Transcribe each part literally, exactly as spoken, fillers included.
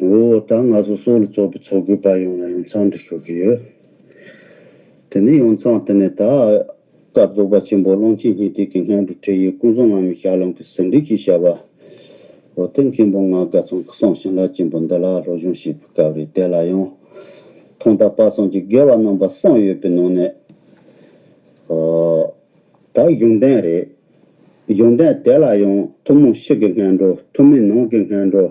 འོ་ད་ང་ཚོ་སོག་ལ་ཚོགས་པའི་ཚོགས་དགོས་པ་ཡོངས་ལ་ཡོངས་འཚམས་འདྲི་ཞུ་གི་ཡོད། དེ་ནས་ཡོངས་འཚམས་དེ་ནས་ད་བཀའ་རྫོགས་པ་ཆེན་པོ་ཀློང་ཆེན་སྙིང་ཐིག་གི་སྔོན་འགྲོ་ཁྲིད་ཡིག་ཀུན་བཟང་བླ་མའི་ཞལ་ལུང་གི་ཟིན་བྲིས་ཀྱི་བྱ་བ། འོ་དེ་མཁན་པོ་ང་དགའ་ཚང་ཁ་སང་བྱིན་རླབས་ཆེན་པོ་འདི་ལ་སློབ་སྦྱོང་བྱེད་པའི་སྐབས་རེད། དེ་ལ་ཡང་ཐོག་མཐའ་བར་གསུམ་གྱི་དགེ་བ་རྣམ་པ་གསུམ་ཡོད་པའི་ནང་ནས། ཨོ། ད་གཞུང་དོན་རེད། གཞུང་དོན་དེ་ལ་ཡང་ཐུན་མོང་ཕྱི་གི་སྔོན་འགྲོ། ཐུན་མིན་ནང་གི་སྔོན་འགྲོ།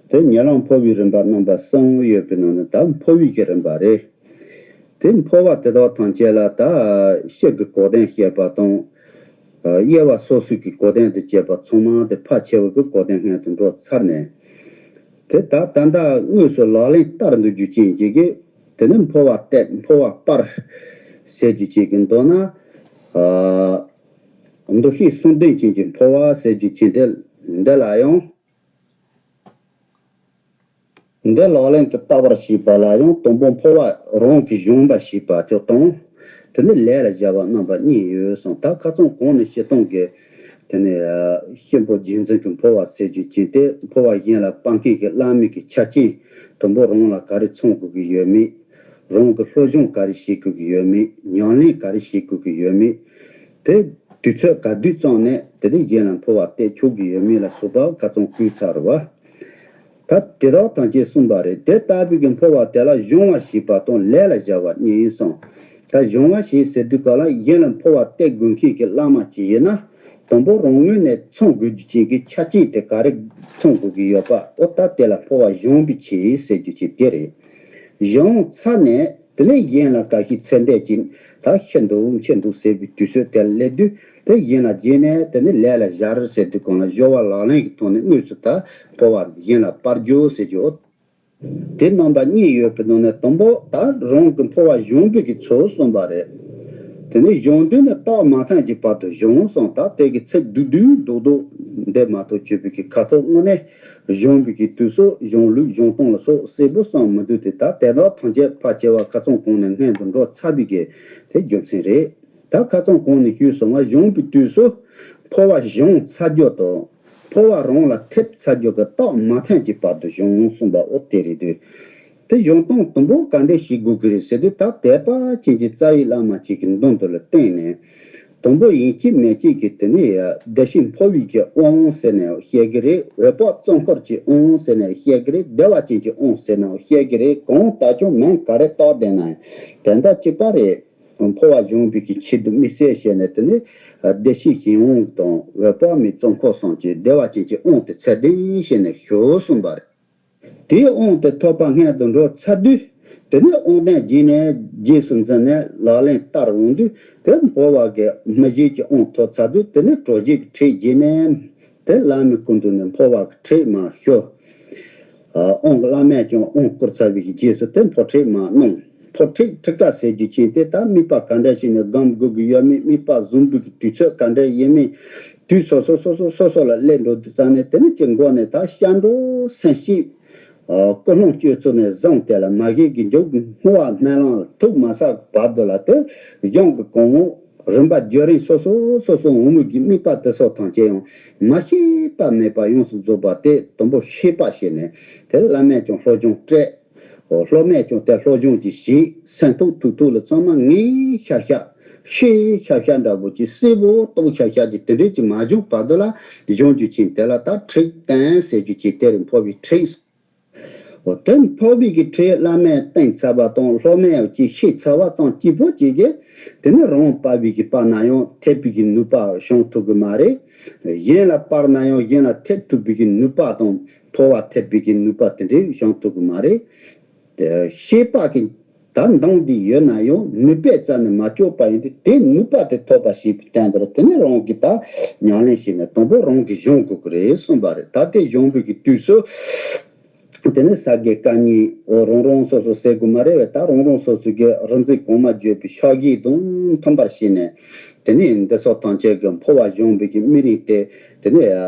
དེ་ཉེ་ལམ་འཕོ་བའི་རིམ་པ་རྣམ་པ་གསུམ་ཡོད་པའི་ནང་ནས་ད་འཕོ་བའི་གི་རིམ་པ་རེད། དེ་འཕོ་བ་དེ་དག་ཐམས་ཅད་ལ་ད་ཕྱི་གི་གོ་དོན་བཤད་པ་དང་། དབྱེ་བ་སོ་སོའི་གི་གོ་དོན་དུ་བྱས་པ་ཚང་མ་དེ་ཕལ་ཆེ་བ་གི་གོ་དོན་སྔོན་དུ་འགྲོ་ཚར་ནས། དེ་ད་ད་ལྟ་དངོས་སུ་ལག་ལེན་བསྟར་འདུག་རྒྱུ་རྐྱེན་གྱིས་གི། དེ་ནི་འཕོ་བ་གཏད་འཕོ་བ་སྤར་ཟེར་རྒྱུ་ཅིག་གི་མདོར་ན། ཨ། འདུ་ཤེས་གསུམ་ལྡན་ཅན་གྱི་འཕོ་བ་ཟེར་རྒྱུ་ཅིག་དེ་འདི་ལ་ཡང་། འདི་ལག་ལེན་དུ་བསྟར་བར་བྱེད་པ་ལ་ཡང་དང་པོ་འཕོ་བ་རང་གིས་སྦྱོང་བར་བྱེད་པ་ཅིག་དང་། དེ་ནི་ལས་ལ་སྦྱར་བ་རྣམ་པ་གཉིས་ཡོད་གསུངས། ད་ཁ་སང་གོང་ནས་བཤད་སྟངས་ཀྱི། དེ་ནས་གཤིན་པོ་རྗེས་འཛིན་གྱི་འཕོ་བ་ཟེར་རྒྱུ་ཅིག་དེ་འཕོ་བ་གཞན་ལ་སྤར་མཁན་གྱི་བླ་མེད་ཀྱི་ཆ་རྐྱེན་དང་པོ་རང་ལ་ག་རེ་ཚང་དགོས་ཀྱི་ཡོད་མེད། རང་གི་སློབ་སྦྱོང་ག་རེ་བྱེད་དགོས་ཀྱི་ཡོད་མེད། ཉམས་ལེན་ག་རེ་བྱེད་དགོས་ཀྱི་ཡོད་མེད། དེ་དུས་ཚོད་ག་དུས་བཙོང་ནས་དེ་ནས་གཞན་ལ་འཕོ་བ་གཏད་ཆོག་གི་ཡོད་མེད་ལ་སོགས་པ་ཁ་སང་བསྐུལ་ཚར་བ། ད་དེ་དག་ཐམས་ཅད་གསུངས་པ་རེད། དེ་ལྟ་བུའི་གི་འཕོ་བ་དེ་ལ་སྦྱོང་བ་ཞེས་པ་དང་ལས་ལ་སྦྱར་བ་གཉིས་ཡིན་གསུངས། ད་སྦྱོང་བ་ཞེས་ཟེར་དུས་སྐབས་ལ་གཞན་ལ་འཕོ་བ་གཏད་དགོས་མཁན་གྱི་བླ་མ་ཅིག་ཡིན་ན། དང་པོ་རང་ངོས་ནས་ཚང་དགོས་རྒྱུ་ཅན་གྱི་ཆ་རྐྱེན་དེ་ག་རེ་ཚང་དགོས་ཀྱི་ཡོད་པ། འོ་ད་དེ་ལ་འཕོ་བ་སྦྱོང་བའི་ཆེད་ཟེར་རྒྱུ་ཅིག་དེ་རེད། སྦྱོང་ཚར་ནས་དེ་ནས་གཞན་ལ་ག་ཤེད་ཚད་ལྡན་གྱི་ད་ཤི་འདུག་འཆི་འདུག་ཟེར་བའི་དུས་ཚོད་དེར་སླེབས་དུས། དེ་གཞན་ལ་བརྗེས་ནས་དེ་ནི་ལས་ལ་སྦྱར་ཟེར་དུས་གང་ལ་སྦྱོར་བ་ལག་ལེན་གྱི་ཐོག་ནས་དངོས་སུ་ད་འཕོ་བ་གཞན་ལ་སྤར་རྒྱུ་ཟེར་རྒྱུ། དེ་རྣམ་པ་གཉིས་ཡོད་པའི་ནང་ནས་དང་པོ་ད་རང་གི་འཕོ་བ་སྦྱོང་བའི་གི་ཚུལ་གསུངས་པ་རེད། དེ་ནས་སྦྱོང་དུས་ནི་རྟགས་མ་ཐོན་གྱི་བར་དུ་སྦྱོང་གསུངས། ད་དེ་གི་ཚིག་བསྡུས་བསྡུས་རྡོག་རྡོག་འདི་མ་གཏོགས་བརྗོད་པའི་གི་ཁ་ཐོག་དངོས་གནས་སྦྱོང་བའི་གི་དུས་སུ་སྦྱོང་ལུགས་སྦྱོང་སྟངས་ལ་སོགས་གསལ་པོ་གསུངས་མི་འདུག་སྟེ། ད་དེ་དག་ཐམས་ཅད་ཕལ་ཆེ་བ་ཁ་སང་གོང་ནས་སྔོན་དུ་འགྲོ་ཚར་བའི་གི་དེ་རྒྱུ་མཚན་རེད། ད་ཁ་སང་གོང་ནས་ཞུས་སོང་བ། སྦྱོང་བའི་དུས་སུ་འཕོ་བ་སྦྱོང་ཚར་རྒྱུ་དང་། འཕོ་བ་རང་ལ་ཐེབས་ཚར་རྒྱུ་གི་རྟགས་མ་ཐོན་གྱི་བར་དུ་སྦྱོང་གསུངས་པ་འོ་དེ་རེད་དུས། དེ་སྦྱོང་སྟངས་དང་པོ་ག་འདྲ་ཞིག་དགོས་ཀྱི་རེད་ཟེར་དུས། ད་དད་པ་ཅན་གྱི་རྩ་བའི་བླ་མ་ཅིག་གི་མདུན་དུ་ལ་བསྟེན་ནས། དང་པོ་ཡིན་གཅིག་མིན་གཅིག་གི་དེ་ནས་བདེ་གཤེགས་འཕོ་བའི་གི་དབང་ཟེར་ནས་བཤད་ཀྱི་རེད། འོད་དཔག་བཙོན་འཁོར་གྱི་དབང་ཟེར་ནས་བཤད་ཀྱི་རེད། བདེ་བ་ཅན་གྱི་དབང་ཟེར་ནས་བཤད་ཀྱི་རེད། གང་ལྟར་ཀྱང་མིང་ག་རེ་བཏགས་བསྡད་ན་ཡང་དེ་འདྲ་གཅིག་པ་རེད། འཕོ་བ་སྦྱོང་བའི་གི་ཆེད་དུ་དམིགས་བསལ་བྱས་ནས་དེ་ནི་བདེ་གཤེགས་ཞིང་དབང་དང་འོད་དཔག་མེད་བཙོན་འཁོར་གསུམ་གྱི་བདེ་བ་ཅན་གྱི་དབང་དེ་ཚད་ལྡན་བྱས་ནས་ཞུ་གསུངས་པ་རེད། དེའི་དབང་དེ་ཐོབ་པ་སྔོན་དུ་འགྲོ་ཚར་དུས། དེ་ནི་དབང་ལྡན་རྗེས་ནས་རྗེས་སུ་འཛིན་ནས་ལག་ལེན་བསྟར་འོང་དུས། དེ་འཕོ་བ་གི་མི་བཞེད་ཀྱི་དབང་ཐོབ་ཚར་དུས། དེ་ནི་གྲོལ་བྱེད་ཀྱི་ཁྲིད་བགྱིས་ནས། དེ་བླ་མའི་སྐུ་མདུན་ནས་འཕོ་བ་གི་ཁྲིད་མར་ཞུ། ཨ། དབང་གི་བླ་མས་ཀྱང་དབང་བསྐུར་ཚར་བའི་རྗེས་སུ་དེ་འཕོ་ཁྲིད་མར་གནང་། འཕོ་ཁྲིད་ཁྲིད་ཀ་ཟེར་རྒྱུ་ཅན་དེ་ད་དམིགས་པ་ག་འདྲ་ཞིག་ནས་སྒོམ་དགོས་ཀྱི་ཡོད་མེད། དམིགས་པ་བཟུང་བའི་གི་དུས་ཚོད་ག་འདྲ་ཡིན་མིན། དུས་སོ་སོ་སོ་སོ་སོ་སོ་ལ་སླེབས་འགྲོ་དུས་ཙང་ནས་དེ་ནི་ཅིག་མགོ་ནས་ད་སྐྱབས་འགྲོ་སེམས་བསྐྱེད། ཨ། ཀུན་སློང་སྤྱོད་ཚུལ་ནས་བཟུང་སྟེ་ལ་མ་གཞི་གི་མཇུག་གི་བསྔོ་བ་སྨོན་ལམ་ཐུགས་མ་ཟད་བར་དུ་ལ་དེ་གཞུང་གི་གོང་འོག་རིམ་པ་བརྒྱུད་རིམ་སོ་སོ་སོ་སོ་འོང་མུས་ཀྱི་དམིགས་པ་དེ་ཚོ་ཐམས་ཅད་ཡང་མ་ཤེས་པ་མེད་པ་ཡོངས་སུ་རྫོགས་པ་དེ་དང་པོ་ཤེས་པ་བྱས་ནས། དེ་བླ་མས་ཀྱང་སློབ་སྦྱོང་སྤྲད། འོ། སློབ་མས་ཀྱང་དེ་སློབ་སྦྱོང་གྱི་གཞི་སེམས་ཐོག་ཐུགས་ཐུགས་ལ་ཚང་མ་ངེས་ཤར་ཤར། ཤེས་ཤར་ཤར་འདྲ་པོ་ཅིག་གསལ་པོ་རྟོགས་ཤར་ཤར་གྱི་དེ་འདྲས་ཀྱི་མ་བྱུང་བར་དུ་ལ་སྦྱོང་རྒྱུ་ཅན་དེ་ལ་ད་ཁྲིད་བསྟན་ཟེར་རྒྱུ་ཅིག་དེ་རིང་འཕོ་བའི་ཁྲིད། འོ། དེ་འཕོ་བའི་གི་ཁྲིད་བླ་མས་བསྟན་ཚར་བ་དང་སློབ་མས་ཀྱིས་ཤེས་ཚར་བ་ཙམ་གཅིག་པོ་གཅིག་གིས་དེ་ནི་རང་སྤར་བའི་གི་སྤར་ན་ཡང་ཐེབས་པའི་གི་ནུས་པ་བྱུང་ཐུབ་གི་མ་རེད། གཞན་ལ་སྤར་ན་ཡང་གཞན་ལ་ཐེབས་ཐུབ་པའི་གི་ནུས་པ་དང་འཕོ་བ་ཐེབས་པའི་གི་ནུས་པ་དེ་འདྲས་བྱུང་ཐུབ་གི་མ་རེད། དེ་ཤེས་པ་གི་ད་འདང་འདི་ཡོད་ན་ཡང་ནུས་པའི་རྩ་ནས་མ་བཅོས་པ་ཡིན་ཏེ། དེ་ནུས་པ་དེ་ཐོབ་པ་ཞེས་པའི་དོན་དེར་དེ་ནི་རང་གིས་ད་ཉམས་ལེན་བྱས་ནས་དང་པོ་རང་གིས་སྦྱོང་དགོས་ཀྱི་རེད་གསུངས་པ་རེད། ད་དེ་སྦྱོང་བའི་གི་དུས་སུ། དེ་ནི་ས་དགེ་བཀའ་རྙིང་འོ་རང་རང་སོ་སོ་ཟེར་དགོས་མ་རེད་བས། ད་རང་རང་སོ་སོ་གི་རིག་འཛིན་གོང་མ་བརྗོད་པའི་ཕྱག་བཞེས་དང་མཐུན་པར་བྱས་ནས། དེ་ནི་འདི་ཚོ་ཐམས་ཅད་ཀྱི་འཕོ་བ་སྦྱོང་བའི་གི་དམིགས་རིམ་དེ། དེ་ནི་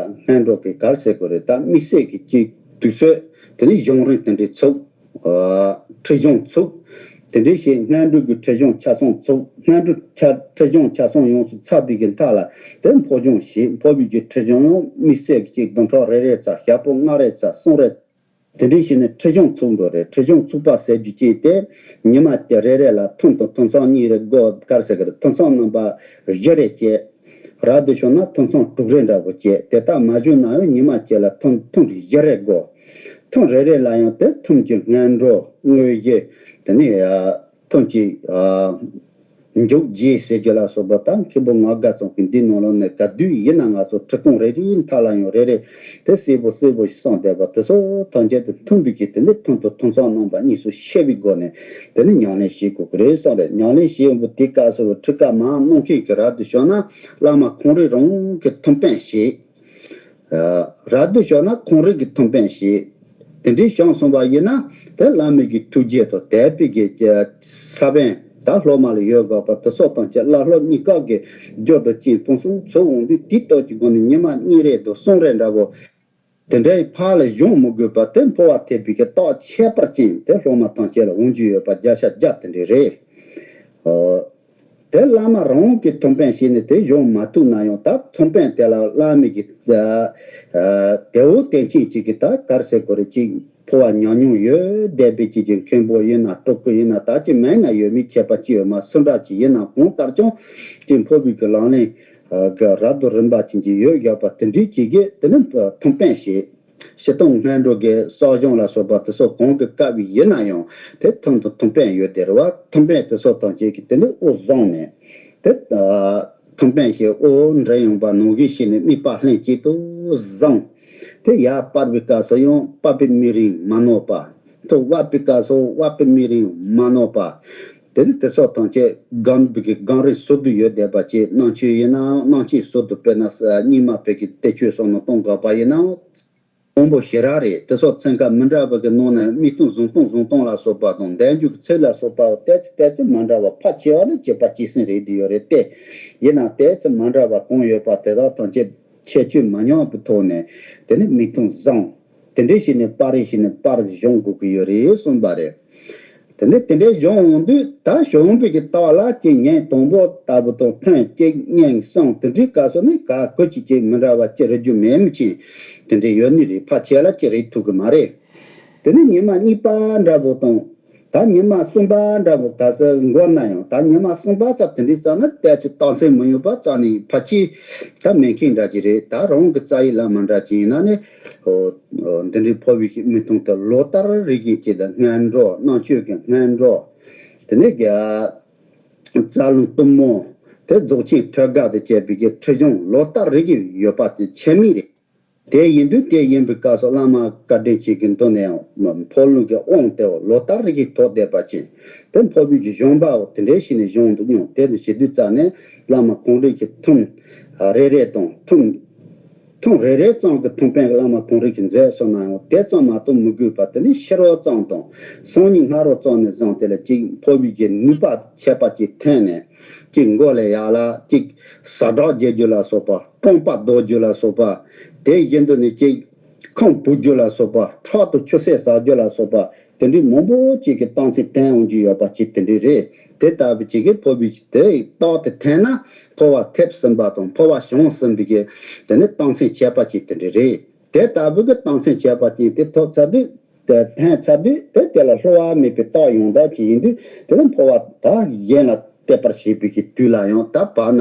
སྔོན་འགྲོ་གི་ག་རེ་ཟེར་དགོས་རེད། ད་དམིགས་བསལ་གྱི་གཅིག་དུས་ཚོད། དེ་ནི་སྦྱོང་རིམ་དེ་འདྲའི་ཚུགས། ཨ། ཁྲིད་སྦྱོང་ཚུགས། དེ་འདྲའི་ཞིག་སྔོན་འགྲོ་གི་ཁྲིད་སྦྱོང་ཆ་ཚང་ཚུགས། སྔོན་འགྲོ་ཆ་ཁྲིད་སྦྱོང་ཆ་ཚང་ཡོངས་སུ་ཚར་བའི་གི་མཐའ་ལ་དེ་འཕོ་སྦྱོང་བྱེད། འཕོ་བའི་གི་ཁྲིད་སྦྱོང་ཡང་དམིགས་བསལ་གྱི་གཅིག་བདུན་ཕྲག་རེ་རེ་ཙམ། ཞག་པོ་ལྔ་རེ་ཙམ། གསུམ་རེ། དེ་འདྲའི་བྱས་ནས་ཁྲི་གཞུང་ཚུགས་འགྲོ་རེད། ཁྲི་གཞུང་ཚུགས་པ་ཟེར་རྒྱུ་ཅིག་དེ་ཉི་མ་དེ་རེ་རེ་ལ་ཐུམ་དང་ཐུམ་ཚང་གཉིས་རེ་དགོས་ག་རེ་ཟེར་གི་རེད། ཐུམ་ཚང་རྣམ་པ་བཞི་རེ་བྱས། རབ་ཏུ་བྱུང་ན་ཐུམ་ཚང་དྲུག་རེ་འདྲ་པོ་བྱས། དེ་ལྟར་མ་བྱུང་ན་ཡང་ཉི་མ་གཅིག་ལ་ཐུམ་ཐུམ་བཞི་རེ་དགོས། ཐུམ་རེ་རེ་ལ་ཡང་དེ་ཐུམ་གྱི་སྔོན་འགྲོ་དངོས་གཞི། དེ་ནས་ཐུམ་གྱི་མཇུག་རྗེས་ཟེར་རྒྱུ་ལ་སོགས་པ་དང་། མཁན་པོ་ངག་དགའ་ཚང་གི་འདི་ནང་ལོགས་ནས་ག་དུས་ཡིན་ན་ང་ཚོ་ཁྲི་སྐོང་རེ་རེའི་མཐའ་ལ་ཡང་རེ་རེ་དེ་གསལ་པོ་གསལ་པོ་ཞིག་གསུངས་བསྡད་པ་དེ་ཚོ་ཐམས་ཅད་དུ་མཐུན་པའི་གི་དེ་ནི་ཐུམ་དང་ཐུམ་ཚང་རྣམ་པ་གཉིས་སུ་ཤེས་པའི་སྒོ་ནས་དེ་ནི་ཉམས་ལེན་བྱེད་དགོས་ཀྱི་རེད་གསུངས་རེད། ཉམས་ལེན་བྱེད་ཡོང་དུས་དེ་སྐབས་སུ་ཁྲི་ཀ་མ་གནང་མཁན་གྱི་རབ་ཏུ་བྱུང་ན་བླ་མ་ཁོང་རང་རང་གི་ཐུམ་དཔོན་བྱེད། རབ་ཏུ་བྱུང་ན་ཁོང་རང་གི་ཐུམ་དཔོན་བྱེད། དེ་འདྲའི་བྱུང་སོང་བ་ཡིན་ན་དེ་བླ་མའི་གི་ཐུགས་རྗེ་དང་དད་པའི་གི་ས་བོན་ད་སློབ་མ་ལ་ཡོད་དགོས་པ་དེ་སོགས་དང་བཅས་བླ་སློབ་གཉིས་ཀ་གི་རྒྱུད་དུ་ཅིག་ཕུན་སུམ་ཚོགས་འོང་དུས་དེའི་སྟོབས་ཀྱི་སྒོ་ནས་ཉི་མ་གཉིས་རེ་དང་གསུམ་རེ་འདྲ་པོ། དེ་འདྲའི་ཕར་ལ་གཞུང་མི་དགོས་པར་དེ་འཕོ་བ་ཐེབས་པའི་གི་རྟགས་ཁྱད་པར་ཅན་དེ་སློབ་མ་ཐམས་ཅད་ལ་འོང་རྒྱུ་ཡོད་པ་བརྒྱ་ཆ་བརྒྱ་དེ་འདྲ་རེད། ཨོ། དེ་བླ་མ་རང་གི་ཐུམ་དཔོན་བྱས་ནས་དེ་གཞུང་མ་ཐུག་ན་ཡང་ད་ཐུམ་དཔོན་དེ་ལ་བླ་མའི་གི་ཨ་ཨ་དེ་འོ་དེ་ཅན་ཅིག་གི་ད་ག་རེ་ཟེར་དགོས་རེད། ཅིག་འཕོ་བ་མྱོང་མྱོང་ཡོད་བསྡད་པའི་ཅིག་གི་མཁན་པོ་ཡིན་ན་སྤྲུལ་སྐུ་ཡིན་ན་ད་ཅིག་མིན་ན་ཡོད་མེད་ཁྱད་པར་ཅི་ཡོད་མ། སུ་འདྲ་ཅིག་ཡིན་ན་གང་ལྟར་ཀྱང་ཅིག་འཕོ་བའི་གི་ལག་ལེན། གི་རབ་ཏུ་རིམ་པ་ཅན་གྱི་ཡོད་བཞག་པ་དེ་འདྲའི་ཅིག་གིས་དེ་ནི་ཐུམ་དཔོན་བྱེད། སྤྱིར་བཏང་སྔོན་འགྲོ་གི་གསོ་སྦྱོང་ལ་སོགས་པ་དེ་ཚོ་གང་གི་སྐབས་ཡིན་ན་ཡང་དེ་ཐུམ་དང་ཐུམ་དཔོན་ཡོད་དེ་རེད་བ། ཐུམ་དཔོན་དེ་ཚོ་དང་བཅས་ཀྱི་དེ་ནི་དབུ་བཟུང་ནས་དེ་ཐུམ་དཔོན་ཞིག་དབུ་འདྲེན་ཡོང་པ་ནང་བཞིན་བྱས་ནས་དམིགས་པ་ལྷན་ཅིག་ཏུ་བཟུང་། དེ་ཡར་སྤར་བའི་སྐབས་སུ་ཡང་སྤར་པའི་དམིགས་རིམ་མ་ནོར་བ། ཐུགས་དབབ་པའི་སྐབས་སུ་དབབ་པའི་དམིགས་རིམ་མ་ནོར་བ། དེ་ནི་དེ་སོགས་ཐམས་ཅད་སྒོམ་པའི་གི་སྒོམ་རིམ་ཟུར་དུ་ཡོད་བསྡད་པ་ཅིག་སྣང་ཆོས་ཡིན་ནའང་སྣང་ཆོས་ཟུར་དུ་དཔེར་ན་ས་སྙིགས་མ་ཕལ་གྱི་བསྟན་བཅོས་སོགས་ནང་གཏོང་དགོས་པ་ཡིན་ནའང་དང་པོ་ཞེ་དྲག་རེད། དེ་སོགས་ཚན་ཁག་མི་འདྲ་བ་གི་ནང་ནས་དམིགས་གཏད་བཟུང་སྟངས་བཟུང་སྟངས་ལ་སོགས་པ་དང་བཟླས་བརྗོད་ཀྱི་ཚིག་ལ་སོགས་པ་ཏོག་ཙམ་ཏོག་ཙམ་མ་འདྲ་བ། ཕལ་ཆེ་བ་ནི་གཅིག་པ་གཅིག་སེམས་རེད་བསྡད་ཡོད་རེད་དེ། ཡིན་ནའང་ཏོག་ཙམ་མ་འདྲ་བ་གང་ཡོད་པ་དེ་དག་ཐམས་ཅད་ཁྱད་ཆོས་མ་ཉམས་པའི་ཐོག་ནས་དེ་ནི་དམིགས་གཏད་བཟུང་། དེ་འདྲའི་བྱས་ནས་སྤར་རེ་བྱས་ནས་སྤར་གཞུང་དགོས་ཀྱི་ཡོད་རེད་གསུངས་པ་རེད། དེ་ནས་དེ་འདྲའི་གཞུང་འོང་དུས་ད་གཞུང་པའི་གི་ལྟག་ལ་ཅིག་ཉིན་དང་པོ་ལྟ་བུ་དང་ཐུན་གཅིག་གཉིས་གསུམ་དེ་འདྲའི་སྐབས་སུ་ནི་ག་གོ་ཅིག་ཅིག་མི་འདྲ་བ་ཅིག་རེ་རྒྱུ་མེད་མི་ཅིག་དེ་འདྲའི་ཡོད་ནི་རེད། ཕལ་ཆེར་ལ་ཅིག་རེ་ཐུབ་ཀྱི་མ་རེད། དེ་ནས་ཉི་མ་གཉིས་པ་འདྲ་པོ་དང་། ད་ཉི་མ་གསུམ་པ་འདྲ་པོ་ག་ས་འགོར་ན་ཡང་ད་ཉི་མ་གསུམ་པ་ཙམ་དེ་འདྲའི་ཙམ་ན་ཏོག་ཙམ་རྟགས་མཚན་མི་ཡོང་པ་ཙམ་ནི་ཕལ་ཆེར་ད་མེད་མཁན་འདྲ་ཅིག་རེད། ད་རང་གི་རྩ་བའི་བླ་མ་འདྲ་ཅིག་ཡིན་ན་ནི་འོ་འོ་འདི་འདྲའི་འཕོ་བའི་མི་གཏོང་དུ་ལོ་ལྟར་རེ་བཞིན་གྱི་ད་སྔོན་འགྲོ་རྣམ་དཔྱོད་ཀྱི་སྔོན་འགྲོ་དེ་ནས་རྒྱ་རྩ་རླུང་གཏུམ་མོ་དེ་རྫོགས་ཆེན་ཐོད་རྒལ་དུ་བྱས་པའི་གི་ཁྲིད་གཞུང་ལོ་ལྟར་རེ་བཞིན་ཡོད་པ་དེ་ཆད་མེད་རེད། དེ་ཡིན་དུས་དེ་ཡིན་པའི་སྐབས་སུ་བླ་མ་བཀའ་དྲིན་ཅན་གྱི་མདུན་ནས་ཡང་འཕོ་ལུང་གི་དབང་དེ་ལོ་ལྟར་རེ་བཞིན་ཐོབ་བསྡད་པ་ཅིག་དེ་འཕོ་བའི་གཞུང་པའོ་དེ་འདྲའི་ཞིག་ནས་གཞུང་དུ་མྱོང་། དེ་ནི་ཞེ་དུས་རྩ་ནས་བླ་མ་གང་རེ་གི་ཐུན་རེ་རེ་དང་ཐུན་ཐུན་རེ་རེ་ཙམ་གྱི་ཐུན་དཔོན་གྱི་བླ་མ་གང་རེ་གི་མཛད་སོང་ན་ཡང་དེ་ཙམ་མ་གཏོགས་མི་དགོས་པ། དེ་ནི་ཕྱི་རོལ་ཙམ་དང་སང་ཉིན་སྔ་རོལ་ཙམ་ནས་བཟུང་དེ་ལ་ཅིག་འཕོ་བའི་གི་ནུས་པ་ཁྱད་པར་ཅིག་ཐོན་ནས། གཅིག་མགོ་ལ་ཡར་ལ་གཅིག་ཟ་དྲག་རྒྱག་རྒྱུ་ལ་སོགས་པ། རྐང་པ་རྡོག་རྒྱུ་ལ་སོགས་པ། དེ་བཞིན་དུ་ནི་གཅིག་ཁམས་བུད་རྒྱུ་ལ་སོགས་པ། ཁྲག་དང་ཆུ་སེར་ཟག་རྒྱུ་ལ་སོགས་པ། དེ་འདྲའི་མང་པོ་ཅིག་གི་རྟགས་མཚན་ཐོན་འོང་རྒྱུ་ཡོད་པ་ཅིག་དེ་འདྲའི་རེད། དེ་ལྟ་བུ་ཅིག་གི་འཕོ་བའི་དེ་རྟགས་དེ་ཐོན་ན་འཕོ་བ་ཐེབས་ཟིན་པ་དང་འཕོ་བ་བྱུང་ཟིན་པའི་གི་དེ་ནི་རྟགས་མཚན་ཁྱད་པར་ཅན་དེ་འདྲ་རེད། དེ་ལྟ་བུ་གི་རྟགས་མཚན་ཁྱད་པར་ཅན་དེ་ཐོབ་ཚར་དུས། དེ་ཐོན་ཚར་དུས་དེ་དེ་ལ་བསླུ་བ་མེད་པའི་རྟགས་ཡང་དག་ཅིག་ཡིན་དུས་དེ་ལ་འཕོ་བ་ད་གཞན་ལ་གཏད་པར་བྱེད་པའི་གི་དུས་ལ་ཡང་ད་བར་ན་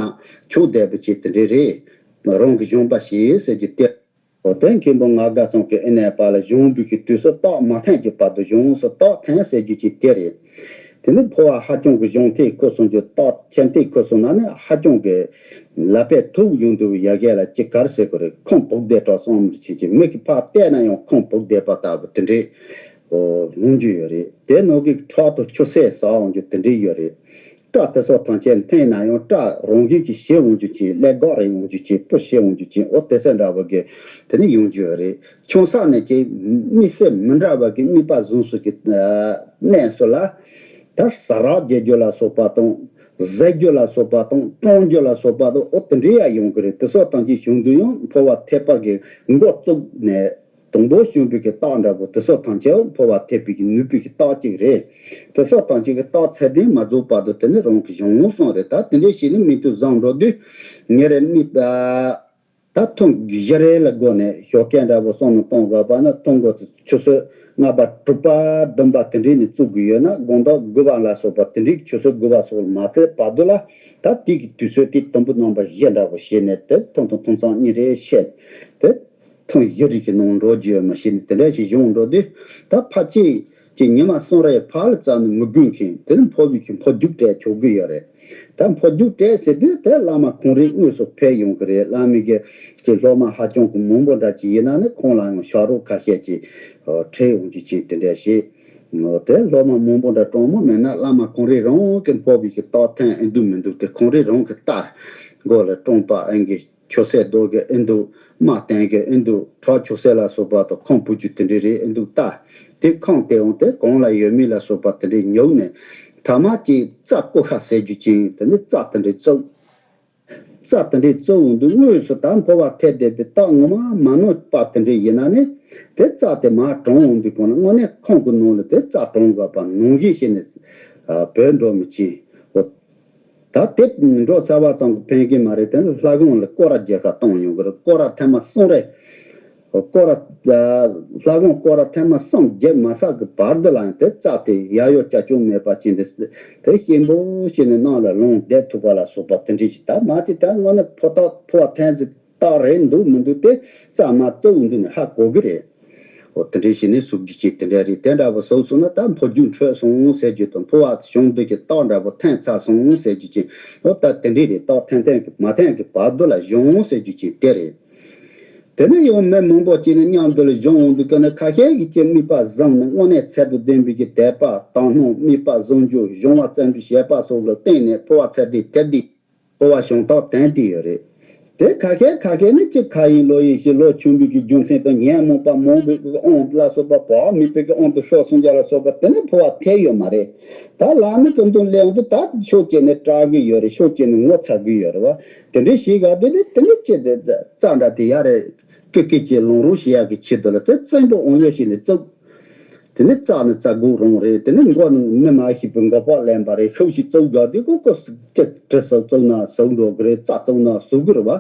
ཆོག་བསྡད་པ་ཅིག་དེ་འདྲ་རེད། རང་གི་གཞུང་པ་ཞེས་ཟེར་གྱི་དེ། འོ་དེ་མཁན་པོ་ངག་དགའ་ཚང་གི་ཨེ་ནས་པ་ལ་གཞུང་པའི་གི་དུས་སུ་རྟགས་མ་ཐོན་གྱི་བར་དུ་གཞུང་སུ་རྟགས་ཐོན་ཟེར་རྒྱུ་ཅིག་དེ་རེད། དེ་ནི་འཕོ་བ་ཧ་ཅང་གི་གཞུང་ཐད་ཁུ་སོང་རྒྱུ་རྟགས་ཆེན་ཐད་ཁུ་སོང་ན་ནི་ཧ་ཅང་གི་ལ་པའི་ཐུག་ཡོང་དུ་ཡ་གས་ལ་ཅི་གར་ཟེར་གི་རེད། ཁམས་བུག་བསྡད་གྲོགས་སོང་མི་ཆེན་ཆེན་མིག་གི་ཕར་བལྟས་ན་ཡང་ཁམས་བུག་བསྡད་པ་ལྟ་བུ་དེ་འདྲའི་འོ་ཡོང་རྒྱུ་ཡོད་རེད། དེ་ནང་གི་ཁྲག་དང་ཆུ་སེར་ཟག་འོང་རྒྱུ་དེ་འདྲའི་ཡོད་རེད། སྐྲ་དེ་སོགས་ཐམས་ཅད་འཐེན་ན་ཡང་སྐྲ་རང་བཞིན་གྱིས་ཞིག་འོང་རྒྱུ་ཅིག་ཀླད་འགག་རེ་འོང་རྒྱུ་ཅིག་སྤུ་ཞིག་འོང་རྒྱུ་ཅིག་འོ་དེ་སེ་འདྲ་བ་གི་དེ་ནི་ཡོང་རྒྱུ་ཡོད་རེད། ཆུང་ས་ནས་ཀྱི་མིག་སེར་མི་འདྲ་བ་གི་མིག་པ་བཟུང་སུ་གི་གནས་སུ་ལ་ད་ཟ་རག་རྒྱག་རྒྱུ་ལ་སོགས་པ་དང་། ཟད་རྒྱུ་ལ་སོགས་པ་དང་། སྐྲངས་རྒྱུ་ལ་སོགས་པ་དང་། འོ་དེ་འདྲའི་ཡང་ཡོང་གི་རེད། དེ་སོགས་ཐམས་ཅད་བྱུང་དུས་ཡང་འཕོ་བ་ཐེབས་པ་གི་འགོ་བཙུགས་ནས་དང་པོ་བྱུང་བའི་གི་རྟགས་འདྲ་པོ་དེ་སོགས་ཐམས་ཅད་འཕོ་བ་ཐེབས་པའི་གི་ནུས་པའི་གི་རྟགས་གཅིག་རེད། དེ་སོགས་ཐམས་ཅད་ཀྱི་རྟགས་ཚད་ལྡན་མ་རྫོགས་བར་དུ་དེ་ནི་རང་གི་གཞུང་ངོ་སོང་རེད། ད་དེ་འདྲའི་བྱས་ནས་མིག་ཏུ་བཟང་འགྲོ་དུས་ཉེ་རེ་མིག་ཨ། ད་ཐུན་བཞི་རེ་ལ་སྒོ་ནས་ཞོགས་ཀས་འདྲ་པོ་བསམ་བློ་གཏོང་དགོས་པ་ན། ཐུན་དགོས་ཚེ་ཆུ་ཚོད་ལྔ་པ་དྲུག་པ་བདུན་པ་དེ་འདྲའི་ནས་བཙུགས་དགོས་ཡོད་ན། དགོང་དག་དགུ་པ་ལ་སོགས་པ་དེ་འདྲའི་ཆུ་ཚོད་དགུ་པ་སོགས་ལ་མ་ཚད་བར་དུ་ལ། ད་དེ་གི་དུས་ཚོད་དེ་དུམ་བུ་རྣམ་པ་བཞི་འདྲ་པོ་བྱས་ནས། དེ་ཐུན་དང་ཐུན་མཚམས་གཉིས་རེ་བཤད་དེ། ཐུན་བཞི་རེ་གི་ནང་འགྲོ་རྒྱུ་ཡོད་མ་བྱས་ནས། དེ་འདྲ་ཞིག་བྱུང་འགྲོ་དུས། ད་ཕལ་ཆེར་གྱི་ཉི་མ་གསུམ་རེ་ཕར་ལ་བཙལ་ནས་མི་དགོས་མཁན། དེ་ནི་འཕོ་བའི་གི་འཕོ་རྒྱུག་སྤྲད་ཆོག་གི་ཡོད་རེད། ད་འཕོ་རྒྱུག་སྤྲད་ཟེར་དུས་དེ་བླ་མ་ཁོང་རང་དངོས་སུ་ཕེབས་ཡོང་གི་རེད། བླ་མའི་གི་ཀྱི་སློབ་མ་ཧ་ཅང་གི་མང་པོ་འདྲ་ཅིག་ཡིན་ན་ནི། ཁོང་ལ་ཡང་ཕྱག་རོགས་ཁ་ཤས་ཅིག་ཨ་འཕྲད་ཡོང་རྒྱུ་ཅིག་དེ་འདྲ་ཞིག་དེ་སློབ་མ་མང་པོ་འདྲ་གྲོངས་མོ་མེད་ན། བླ་མ་ཁོང་རང་རང་གི་འཕོ་བའི་གི་རྟགས་འཐེན་ཨེ་འདུག་མི་འདུག་དེ་ཁོང་རང་རང་གི་ལྟ། མགོ་ལ་གྲོང་པ་ཨེ་གི་ཆོས་སྲིད་རྡོ་གི་ཨེ་འདུག་དམག་བསྟན་གི་ཨེ་འདུག་གྲོགས་ཆོས་སྲིད་ལ་སོགས་པ་དང་ཁོང་བུ་རྒྱུད་དེ་འདྲའི་རེད་ཨེ་འདུག་ལྟ། དེ་ཁང་དེའང་དེ་གང་ལ་ཡོད་མེད་ལ་སོགས་པ་དེ་འདྲའི་ཉོས་ནས། ཐ་མ་གཅིག་རྩྭ་ཀོ་ཁ་ཟེར་རྒྱུ་ཅན། དེ་ནི་རྩྭ་དེ་འདྲའི་བཙུགས། རྩྭ་དེ་འདྲའི་བཙུགས་འོང་དུས། དངོས་སུ་ད་འཕོ་བ་ཐེབས་བསྡད་པའི་རྟགས་ངོ་མ་མ་ནོར་པ་དེ་འདྲའི་ཡིན་ན་ནི། དེ་རྩྭ་དེ་མར་གྲོངས་འོང་དུས། གང་ལ་དངོས་གནས་ཁང་གི་ནང་ལ་དེ་རྩྭ་གྲོངས་དགོས་པ་ནང་བཞིན་བྱས་ནས་ཨ་བུད་འགྲོ་མི་ཅིག་འོ། ད་དེ་འགྲོ་ཚར་བ་ཙམ་གྱིས་ཕན་གྱི་མ་རེད། དེ་ནི་ལྷ་ཁང་ལ་སྐོར་ར་བརྒྱབ་ཁ་གཏོང་ཡོང་གི་རེད། སྐོར་ར་ཐེངས་མ་གསུམ་རེ། སྐོར་ར། ལྷ་ཁང་སྐོར་ར་ཐེངས་མ་གསུམ་བརྒྱབ་མ་ཚར་གི་བར་དུ་ལ་ཡང་དེ་རྩྭ་དེ་ཡ་ཡོ་ཅ་ཅུང་མེད་པ་ཅིག་འདི་དེ་ཞིམ་པོ་བྱས་ནས་ནང་ལ་ལོངས་བསྡད་ཐུབ་པ་ལ་སོགས་པ་དེ་འདྲ་ཞིག་ད་མ་ཅིག་ད་དངོས་གནས་འཕོ་རྟགས་འཕོ་བ་ཐེངས་ཟིག་རྟགས་རེད་འདུག་མི་འདུག་དེ་རྩྭ་མ་བཙུགས་འདུག་ནས་ཧ་གོ་གི་རེད། འོ་དེ་འདྲ་བྱས་ནས་གཟུགས་ཀྱི་ཅིག་དེ་འདྲ་རེད། དེ་འདྲ་པོ་གཟུགས་སོང་ན་ད་འཕོ་རྒྱུག་འཕྲོད་སོང་ཟེར་རྒྱུ་དང་། འཕོ་བ་བྱུང་འདུག་གི་རྟགས་འདྲ་པོ་ཐོན་ཚར་སོང་ཟེར་རྒྱུ་ཅིག་འོ་ད་དེ་འདྲ་རེད། རྟགས་ཐོན་ཐོན་གི་མ་ཐོན་གི་བར་དུ་ལ་བྱུང་ཟེར་རྒྱུ་ཅིག་དེ་རེད། དེ་ནས་ཡང་མི་མང་པོ་ཅིག་ནི་མཉམ་དུ་ལ་བྱུང་འོང་དུས་ཀ་ནི། ཁ་ཤས་ཀྱིས་ཀྱི་དམིགས་པ་བཟུང་ནས་དངོས་གནས་ཚད་དང་ལྡན་པའི་གི་དད་པ་དག་སྣང་དམིགས་པ་བཟང་སྤྱོད་གཞུང་བ་བརྩོན་འགྲུས་བྱས་པ་སོགས་ལ་བརྟེན་ནས་འཕོ་བ་ཚད་ལྡན་ཐེབས་འདུག་འཕོ་བ་བྱུང་རྟགས་དོན་དེ་ཡོད་རེད། དེ་ཁ་ཤས་ཁ་ཤས་ནི་ཅིག་ཁ་ཡིན་ལོ་ཡིན་ཞེས་ལོ་ཆུང་བའི་གི་རྒྱུ་མཚན་དང་། ཉོན་མོངས་པ་མང་བའི་གི་དབང་ལ་སོགས་པ། བག་མེད་པའི་གི་དབང་དུ་ཤོར་སོང་རྒྱུ་ལ་སོགས་པ་དེ་ནི་འཕོ་བ་ཐེབས་ཡོད་མ་རེད། ད་བླ་མའི་སྐུ་མདུན་སླེབས་འོང་དུས་ད་ཕྱོགས་གཅིག་ནས་སྐྲག་གི་ཡོད་རེད། ཕྱོགས་གཅིག་ནས་ངོ་ཚ་གི་ཡོད་རེད་བ། དེ་འདྲའི་ཞིག་ག་དུས་ནི་དེ་ནི་ཅི་དེ་རྩྭ་འདྲ་དེ་ཡ་རེད། ཀི་ཀི་ཀྱི་ལོང་རོང་བྱེད་ཡག་གི་ཆེད་དུ་ལ་དེ་བཙན་པོ་འོང་ཡོད་ཞིག་ནས་བཙུགས། དེ་ནས་རྩྭ་ནི་རྩྭ་སྒོ་རང་རེད། དེ་ནས་མགོ་ནི་མི་མ་ཤེས་པའི་མགོ་པ་ལེན་པ་རེད། ཤུགས་ཤིག་བཙུགས་དགོས་དུས་ཀོ་ཀོ་ཅི་གྲི་སོགས་བཙུགས་ན་ཟུག་འགྲོ་གི་རེད། རྩྭ་བཙུགས་ན་ཟུག་གི་རེད་བ།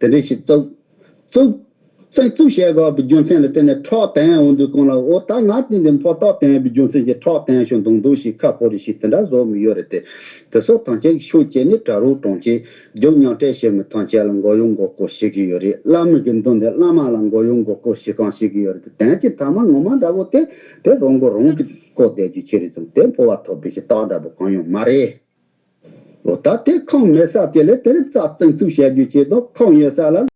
དེ་འདྲ་ཞིག་བཙུགས། བཙུགས། བཙན་བཙུགས་བྱས་དགོས་པའི་རྒྱུ་མཚན་ལ་བརྟེན་ནས་ཁྲག་དན་འོང་དུས་གང་ལ། འོ་ད་ང་དེ་འདི་འཕོ་རྟགས་དན་པའི་རྒྱུ་མཚན་གྱིས་ཁྲག་དན་ཤོག་མདུང་མདུང་ཞིག་ཁ་ཕོ་རེ་ཞིག་དེ་འདྲ་བཟོ་མི་ཡོད་རེད་དེ། དེ་སོགས་ཐམས་ཅད་ཀྱི་ཤུགས་བསྐྱེད་ནས་གྲྭ་རོགས་གྲོང་ཁྱེར་རྒྱུ་མཉམ་སྤྲད་བྱེད་མི་ཐམས་ཅད་ལ་མགོ་གཡོག་མགོ་སྐོར་བྱེད་ཀྱི་ཡོད་རེད། བླ་མའི་གི་མདུན་ནས་བླ་མ་ལ་མགོ་གཡོག་མགོ་སྐོར་བྱེད་གང་བྱེད་ཀྱི་ཡོད་རེད་དེ། དོན་གྱི་ཐ་མ་ངོ་མ་འདྲ་བོ་དེ་དེ་རང་མགོ་རང་གིས་སྐོར་བསྡད་རྒྱུ་ཅིག་རེད་ཙང་། དེ་འཕོ་བ་ཐོབ་པའི་གི་རྟགས་འདྲ་བོ་གང་ཡང་མ་རེད། འོ་ད་དེ་ཁང་མེད་ས་དེ་ལས་དེ་ནས་རྩྭ་བཙན་བཙུགས་བྱ་རྒྱུ་ཅིག་དང་། ཁང་ཡོད་ས་ལ།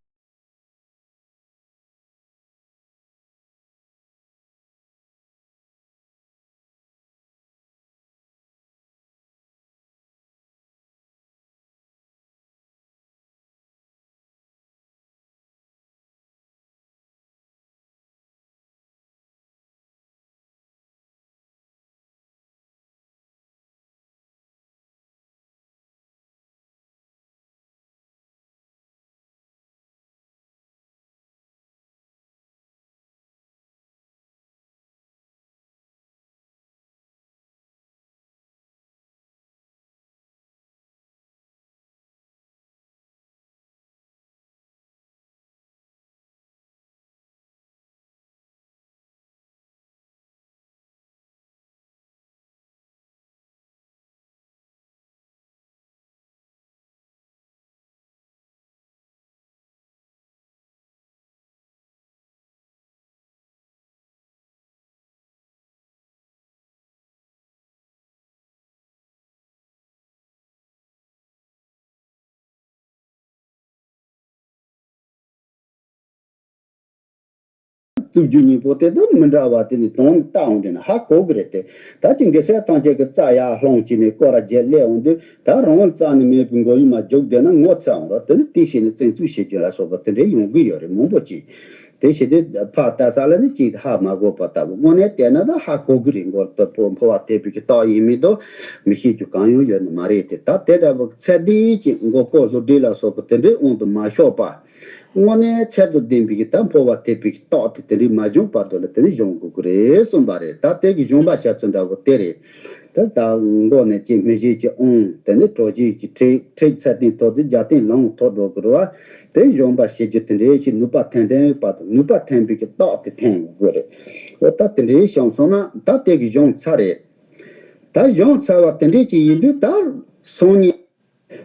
བཙུགས་རྒྱུ་གཉིས་པོ་དེ་དང་མི་འདྲ་བ་དེ་ནི་དོན་ནི་ལྟ་འོང་དེ་ན་ཧ་གོ་གི་རེད་དེ། ད་ཅི་འགའ་ཤས་ཐམས་ཅད་ཀྱི་རྩྭ་ཡར་སློང་བྱས་ནས་སྐོར་ར་བརྒྱབ་སླེབས་འོང་དུས། ད་རང་ལ་རྩྭ་ནི་མེད་པའི་མགོ་ཡུ་མ་རྒྱུག་བསྡད་ན་ངོ་ཚ་འོང་ར། དེ་ནི་དེ་བྱས་ནས་བཙན་བཙུགས་བྱེད་རྒྱུ་ལ་སོགས་པ་དེ་འདྲ་ཡོང་གི་ཡོད་རེད། མང་པོ་ཅིག་དེ་བྱེད་དུས་ཕར་ལྟ་ས་ལ་ནི་ཅིག་ཧ་མ་གོ་བ་ལྟ་བུ། དངོས་གནས་བལྟས་ན་ད་ཧ་གོ་གི་རེད། མགོ་ལ་ལྟོས་པོ་འཕོ་བ་ཐེབས་པའི་གི་རྟགས་ཡིན་མིན་དུ་མི་ཤེས་རྒྱུ་གང་ཡང་ཡོད་ནི་མ་རེད་དེ། ད་དེ་འདྲ་བ་ཚད་ལྡན་གྱི་མགོ་སྐོར་ལྷུ་སྒྲིལ་ལ་སོགས་པ་དེ་འདྲའི་དབང་དུ་མ་ཤོར་བ། དངོས་གནས་ཚད་དང་ལྡན་པའི་གི་ད་འཕོ་བ་ཐེབས་པའི་གི་རྟགས་དེ་དེ་འདྲའི་མ་བྱུང་བར་དུ་ལ་དེ་ནི་སྦྱོང་དགོས་ཀྱི་རེད་གསུངས་པ་རེད། ད་དེ་གི་སྦྱོང་བ་བྱ་ཚུལ་འདྲ་བོ་དེ་རེད། དེ་ལྟར་མགོ་ནས་ཀྱི་མི་བཞིན་གྱི་ཨོང་། དེ་ནས་གྲོ་བཞིན་གྱི་ཁྲིད། ཁྲིད་ཚད་ལྡན་ཐོག་ཏུ་རྒྱ་སྟེང་ལོང་ཐོག་འགྲོ་དགོས་རེད་བ། དེ་གཞོན་པ་བྱེད་རྒྱུ་དེ་འདྲའི་ཞིག་ནུས་པ་ཐོན་ལྡན་པ་དང་ནུས་པ་ཐོན་པའི་གི་རྟགས་དེ་ཐོན་དགོས་རེད། འོ་ད་དེ་འདྲའི་བྱུང་སོང་ན་ད་དེ་གི་གཞུང་ཚར་རེད། ད་གཞུང་ཚར་བ་དེ་འདྲའི་ཅིག་ཡིན་དུས་ད་སང་ཉིན་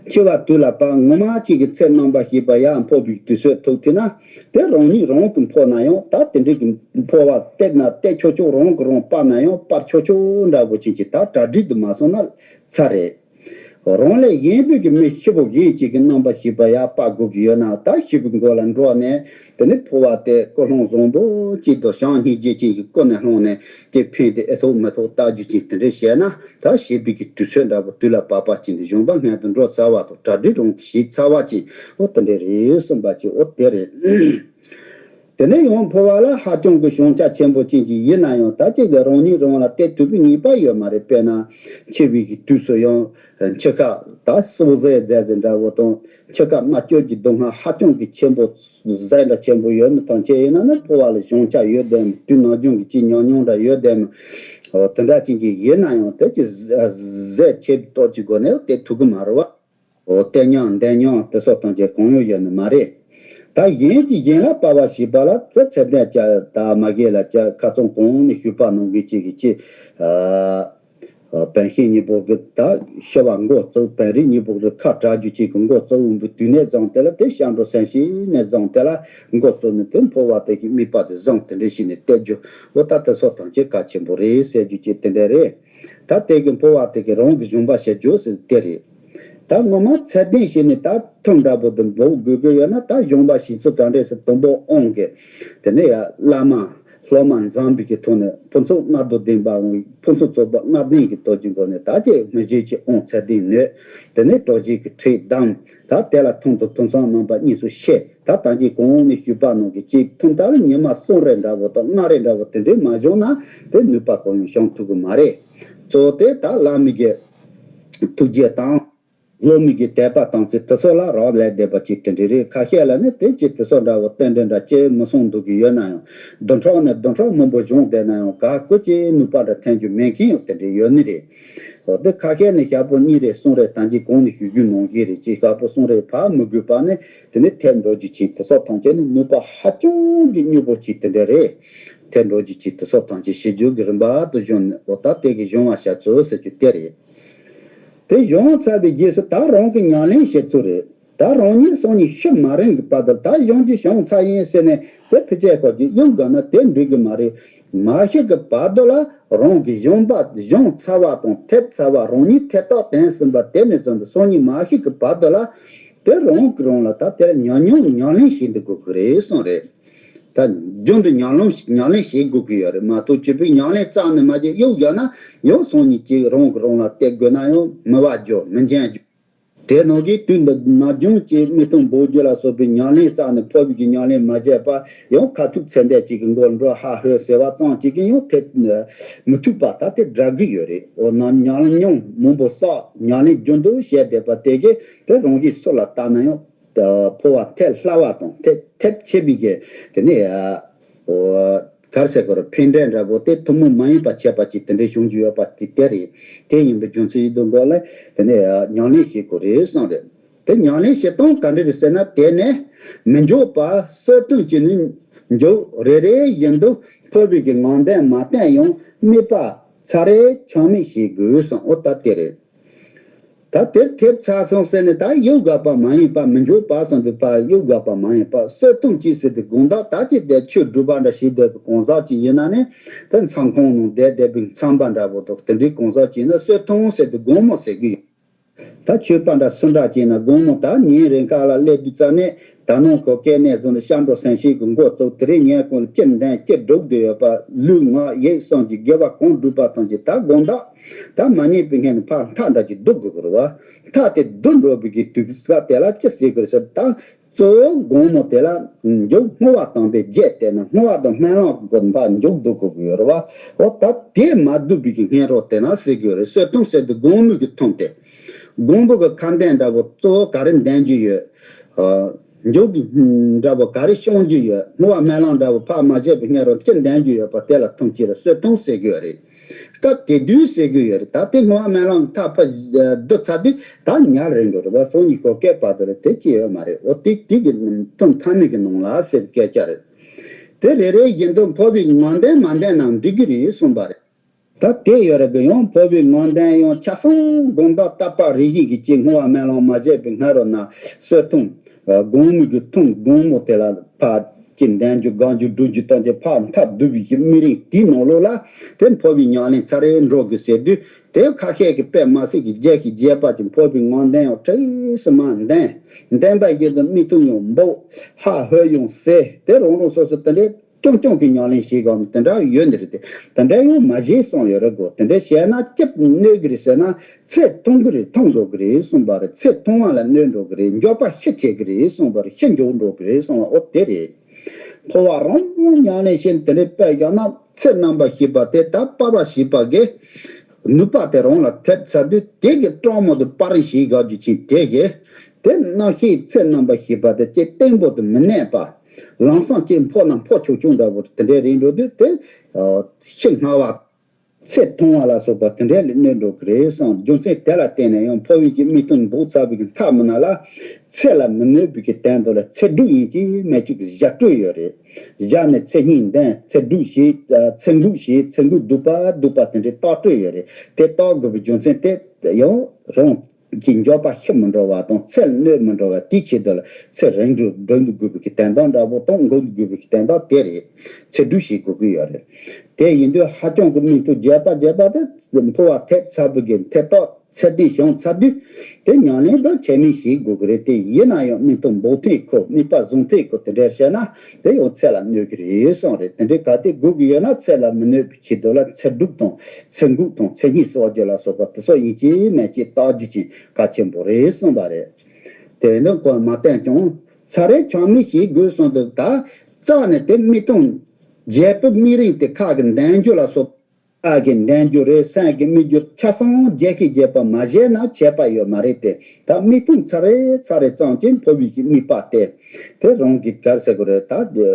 འཆི་བ་དུས་ལ་བབ་ངོ་མ་གཅིག་གི་ཚེ་རྣམ་པར་ཤེས་པ་ཡར་འཕོ་བའི་དུས་ཚོད་ཐུག་ཐུབ་ན། དེ་རང་ཉིད་རང་གི་འཕོ་ན་ཡང་ད་དེ་འདྲའི་གི་འཕོ་བ་སྟེར་ན་སྟེར་ཆོག་ཆོག་རང་གི་རང་སྤར་ན་ཡང་སྤར་ཆོག་ཆོག་འདྲ་བོ་ཅན་གྱི་ད་གྲ་སྒྲིག་དུ་མ་སོང་ན་ཚར་རེད། རང་ལས་གཞན་པའི་གི་མི་ཤི་བོ་གཞན་གཅིག་གི་རྣམ་པར་ཤེས་པ་ཡར་སྤར་དགོས་ཀྱི་ཡོད་ན་ད་ཤི་བོའི་མགོ་ལ་འགྲོ་ནས་དེ་ནི་འཕོ་བ་སྟེར། ཀུན་སློང་བཟང་པོ་གཅིག་དང་བྱམས་སྙིང་རྗེ་ཅན་གྱི་ཀུན་ནས་བསླངས་ནས་དེ་ཕན་བདེ་ཨེ་ཐོག་མི་ཐོག་ལྟ་རྒྱུ་ཅན་དེ་འདྲ་བྱས་ན། ད་བྱེད་པའི་གི་དུས་ཚོད་འདྲ་པོ་དུས་ལ་བབ་པ་ཅིག་ནས་གཞུང་པ་སྔོན་དུ་འགྲོ་ཚར་བ་དང་གྲ་སྒྲིག་རང་གིས་བྱས་ཚར་བ་ཅིག་འོ་དེ་འདྲ་རེད་གསུངས་པ་ཅིག་འོ་དེ་རེད། དེ་ནས་ཡང་འཕོ་བ་ལ་ཧ་ཅང་གི་ཞན་ཆ་ཆེན་པོ་ཅན་ཅིག་ཡིན་ན་ཡང་ད་ཅིག་གི་རང་ཉིད་རང་ལ་སྟེར་ཐུབ་པའི་ངེས་པ་ཡོད་མ་རེད། དཔེར་ན་འཆི་བའི་གི་དུས་སུ་ཡང་འཆི་ཁ་ད་སྲོག་ཟད་མཛད་ཟེར་འདྲ་བོ་དང་འཆི་ཁ་མནར་གཅོད་ཀྱི་སྡུག་བསྔལ་ཧ་ཅང་གི་ཆེན་པོ། ཟས་འདྲ་ཆེན་པོ་ཡོད་མི་ཐམས་ཅད་ཡིན་ན་ནི་འཕོ་བ་ལ་ཞན་ཆ་ཡོད་བསྡད་མི། དུས་ནམ་རྒྱུན་གྱི་ཅི་ཉམས་མྱོང་འདྲ་ཡོད་བསྡད་མི། འོ་དེ་འདྲ་ཅན་གྱི་ཡིན་ན་ཡང་དེ་ཅི་ཟས་ཆེ་ཏོག་ཅིག་སྒོ་ནས་དེ་ཐུབ་ཀྱི་མ་རེད་བ། འོ་སྟེར་མྱོང་འདེབས་མྱོང་དེ་སོགས་ཐམས་ཅད་གང་ཡང་ཡོད་ནི་མ་རེད། ད་གཞན་གྱིས་གཞན་ལ་སྤར་བ་ཞེས་པ་ལ་དེ་ཚད་ལྡན་བྱ་ད་མ་གི་ལ་བྱ་ཁ་སང་གོང་ནས་ཞུས་པ་ནང་བཞིན་ཅིག་གི་ཅི། བན་ཤིང་གཉིས་པོ་གི་ད་ཤི་བ་འགོ་བཙུགས། བན་རི་གཉིས་པོ་གི་ཁ་བྲལ་རྒྱུ་ཅིག་གི་འགོ་བཙུགས་འོང་བའི་དུས་ནས་བཟུང་སྟེ་ལ་དེ་སྐྱབས་འགྲོ་སེམས་བསྐྱེད་ནས་བཟུང་སྟེ་ལ་འགོ་བཙུགས་ནས་དེ་འཕོ་བ་དེ་གི་དམིགས་པ་དེ་བཟང་དེ་འདྲ་ཞིག་ནས་གཏད་རྒྱུ་འོ་ད་དེ་སོགས་ཐམས་ཅད་གལ་ཆེན་པོ་རེད་ཟེར་རྒྱུ་ཅིག་དེ་འདྲ་རེད། ད་དེ་གི་འཕོ་བ་དེ་གི་རང་གི་གཞུང་པ་བྱེད་རྒྱུ་ཟེར་དེ་རེད། ད་ངོ་མ་ཚད་ལྡན་ཞིག་ནས་ད་ཐུན་འདྲ་པོ་དེ་འབོག་དགོས་ཀྱི་ཡོད་ན་ད་གཞུང་པ་བྱེད་ཚུལ་ག་འདྲས་ཟེར་དང་པོ་དབང་གི་དེ་ནས་ཡ་བླ་མ། སློབ་མ་འཛོམས་པའི་གི་ཐོག་ནས་ཕུན་ཚོགས་ལྔ་བདོ་ལྡན་པའམ་ཕུན་ཚོགས་ཚོགས་པ་ལྔ་ལྡན་གྱི་སྟོབས་ཀྱི་སྒོ་ནས་ད་ཅིག་སྨིན་བྱེད་ཀྱི་དབང་ཚད་ལྡན་ནོད། དེ་ནས་གྲོ་བཞིན་གྱི་ཁྲིད་བསྡམས། ད་དེ་ལ་ཐུན་དང་ཐུན་མཚམས་རྣམ་པ་གཉིས་སུ་ཕྱེ། ད་ད་གིན་གོང་འོག་ནས་ཞུས་པ་ནང་གི་གཅིག་ཐུན་མཐར་ཉི་མ་གསུམ་རེ་འདྲ་བོ་དང་ལྔ་རེ་འདྲ་བོ་དེ་འདྲའི་མ་བྱུང་ན་དེ་ནུས་པ་གང་ཡང་བྱུང་ཐུབ་ཀྱི་མ་རེད། གཙོ་བོ་དེ་ད་བླ་མའི་གི་ཐུགས་རྗེ་དང་། སློབ་མའི་གི་དད་པ་དམ་ཚིག་དེ་ཚོ་ལ་རག་ལས་བསྡད་པ་ཅིག་དེ་འདྲ་རེད། ཁ་ཤས་ལ་ནི་དེ་ཅིག་དེ་ཚོ་འདྲ་བོ་རྟེན་འབྲེལ་འདྲ་ཅིག་མི་སྲུང་འདུག་གི་ཡོད་ན་ཡང་བདུན་ཕྲག་ནས་བདུན་ཕྲག་མང་པོ་བྱུང་བསྡད་ན་ཡང་ག་སྐུ་ཅིག་ནུས་པ་འདྲ་ཐོན་རྒྱུ་མེད་མཁན་ཡང་དེ་འདྲ་ཡོད་ནི་རེད། འོ་དེ་ཁ་ཤས་ནི་ཞག་པོ་གཉིས་རེ་གསུམ་རེ་ད་གིན་གོང་ནས་ཞུ་རྒྱུ་ནང་བཞིན་རེད། ཅིག་ཞག་པོ་གསུམ་རེ་ཕར་མི་དགོས་པ་ནི་དེ་ནི་ཐེབས་འགྲོ་རྒྱུ་ཅིག་དེ་ཚོ་ཐམས་ཅད་ནི་ནུས་པ་ཧ་ཅང་གི་སྙོམས་པོ་ཅིག་དེ་འདྲ་རེད། ཐེབས་འགྲོ་རྒྱུ་ཅིག་དེ་ཚོ་ཐམས་ཅད་ཞི་རྒྱས་ཀྱི་རིམ་པ་དུ་བྱུང་ནས་འོ་ད་དེ་གི་གཞུང་བ་བྱ་ཚུལ་ཟེར་རྒྱུ་དེ་རེད། དེ་བྱུང་ཚར་བའི་རྗེས་སུ་ད་རང་གི་ཉམས་ལེན་བྱེད་ཚུལ་རེད། ད་རང་ཉིད་སང་ཉིན་ཤི་མ་རན་གྱི་བར་དུ་ད་གཞུང་གི་བྱུང་ཚར་ཡིན་ཟེར་ནས་དེ་ཕི་ཅེ་ཁོ་གི་གཡུག་དགོས་ན་དེ་འགྲིག་གི་མ་རེད། མ་ཤི་གི་བར་དུ་ལ་རང་གི་གཞུང་པ་བྱུང་ཚར་བ་དང་ཐེབས་ཚར་བ་རང་ཉིད་ཐེབས་རྟགས་བསྟན་ཟིན་པ་དེ་ནས་བཟུང་སྟེ་སང་ཉིན་མ་ཤི་གི་བར་དུ་ལ་དེ་རང་གི་རང་ལ་ད་དེར་ཉམས་མྱོང་ཉམས་ལེན་བྱེད་འདི་དགོས་ཀྱི་རེད་གསུངས་རེད། ད་རྒྱུན་དུ་ཉམས་ལེན་ཉམས་ལེན་བྱེད་དགོས་ཀྱི་ཡོད་རེད་མ་གཏོགས་སྤྱི་པའི་ཉམས་ལེན་རྩ་ནས་མ་བྱས་གཡུག་བཞག་ན་ཡང་སང་ཉིན་གཅིག་རང་གིས་རང་ལ་སྟེར་དགོས་ན་ཡང་མི་བ་རྒྱུ་མི་འཇོན་རྒྱུ། དེ་ནང་གི་དུས་འདི་ནམ་རྒྱུན་གྱི་མི་ཐུང་འབོག་རྒྱུ་ལ་སོགས་པའི་ཉམས་ལེན་རྩ་ནས་འཕོ་བའི་གི་ཉམས་ལེན་མ་བྱས་པ་ཡང་ཁ་ཐུག་ཚེ་འདས་གཅིག་གི་མགོ་འགྲོ་ཧ་ཧོ་ཟེར་བ་ཙམ་གཅིག་གིས་ཡང་དེ་མི་ཐུབ་པ་ད་དེ་འདྲ་གི་ཡོད་རེད། འོ་ན་ཉམས་མྱོང་མང་པོ་བསགས་ཉམས་ལེན་རྒྱུན་དུ་བྱས་བསྡད་པ་དེ་གིས་དེ་རང་གི་སྲོག་ལ་བལྟས་ན་ཡང་། འཕོ་བ་ཐེབས་སླ་བ་དང་ཐེབས་ཐེབས་ཆེ་བའི་གི་དེ་ནས་ག་རེ་ཟེར་དགོས་རེད། ཕན་འབྲས་འདྲ་པོ་དེ་ཐུན་མོང་མ་ཡིན་པ་ཁྱད་པར་ཅིག་དེ་འདྲའི་བྱུང་རྒྱུ་ཡོད་པ་དེ་དེ་རེད། དེ་ཡིན་པའི་རྒྱུ་མཚན་ཡིན་དུས་འགོ་ལ་དེ་ནས་ཉམས་ལེན་བྱེད་དགོས་རེད་གསུངས་རེད། དེ་ཉམས་ལེན་བྱེད་སྟངས་ག་འདྲ་རེད་ཟེར་ན་དེ་ནས་མི་འཇུག་པ་གསལ་སྟོན་བྱས་ནས་འཇུག་རེ་རེ་བཞིན་དུ་འཕོ་བའི་གི་ངང་ལྡན་མ་བསྟན་ཡང་དམིགས་པ་ཚར་རེ་ཆག་མེད་བྱེད་དགོས་གསུངས། འོ་ད་དེ་རེད། ད་དེར་ཐེབས་ཚར་སོང་ཟེར་ནས་ད་གཡུག་དགོས་པ་མ་ཡིན་པ་མི་འཇུག་པ་སོང་དུས་ཕར་གཡུག་དགོས་པ་མ་ཡིན་པ་གསོད་གཏོང་གྱིས་ཟེར་ཏེ་དགོངས་དག་ད་ཅི་དེ་ཆོས་སྒྲུབ་པ་འདྲ་བྱེད་བསྡད་པའི་གང་ཟག་ཅིག་ཡིན་ན་ནི་དེ་མཚམས་ཁང་ནང་བསྡད་བསྡད་པའི་མཚམས་པ་འདྲ་པོ་དང་དེ་འདྲའི་གང་ཟག་ཅིག་ཡིན་ན་གསོད་གཏོང་ཟེར་ཏེ་དགོངས་མོ་ཟེར་གི་ཡོད། ད་ཆོས་པ་འདྲ་སུ་འདྲ་ཅིག་ཡིན་ན་དགོངས་མོ་ད་ཉིན་རེ་འགའ་ལ་སླེབས་དུས་ཙ་ནས་ད་ནང་ཁོ་སྐལ་གནས་བཟུང་ནས་སྐྱབས་འགྲོ་སེམས་བསྐྱེད་ཀྱི་འགོ་བཙུགས་དེ་རིང་ངས་ཁོང་ལ་ཅི་འདོན་ཅི་སྒྲུབ་དགོས་ཡོད་པ་ལུས་ངག་ཡིད་གསུམ་གྱི་དགེ་བ་གང་བསྒྲུབས་པ་ཐམས་ཅད་ད་དགོངས་དག་ད་མ་རྙེད་པའི་སྔོན་ནས་ཕར་མཐའ་འདྲ་ཅིག་བསྡུ་དགོས་ཀྱི་རེད་བ། མཐའ་དེ་བསྡུ་འགྲོ་བའི་གི་དུས་སྐབས་དེ་ལ་ཅི་ཟེར་དགོས་རེད་ཟེར་ད། གཙོ་བོ་དགོངས་མོ་དེ་ལ་མཇུག་བསྔོ་བ་དམ་པའི་རྒྱས་བཏབ་ན་བསྔོ་བ་དང་སྨོན་ལམ་གྱི་སྒོ་ནས་ཕར་མཇུག་བསྡུ་དགོས་ཀྱི་ཡོད་རེད་བ། འོ་ད་དེ་མ་བསྡུས་པའི་གི་སྔོན་རོལ་དེ་ན་ཟེར་གྱི་ཡོད་རེད། གསོད་གཏོང་ཟེར་དུས་དགོངས་མོ་གི་ཐུན་དེ། དགོངས་པ་གི་ཁ་འདོན་འདྲ་པོ་གཙོ་བོ་ག་རེ་འདོན་རྒྱུ་ཡོད། མཇུག་གི་འདྲ་པོ་ག་རེ་སྐྱོང་རྒྱུ་ཡོད། བསྔོ་བ་སྨོན་ལམ་འདྲ་པོ་ཕར་མ་བྱས་པའི་སྔོན་རོལ་ཅི་འདོན་རྒྱུ་ཡོད་པ་དེ་ལ་ཐུན་གཅིག་ལ་གསོད་གཏོང་ཟེར་གྱི་ཡོད་རེད། སྐབས་དེ་དུས་ཟེར་གྱི་ཡོད་རེད། ད་དེ་སྔོན་སྨོན་ལམ་མཐའ་ཕ་བསྡུ་ཚར་དུས་ད་ཉལ་རན་འགྲོ་རེད་པ། སང་ཉིན་ཞོགས་སྐད་བར་དུ་རེད། དེ་ཅི་ཡོད་མ་རེད། འོ་དེ་དེ་གི་ཐུན་ཐ་མའི་གི་ནང་ལ་ཟེར་སྐད་ཆ་རེད། དེ་རེ་རེ་བཞིན་དུ་འཕོ་བའི་ངང་ལྡན་མ་ལྡན་རྣམས་འགྲིག་གི་རེད་གསུངས་པ་རེད། ད་དེ་ཡོད་རེད་གི། ཡང་འཕོ་བའི་ངང་ལྡན་ཡང་ཆ་ཚང་དགོངས་དག་དད་པ་རེ་བཞིན་གྱི་ཅིག་བསྔོ་བ་སྨོན་ལམ་མ་བྱས་པའི་སྔ་རོལ་ན་གསོལ་ཐུང་། དགོང་མོ་གི་ཐུང་དགོང་མོ་དེ་ལ་ཕར་ཅིག་འདོན་རྒྱུ་སྒོམ་རྒྱུ་སྒྲུབ་རྒྱུ་བཏང་ཅིག་ཕར་མཐའ་བསྡུ་བའི་ཅིག་དམིགས་རིམ་དེའི་ནང་ལོགས་ལ་དེ་འཕོ་བའི་ཉམས་ལེན་ཚར་རེ་འགྲོ་དགོས་ཟེར་དུས། དེ་ཁ་ཤས་ཀྱིས་དཔེ་མ་སྲིད་ཀྱི་རྒྱས་ཤིང་རྒྱས་པ་ཅིག་འཕོ་བའི་ངང་ལྡན་ཡང་བྲེལ་ཟིང་མ་ལྡན། ལྡན་པ་བཞིན་དུ་མིག་ཏོ་ཡང་འབོག་ཧ་ཧོད་ཡང་ཟེར། དེ་རང་རང་སོ་སོ་དེ་འདྲའི་རྐྱང་རྐྱང་གི་ཉམས་ལེན་བྱེད་དགོས་མི་དེ་འདྲ་ཡོད་ནི་རེད། དེ་དེ་འདྲ་ཡང་མ་བྱེད་གསུངས་ཡོད་རེད་གོ། དེ་འདྲ་བྱས་ན་ཅི་གནོད་གི་རེད་ཟེར་ན། ཚེ་ཐུང་གི་རེད། ཐུང་འགྲོ་གི་རེད་གསུངས་པ་རེད། ཚེ་ཐུང་བ་ལ་གནོད་འགྲོ་གི་རེད། མགྱོགས་པ་ཤི་བྱེད་ཀྱི་རེད་གསུངས་པ་རེད། ཤི་མགྱོགས་འགྲོ་གི་རེད་གསུངས་པ། འོ་དེ་རེད། འཕོ་བ་རང་ཉམས་ལེན་བྱེད་དེ་འདྲའི་དཔེ་བཞག་ན། ཚེ་རྣམ་པར་ཤེས་པ་དེ་ད་སྤར་བ་ཞེས་པ་གི་ནུས་པ་དེ་རང་ལ་ཐེབས་ཚར་དུས། དེ་གི་སྤྲང་མོ་དེ་སྤར་རིན་ཞེས་བཞག་རྒྱུ་ཅིག་དེ་བཞིན། དེ་རྣམ་ཤེས་ཚེ་རྣམ་པར་ཤེས་པ་དེ་ཅིག་བརྟན་པོ་དུ་མི་གནས་པ། ལམ་སང་ཅིག་འཕོ་ན་འཕོ་ཆོག་ཆོག་འདྲ་བོ་དེ་འདྲའི་རེད་འགྲོ་དུས། དེ་ཤི་སྔ་བ། ཚེ་ཐུང་བ་ལ་སོགས་པ་དེ་འདྲ་ལ་གནོད་འགྲོ་གི་རེད་བསམ། རྒྱུ་མཚན་དེ་ལ་བརྟེན་ནས་ཡང་འཕོ་བའི་གི་མིག་ཏོ་འབོག་ཚར་བའི་གི་མཐའ་མི་ནང་ལ། ཚེ་ལ་མི་གནོད་པའི་གི་དོན་དུ་ལ་ཚེ་སྒྲུབ་ཡིན་གཅིག་མིན་གཅིག་གི་བཞག་སྤྲོད་ཡོད་རེད། བཞག་ནས་ཚེ་སྙིང་ལྡན། ཚེ་སྒྲུབ་བྱེད། ཚེ་འགུགས་བྱེད། ཚེ་འགུགས་སྡུད་པ་སྡུད་པ་དེ་འདྲའི་བརྟག་སྤྲོད་ཡོད་རེད། དེ་བརྟག་དགོས་པའི་རྒྱུ་མཚན་དེ་ཡང་རང་གི་མགྱོགས་པ་ཤི་མི་འགྲོ་བ་དང་། ཚེ་ལ་གནོད་མི་འགྲོ་བ་དེའི་ཆེད་དུ་ལ་ཚེ་རིང་དུ་སྒྲུབ་དགོས་པའི་གི་དོན་དག་འདྲ་པོ་དང་། འགུགས་དགོས་པའི་གི་དོན་དག་དེ་རེད། ཚེ་སྒྲུབ་བྱེད་དགོས་ཀྱི་ཡོད་རེད། དེ་ཡིན་དུས་ཧ་ཅང་གི་མིག་ཏོ་རྒྱས་པ་རྒྱས་པ་དེ་འཕོ་བ་ཐེབས་ཚར་བའི་གི་མཐའ་དག་ཚད་ལྡན་བྱུང་ཚར་དུས། དེ་ཉམས་ལེན་དང་ཁྱད་མེད་བྱེད་དགོས་ཀྱི་རེད། དེ་ཡིན་ན་ཡང་མིག་ཏོ་འབོག་ཐེངས་ཁོ། མིད་པ་བཟུང་ཐེངས་ཁོ། དེ་འདྲ་བྱས་ན་དེ་ཡང་ཚེ་ལ་གནོད་ཀྱི་རེད་གསུངས་རེད། དེ་འདྲའི་གལ་ཏེ་དགོས་ཀྱི་ཡོད་ན། ཚེ་ལ་མི་གནོད་པའི་ཆེད་དུ་ལ་ཚེ་སྒྲུབ་དང་ཚེ་འགུགས་དང་ཚེ་སྙིང་གསོ་རྒྱུ་ལ་སོགས་པ་དེ་ཚོ་ཡིན་གཅིག་མིན་གཅིག་བརྟག་རྒྱུ་ཅིག་གལ་ཆེན་པོ་རེད་གསུངས་པ་རེད། དེ་འདྲ་གོ་མ་བསྟན་ཀྱང་ཚར་རེ་ཆག་མེད་བྱེད་དགོས་གསུངས་འདུག་ད་རྩ་ནས་དེ་མིག་ཏོ་རྒྱས་པའི་དམིགས་རིམ་དེ་ཁ་གི་འདོན་རྒྱུ་ལ་སོགས། ཁ་གི་འདོན་རྒྱུ་རེད། སེམས་ཀྱི་དམིགས་རྒྱུ་ཆ་ཚང་རྒྱས་ཀྱི་རྒྱས་པ་མ་བྱས་ན་བྱས་པ་ཡོད་མ་རེད་དེ། ད་མིག་ཏོ་ཚར་རེ་ཚར་རེ་ཙམ་གྱིས་འཕོ་བའི་གི་དམིགས་པ་དེ། དེ་རང་གི་ག་རེ་ཟེར་དགོས་རེད། ད་དེ་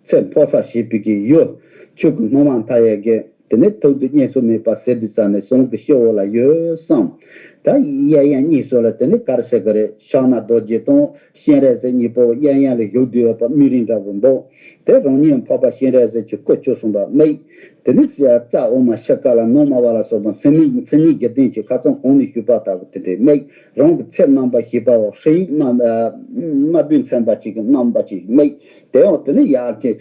ཚེ་འཕོ་ས་ཞེས་པའི་གི་ཡུལ། ཆོས་ཀྱི་སྣང་བ་མཐའ་ཡས་ཀྱི། དེ་ནས་ཐུགས་དུ་གཉེར་སུ་མེད་པ་ཟེར་དུས་ཙམ་ནས་གཟུངས་ཀྱི་སྤྱི་བོ་ལ་ཡོད་བསམ། ད་གཡས་གཡོན་གཉིས་སུ་ལ་དེ་ནས་ག་རེ་ཟེར་དགོས་རེད། ཕྱག་ན་རྡོ་རྗེ་དང་སྤྱན་རས་གཟིགས་གཉིས་པོ་གཡས་གཡོན་ལ་བཞུགས་སྡོད་ཡོད་པ་དམིགས་རིམ་འདྲ་བོ་འབོག་དེ་རང་ཉིད་འཕགས་པ་སྤྱན་རས་གཟིགས་ཀྱི་སྐུ་བཅུ་གསུམ་པ་དམིགས། དེ་ནས་རྩ་འོག་མ་ཤི་ཁ་ལ་ནང་མ་བ་ལ་སོགས་པ་མཚན་མིག་མཚན་ཉིད་བཞི་ལྡན་གྱི་ཁ་ཚང་གོང་ནས་ཞུས་པ་ལྟ་བུ་དེ་འདྲའི་དམིགས། རང་གི་ཚེ་རྣམ་པར་ཤེས་པའོ། ཧྲཱིཿདམ་དམར་པོས་མཚན་པ་གཅིག་གི་རྣམ་པ་གཅིག་དམིགས། དེ་ཡང་དེ་ནས་ཡར་གྱི་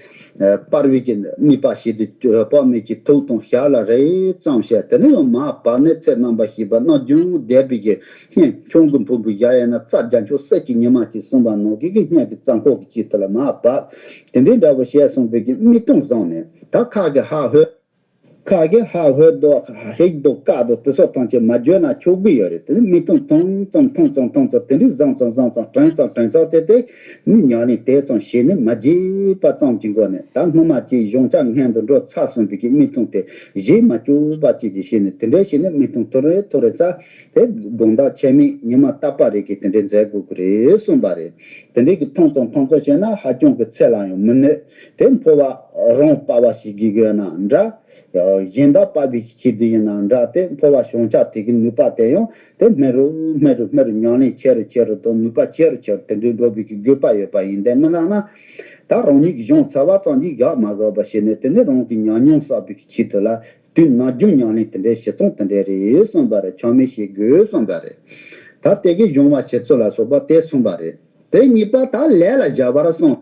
སྤར་བའི་གི་དམིགས་པ་བྱེད་དུས་དཔག་མེད་ཀྱི་ཐུགས་དང་ཞབས་ལ་རེག་ཙམ་བྱས། དེ་ནས་ཡང་མར་བབས་ནས་ཚེ་རྣམ་པར་ཤེས་པ་རྣམ་འབྱུང་ལྡན་པའི་གི་སྙན་ཆུང་གི་འཕུར་འཕུར་བཞག་ཡས་ན། རྩ་རྒྱ་མཚོ་གསེར་གྱི་ཉི་མ་ཅིག་གསུངས་པ་ནང་བཞིན་གྱི་སྙན་གྱི་རྩ་འཁོར་གྱི་དཀྱིལ་དུ་ལ་མར་བབས། དེ་འདྲའི་འདྲ་བོ་བྱས་སོང་བའི་གི་མིག་ཏོ་བཟུང་ནས། ད་ཁ་གི་ཧ་ཧོད། ཁ་གི་ཧ་ཧོད་དོ་ཧིག་དོ་ཀ་དོ་དེ་ཚོ་ཐམས་ཅད་མ་བརྗོད་ན་ཆོག་གི་ཡོད་རེད། དེ་ནི་མིག་ཏོ་མཐོང་ཙམ་མཐོང་ཙམ་མཐོང་ཙམ། དེ་འདྲའི་བཟང་ཙམ་བཟང་ཙམ། དྲན་ཙམ་དྲན་ཙམ་བྱས་ཏེ་ནི་ཉམས་ལེན་དེ་ཙམ་བྱས་ནས་མ་བརྗེད་པ་ཙམ་གྱི་སྒོ་ནས། ད་སྔོན་མ་ཅིག་གཞུང་ཆ་སྔོན་དུ་འགྲོ་ཚར་སོང་བའི་གི་མིག་ཏོ་དེ་བརྗེད་མ་བཅུག་པ་ཅིག་གིས་བྱས་ནས། དེ་འདྲའི་བྱས་ནས་མིག་ཏོ་ཐོ་རེ་ཐོ་རེ་ཙམ་དེ་དགོང་དག་ཆད་མེད་ཉི་མ་རྟག་པ་རེ་གི་དེ་འདྲའི་མཛད་དགོས་ཀྱི་རེད་གསུངས་པ་རེད། དེ་འདྲའི་གི་མཐོང་ཙམ་མཐོང་ཙམ་བྱས་ན་ཧ་ཅང་གི་ཚེ་ལ་ཡང་མི་གནོད། དེ་འཕོ་བ་རང་སྤར་བ་ཞིག་དགོས་ཀྱི་ཡོད་ན་འདྲ། གཞན་དག་སྤར་བའི་ཆེད་དུ་ཡིན་ན་འདྲ། དེ་འཕོ་བ་བྱང་ཆུབ་དེ་གི་ནུས་པ་དེ་ཡང་དེ་སྨིན་རུ་སྨིན་རུ་སྨིན་རུ་ཉམས་ལེན་ཆེ་རུ་ཆེ་རུ་དང་ནུས་པ་ཆེ་རུ་ཆེ་རུ་དེ་འདྲའི་འགྲོ་བའི་གི་དགོས་པ་ཡོད་པ་ཡིན། དེ་མིན་ན་ན་ད་རང་ཉིད་ཀྱི་གཞུང་ཚར་བ་ཙམ་གྱིས་བཞག་མ་དགོས་པ་བྱས་ནས། དེ་ནི་རང་གི་ཉམས་མྱོང་བསགས་པའི་གི་ཆེད་དུ་ལ་དུས་ནམ་རྒྱུན་ཉམས་ལེན་དེ་འདྲའི་བྱེད་སྟངས་དེ་འདྲའི་རེད་གསུངས་པ་རེད། ཆག་མེད་བྱེད་དགོས་གསུངས་པ་རེད། ད་དེ་གི་སྦྱོང་བ་བྱེད་ཚུལ་ལ་སོགས་པ་དེ་གསུངས་པ་རེད། དེ་གཉིས་པ་ད་ལས་ལ་བཞག་པར་གསུངས།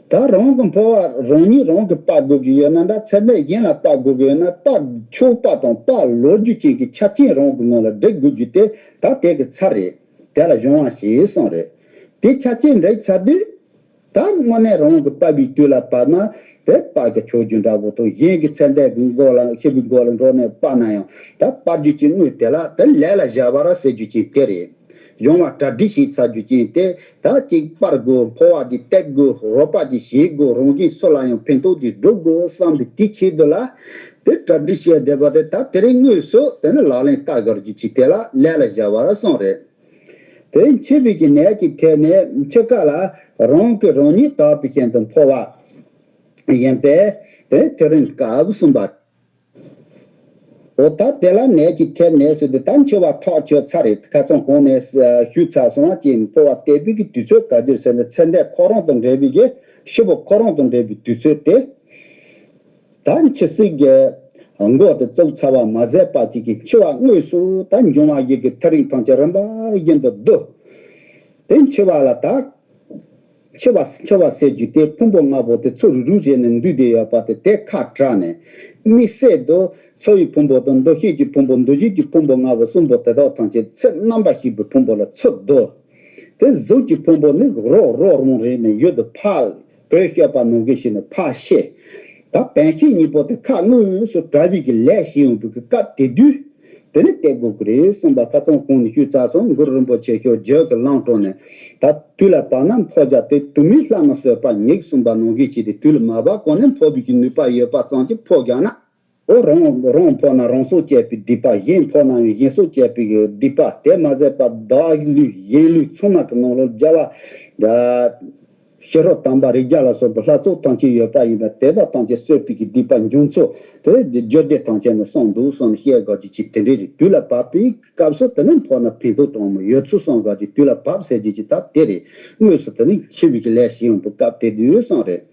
ད་རང་གི་འཕོ་བ་རང་ཉིད་རང་གིས་སྤར་དགོས་ཀྱི་ཡོད་ན་འདྲ། ཚེ་འདས་གཞན་ལ་སྤར་དགོས་ཀྱི་ཡོད་ན། སྤར་ཆོག་པ་དང་སྤར་ལོ་རྒྱུས་ཅན་གྱི་ཆ་རྐྱེན་རང་གི་ངོས་ལ་སྒྲིག་དགོས་རྒྱུ་དེ་ད་དེ་གི་ཚར་རེད། དེ་ལ་སྦྱོང་བ་བྱེད་གསུངས་རེད། དེ་ཆ་རྐྱེན་འགྲིག་ཚར་དུས། ད་དངོས་གནས་རང་གི་སྤར་བའི་དུས་ལ་བབས་ན་དེ་སྤར་གི་ཆོག་རྒྱུ་འདྲ་བོ་དང་། གཞན་གྱི་ཚེ་འདས་ཀྱི་མགོ་ལ་ཤི་བའི་མགོ་ལ་འགྲོ་ནས་སྤར་ན་ཡང་། ད་སྤར་རྒྱུ་ཅིག་དངོས་དེ་ལ་དེ་ལས་ལ་བཞག་པར་ཟེར་རྒྱུ་ཅིག་དེ་རེད། སྦྱོང་བ་གྲ་སྒྲིག་བྱས་ཚར་རྒྱུ་ཅིག་དེ། ད་ཅིག་སྤར་དགོས། འཕོ་བ་ཅིག་སྟེར་དགོས། རོགས་པ་ཅིག་བྱེད་དགོས། རང་གཞན་སུ་ལ་ཡང་ཕན་ཐོགས་ཅིག་སྒྲུབ་དགོས་བསམ་པའི་དེ་ཆེད་དུ་ལ་དེ་གྲ་སྒྲིག་བྱས་བསྡད་པ་དེ། ད་དེ་རིང་དངོས་སུ་དེ་ནི་ལག་ལེན་བསྟར་དགོས་རྒྱུ་ཅིག་དེ་ལ་ལས་ལ་བཞག་པར་གསུངས་རེད། དེ་འཆི་བའི་གི་ནད་ཀྱི་ཐད་ནས་འཆི་ཁ་ལ་རང་གིས་རང་ཉིད་དག་པའི་ཞིང་དུ་འཕོ་བ་ཡིན་པས། དེ་དེ་རིང་སྐབས་གསུངས་པ། འོ་ད་དེ་ལ་ནད་ཀྱིས་ཐེབས་ནས་ཟེར་ཏེ། ད་འཆི་བ་ཐག་ཆོད་ཚར་རེད། ཁ་སང་གོང་ནས་ཞུས་ཚར་སོང་བ་ཅིག་འཕོ་བ་བསྟེན་པའི་གི་དུས་ཚོད་ག་དུས་ཟེར་ན། ཚེ་འདས་ཁོ་རང་དང་འབྲེལ་བའི་གི་ཤི་བོ་ཁོ་རང་དང་འབྲེལ་བའི་དུས་ཚོད་དེ། ད་འཆི་སྲིད་ཀྱི་མགོ་དེ་བཙུགས་ཚར་བ་མ་ཟད་པ་ཅིག་གི་འཆི་བ་དངོས་སུ་ད་འབྱུང་བ་ཡི་གེ་ཐག་རིང་ཐམས་ཅད་རིམ་པ་བཞིན་དུ་བསྡུ། དེ་འཆི་བ་ལ་ད་འཆི་བ་འཆི་བ་ཟེར་རྒྱུ་དེ་ཕུང་པོ་ལྔ་པོ་དེ་ཚུར་རུ་རུ་བྱས་ནས་འདུས་ཏེ་ཡོད་པ་དེ་དེ་ཁ་བྲལ་ནས། དམིགས་བསལ་དུ་འཚོ་བའི་ཕུང་པོ་དང་། འདུ་ཤེས་ཀྱི་ཕུང་པོ། འདུ་བྱེད་ཀྱི་ཕུང་པོ་ལྔ་པོ་གསུམ་པོ་དེ་དག་ཐམས་ཅད་ཚེ་རྣམ་པ་ཤེས་པའི་ཕུང་པོ་ལ་ཚུར་བསྡུ། དེ་གཟུགས་ཀྱི་ཕུང་པོ་ནི་རོ་རོ་རུང་རེ་ནས་ཡུལ་དུ་ཕར་བོད་བཤད་པ་ནང་བཞིན་བྱས་ནས་ཕར་བཤད། ད་བན་ཤེས་གཉིས་པོ་དེ་ཁ་དངོས་སུ་བྲལ་བའི་གི་ལས་བྱེད་ཡོང་བའི་གི་སྐབས་དེ་དུས་དེ་ནི་བསྟེན་དགོས་ཀྱི་རེད་གསུངས་པ་ཁ་སང་གོང་ནས་ཞུས་ཚར་སོང་། གུ་རུ་རིན་པོ་ཆེ་ཁྱོད་རྒྱུད་ཀྱི་ལམ་དྲོངས་ནས། ད་དུས་ལ་བབ་ན་འཕོ་རྒྱག་སྟེ། དུས་མེད་ལྷ་རྣམས་གསོད་པ་ཉིད་གསུངས་པ་ནང་བཞིན་བྱས་ཏེ། དུས་ལ་མ་བབ་གོང་ནས་འཕོ་བའི་གི་ནུས་པ་ཡོད་པ་ཙམ་གྱིས་འཕོ་རྒྱག་ན། འོ་རང་རང་འཕོ་ན་རང་སྲོག་བཅད་པའི་སྡིག་པ། གཞན་འཕོ་ན་ཡང་གཞན་སྲོག་བཅད་པའི་སྡིག་པ། དེ་མ་ཟད་པར་བདག་ལུས་གཞན་ལུས་ཚང་མ་གི་ནང་ལོགས་རྒྱལ་བ་ཕྱི་རོལ་དམ་པ་རིགས་བརྒྱ་ལ་སོགས་པའི་ལྷ་ཚོགས་ཐམས་ཅད་ཡོད་པ་ཡིན་པ། དེ་དག་ཐམས་ཅད་གསོད་པའི་གི་སྡིག་པ་འབྱུང་ཚུལ་དེ་རྒྱུད་སྡེ་ཐམས་ཅད་ནས་གསུངས་འདུག་གསུངས་ནས་བཤད་དགོས་ཀྱི་ཅིག་དེ་འདྲ་རེད། དུས་ལ་བབ་པའི་སྐབས་སུ་དེ་ནས་འཕོ་ན་ཕན་ཐོགས་གྲངས་མང་ཡོད་ཚུལ་གསུངས་དགོས་ཀྱི། དུས་ལ་བབ་ཟེར་རྒྱུ་ཅིག་ད་དེ་རེད། དངོས་སུ་དེ་ནས་འཆི་བའི་གི་ལས་བྱེད་ཡོང་བའི་སྐབས་དེ་དུས་གསུངས་རེད།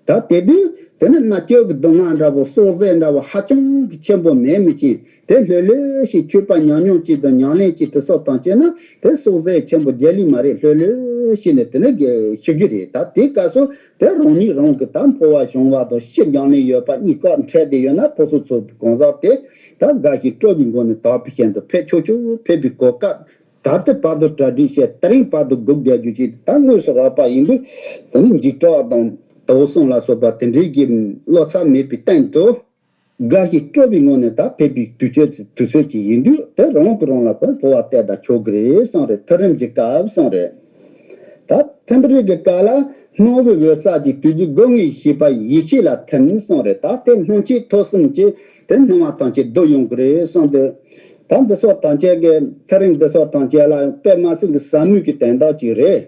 ད་དེ་དུས་དེ་ནི་མནར་གཅོད་ཀྱི་སྡུག་བསྔལ་འདྲ་བོ་སྲོག་ཟད་འདྲ་བོ་ཧ་ཅང་གི་ཆེན་པོ་མེད་མི་ཅིག་དེ་ལྷོད་ལྷོད་ཞིག་མཆོད་པ་ཉམས་མྱོང་ཅིག་དང་ཉམས་ལེན་ཅིག་དེ་སོགས་དང་བཅས་ན་དེ་སྲོག་ཟད་ཆེན་པོ་རྒྱལ་ལི་མ་རེད། ལྷོད་ལྷོད་ཞིག་ནས་དེ་ནི་ཤི་གི་རེད། ད་དེའི་སྐབས་སུ་དེ་རང་ཉིད་རང་གི་ད་འཕོ་བ་བྱུང་བ་དང་ཤི་ཉམས་ལེན་ཡོད་པ་གཉིས་ཀ་འཕྲད་དེ་ཡོད་ན། ཕོ་སོ་ཚོ་གང་ཟག་དེ་ད་དགའ་ཞིང་སྤྲོ་བའི་སྒོ་ནས་དག་པའི་ཞིང་དུ་ཕེབས་ཆོག་ཆོག་ཕེབས་པའི་གོ་སྐབས། ད་ལྟ་བར་དུ་གྲ་སྒྲིག་བྱས། དེ་རིང་བར་དུ་སྒུག་བསྡད་རྒྱུ་ཅིག་ད་དངོས་སུ་རག་པ་ཡིན་དུས། དེ་ནི་འཇིགས་སྐྲག་དང་དུག་གསུམ་ལ་སོགས་པ་དེ་འདྲའི་གི་བློ་འཚབ་མེད་པའི་སྟེང་དུ། དགའ་ཞིང་སྤྲོ་བའི་ངང་ནས་ད་ཕེབས་པའི་དུས་ཚོད་དུས་ཚོད་ཅིག་ཡིན་དུས། དེ་རང་གིས་རང་ལ་ཕན་འཕོ་བ་གཏད་ད་ཆོག་གི་རེད་གསུངས་རེད། ཐག་རིང་གི་སྐབས་གསུངས་རེད། ད་ཐིམ་ཕུག་གི་སྐབས་ལ་སྣང་བའི་འོད་གསལ་གྱི་དུས་ཀྱི་སྒོ་ལྔའི་ཤེས་པ་ཡེ་ཤེས་ལ་ཐིམ་གསུངས་རེད། ད་དེ་སྣང་མཆེད་ཐོབ་གསུམ་གྱིས་དེ་སྣང་བ་ཐམས་ཅད་བསྡུ་ཡོང་གི་རེད་གསུངས་དུས། ད་འདི་སོགས་དང་བཅས་ཀྱི་ཐག་རིང་འདི་སོགས་དང་བཅས་ལ་དཔེ་མ་སྲིད་ཀྱི་ཟབ་མོ་གི་དོན་དག་ཅིག་རེད།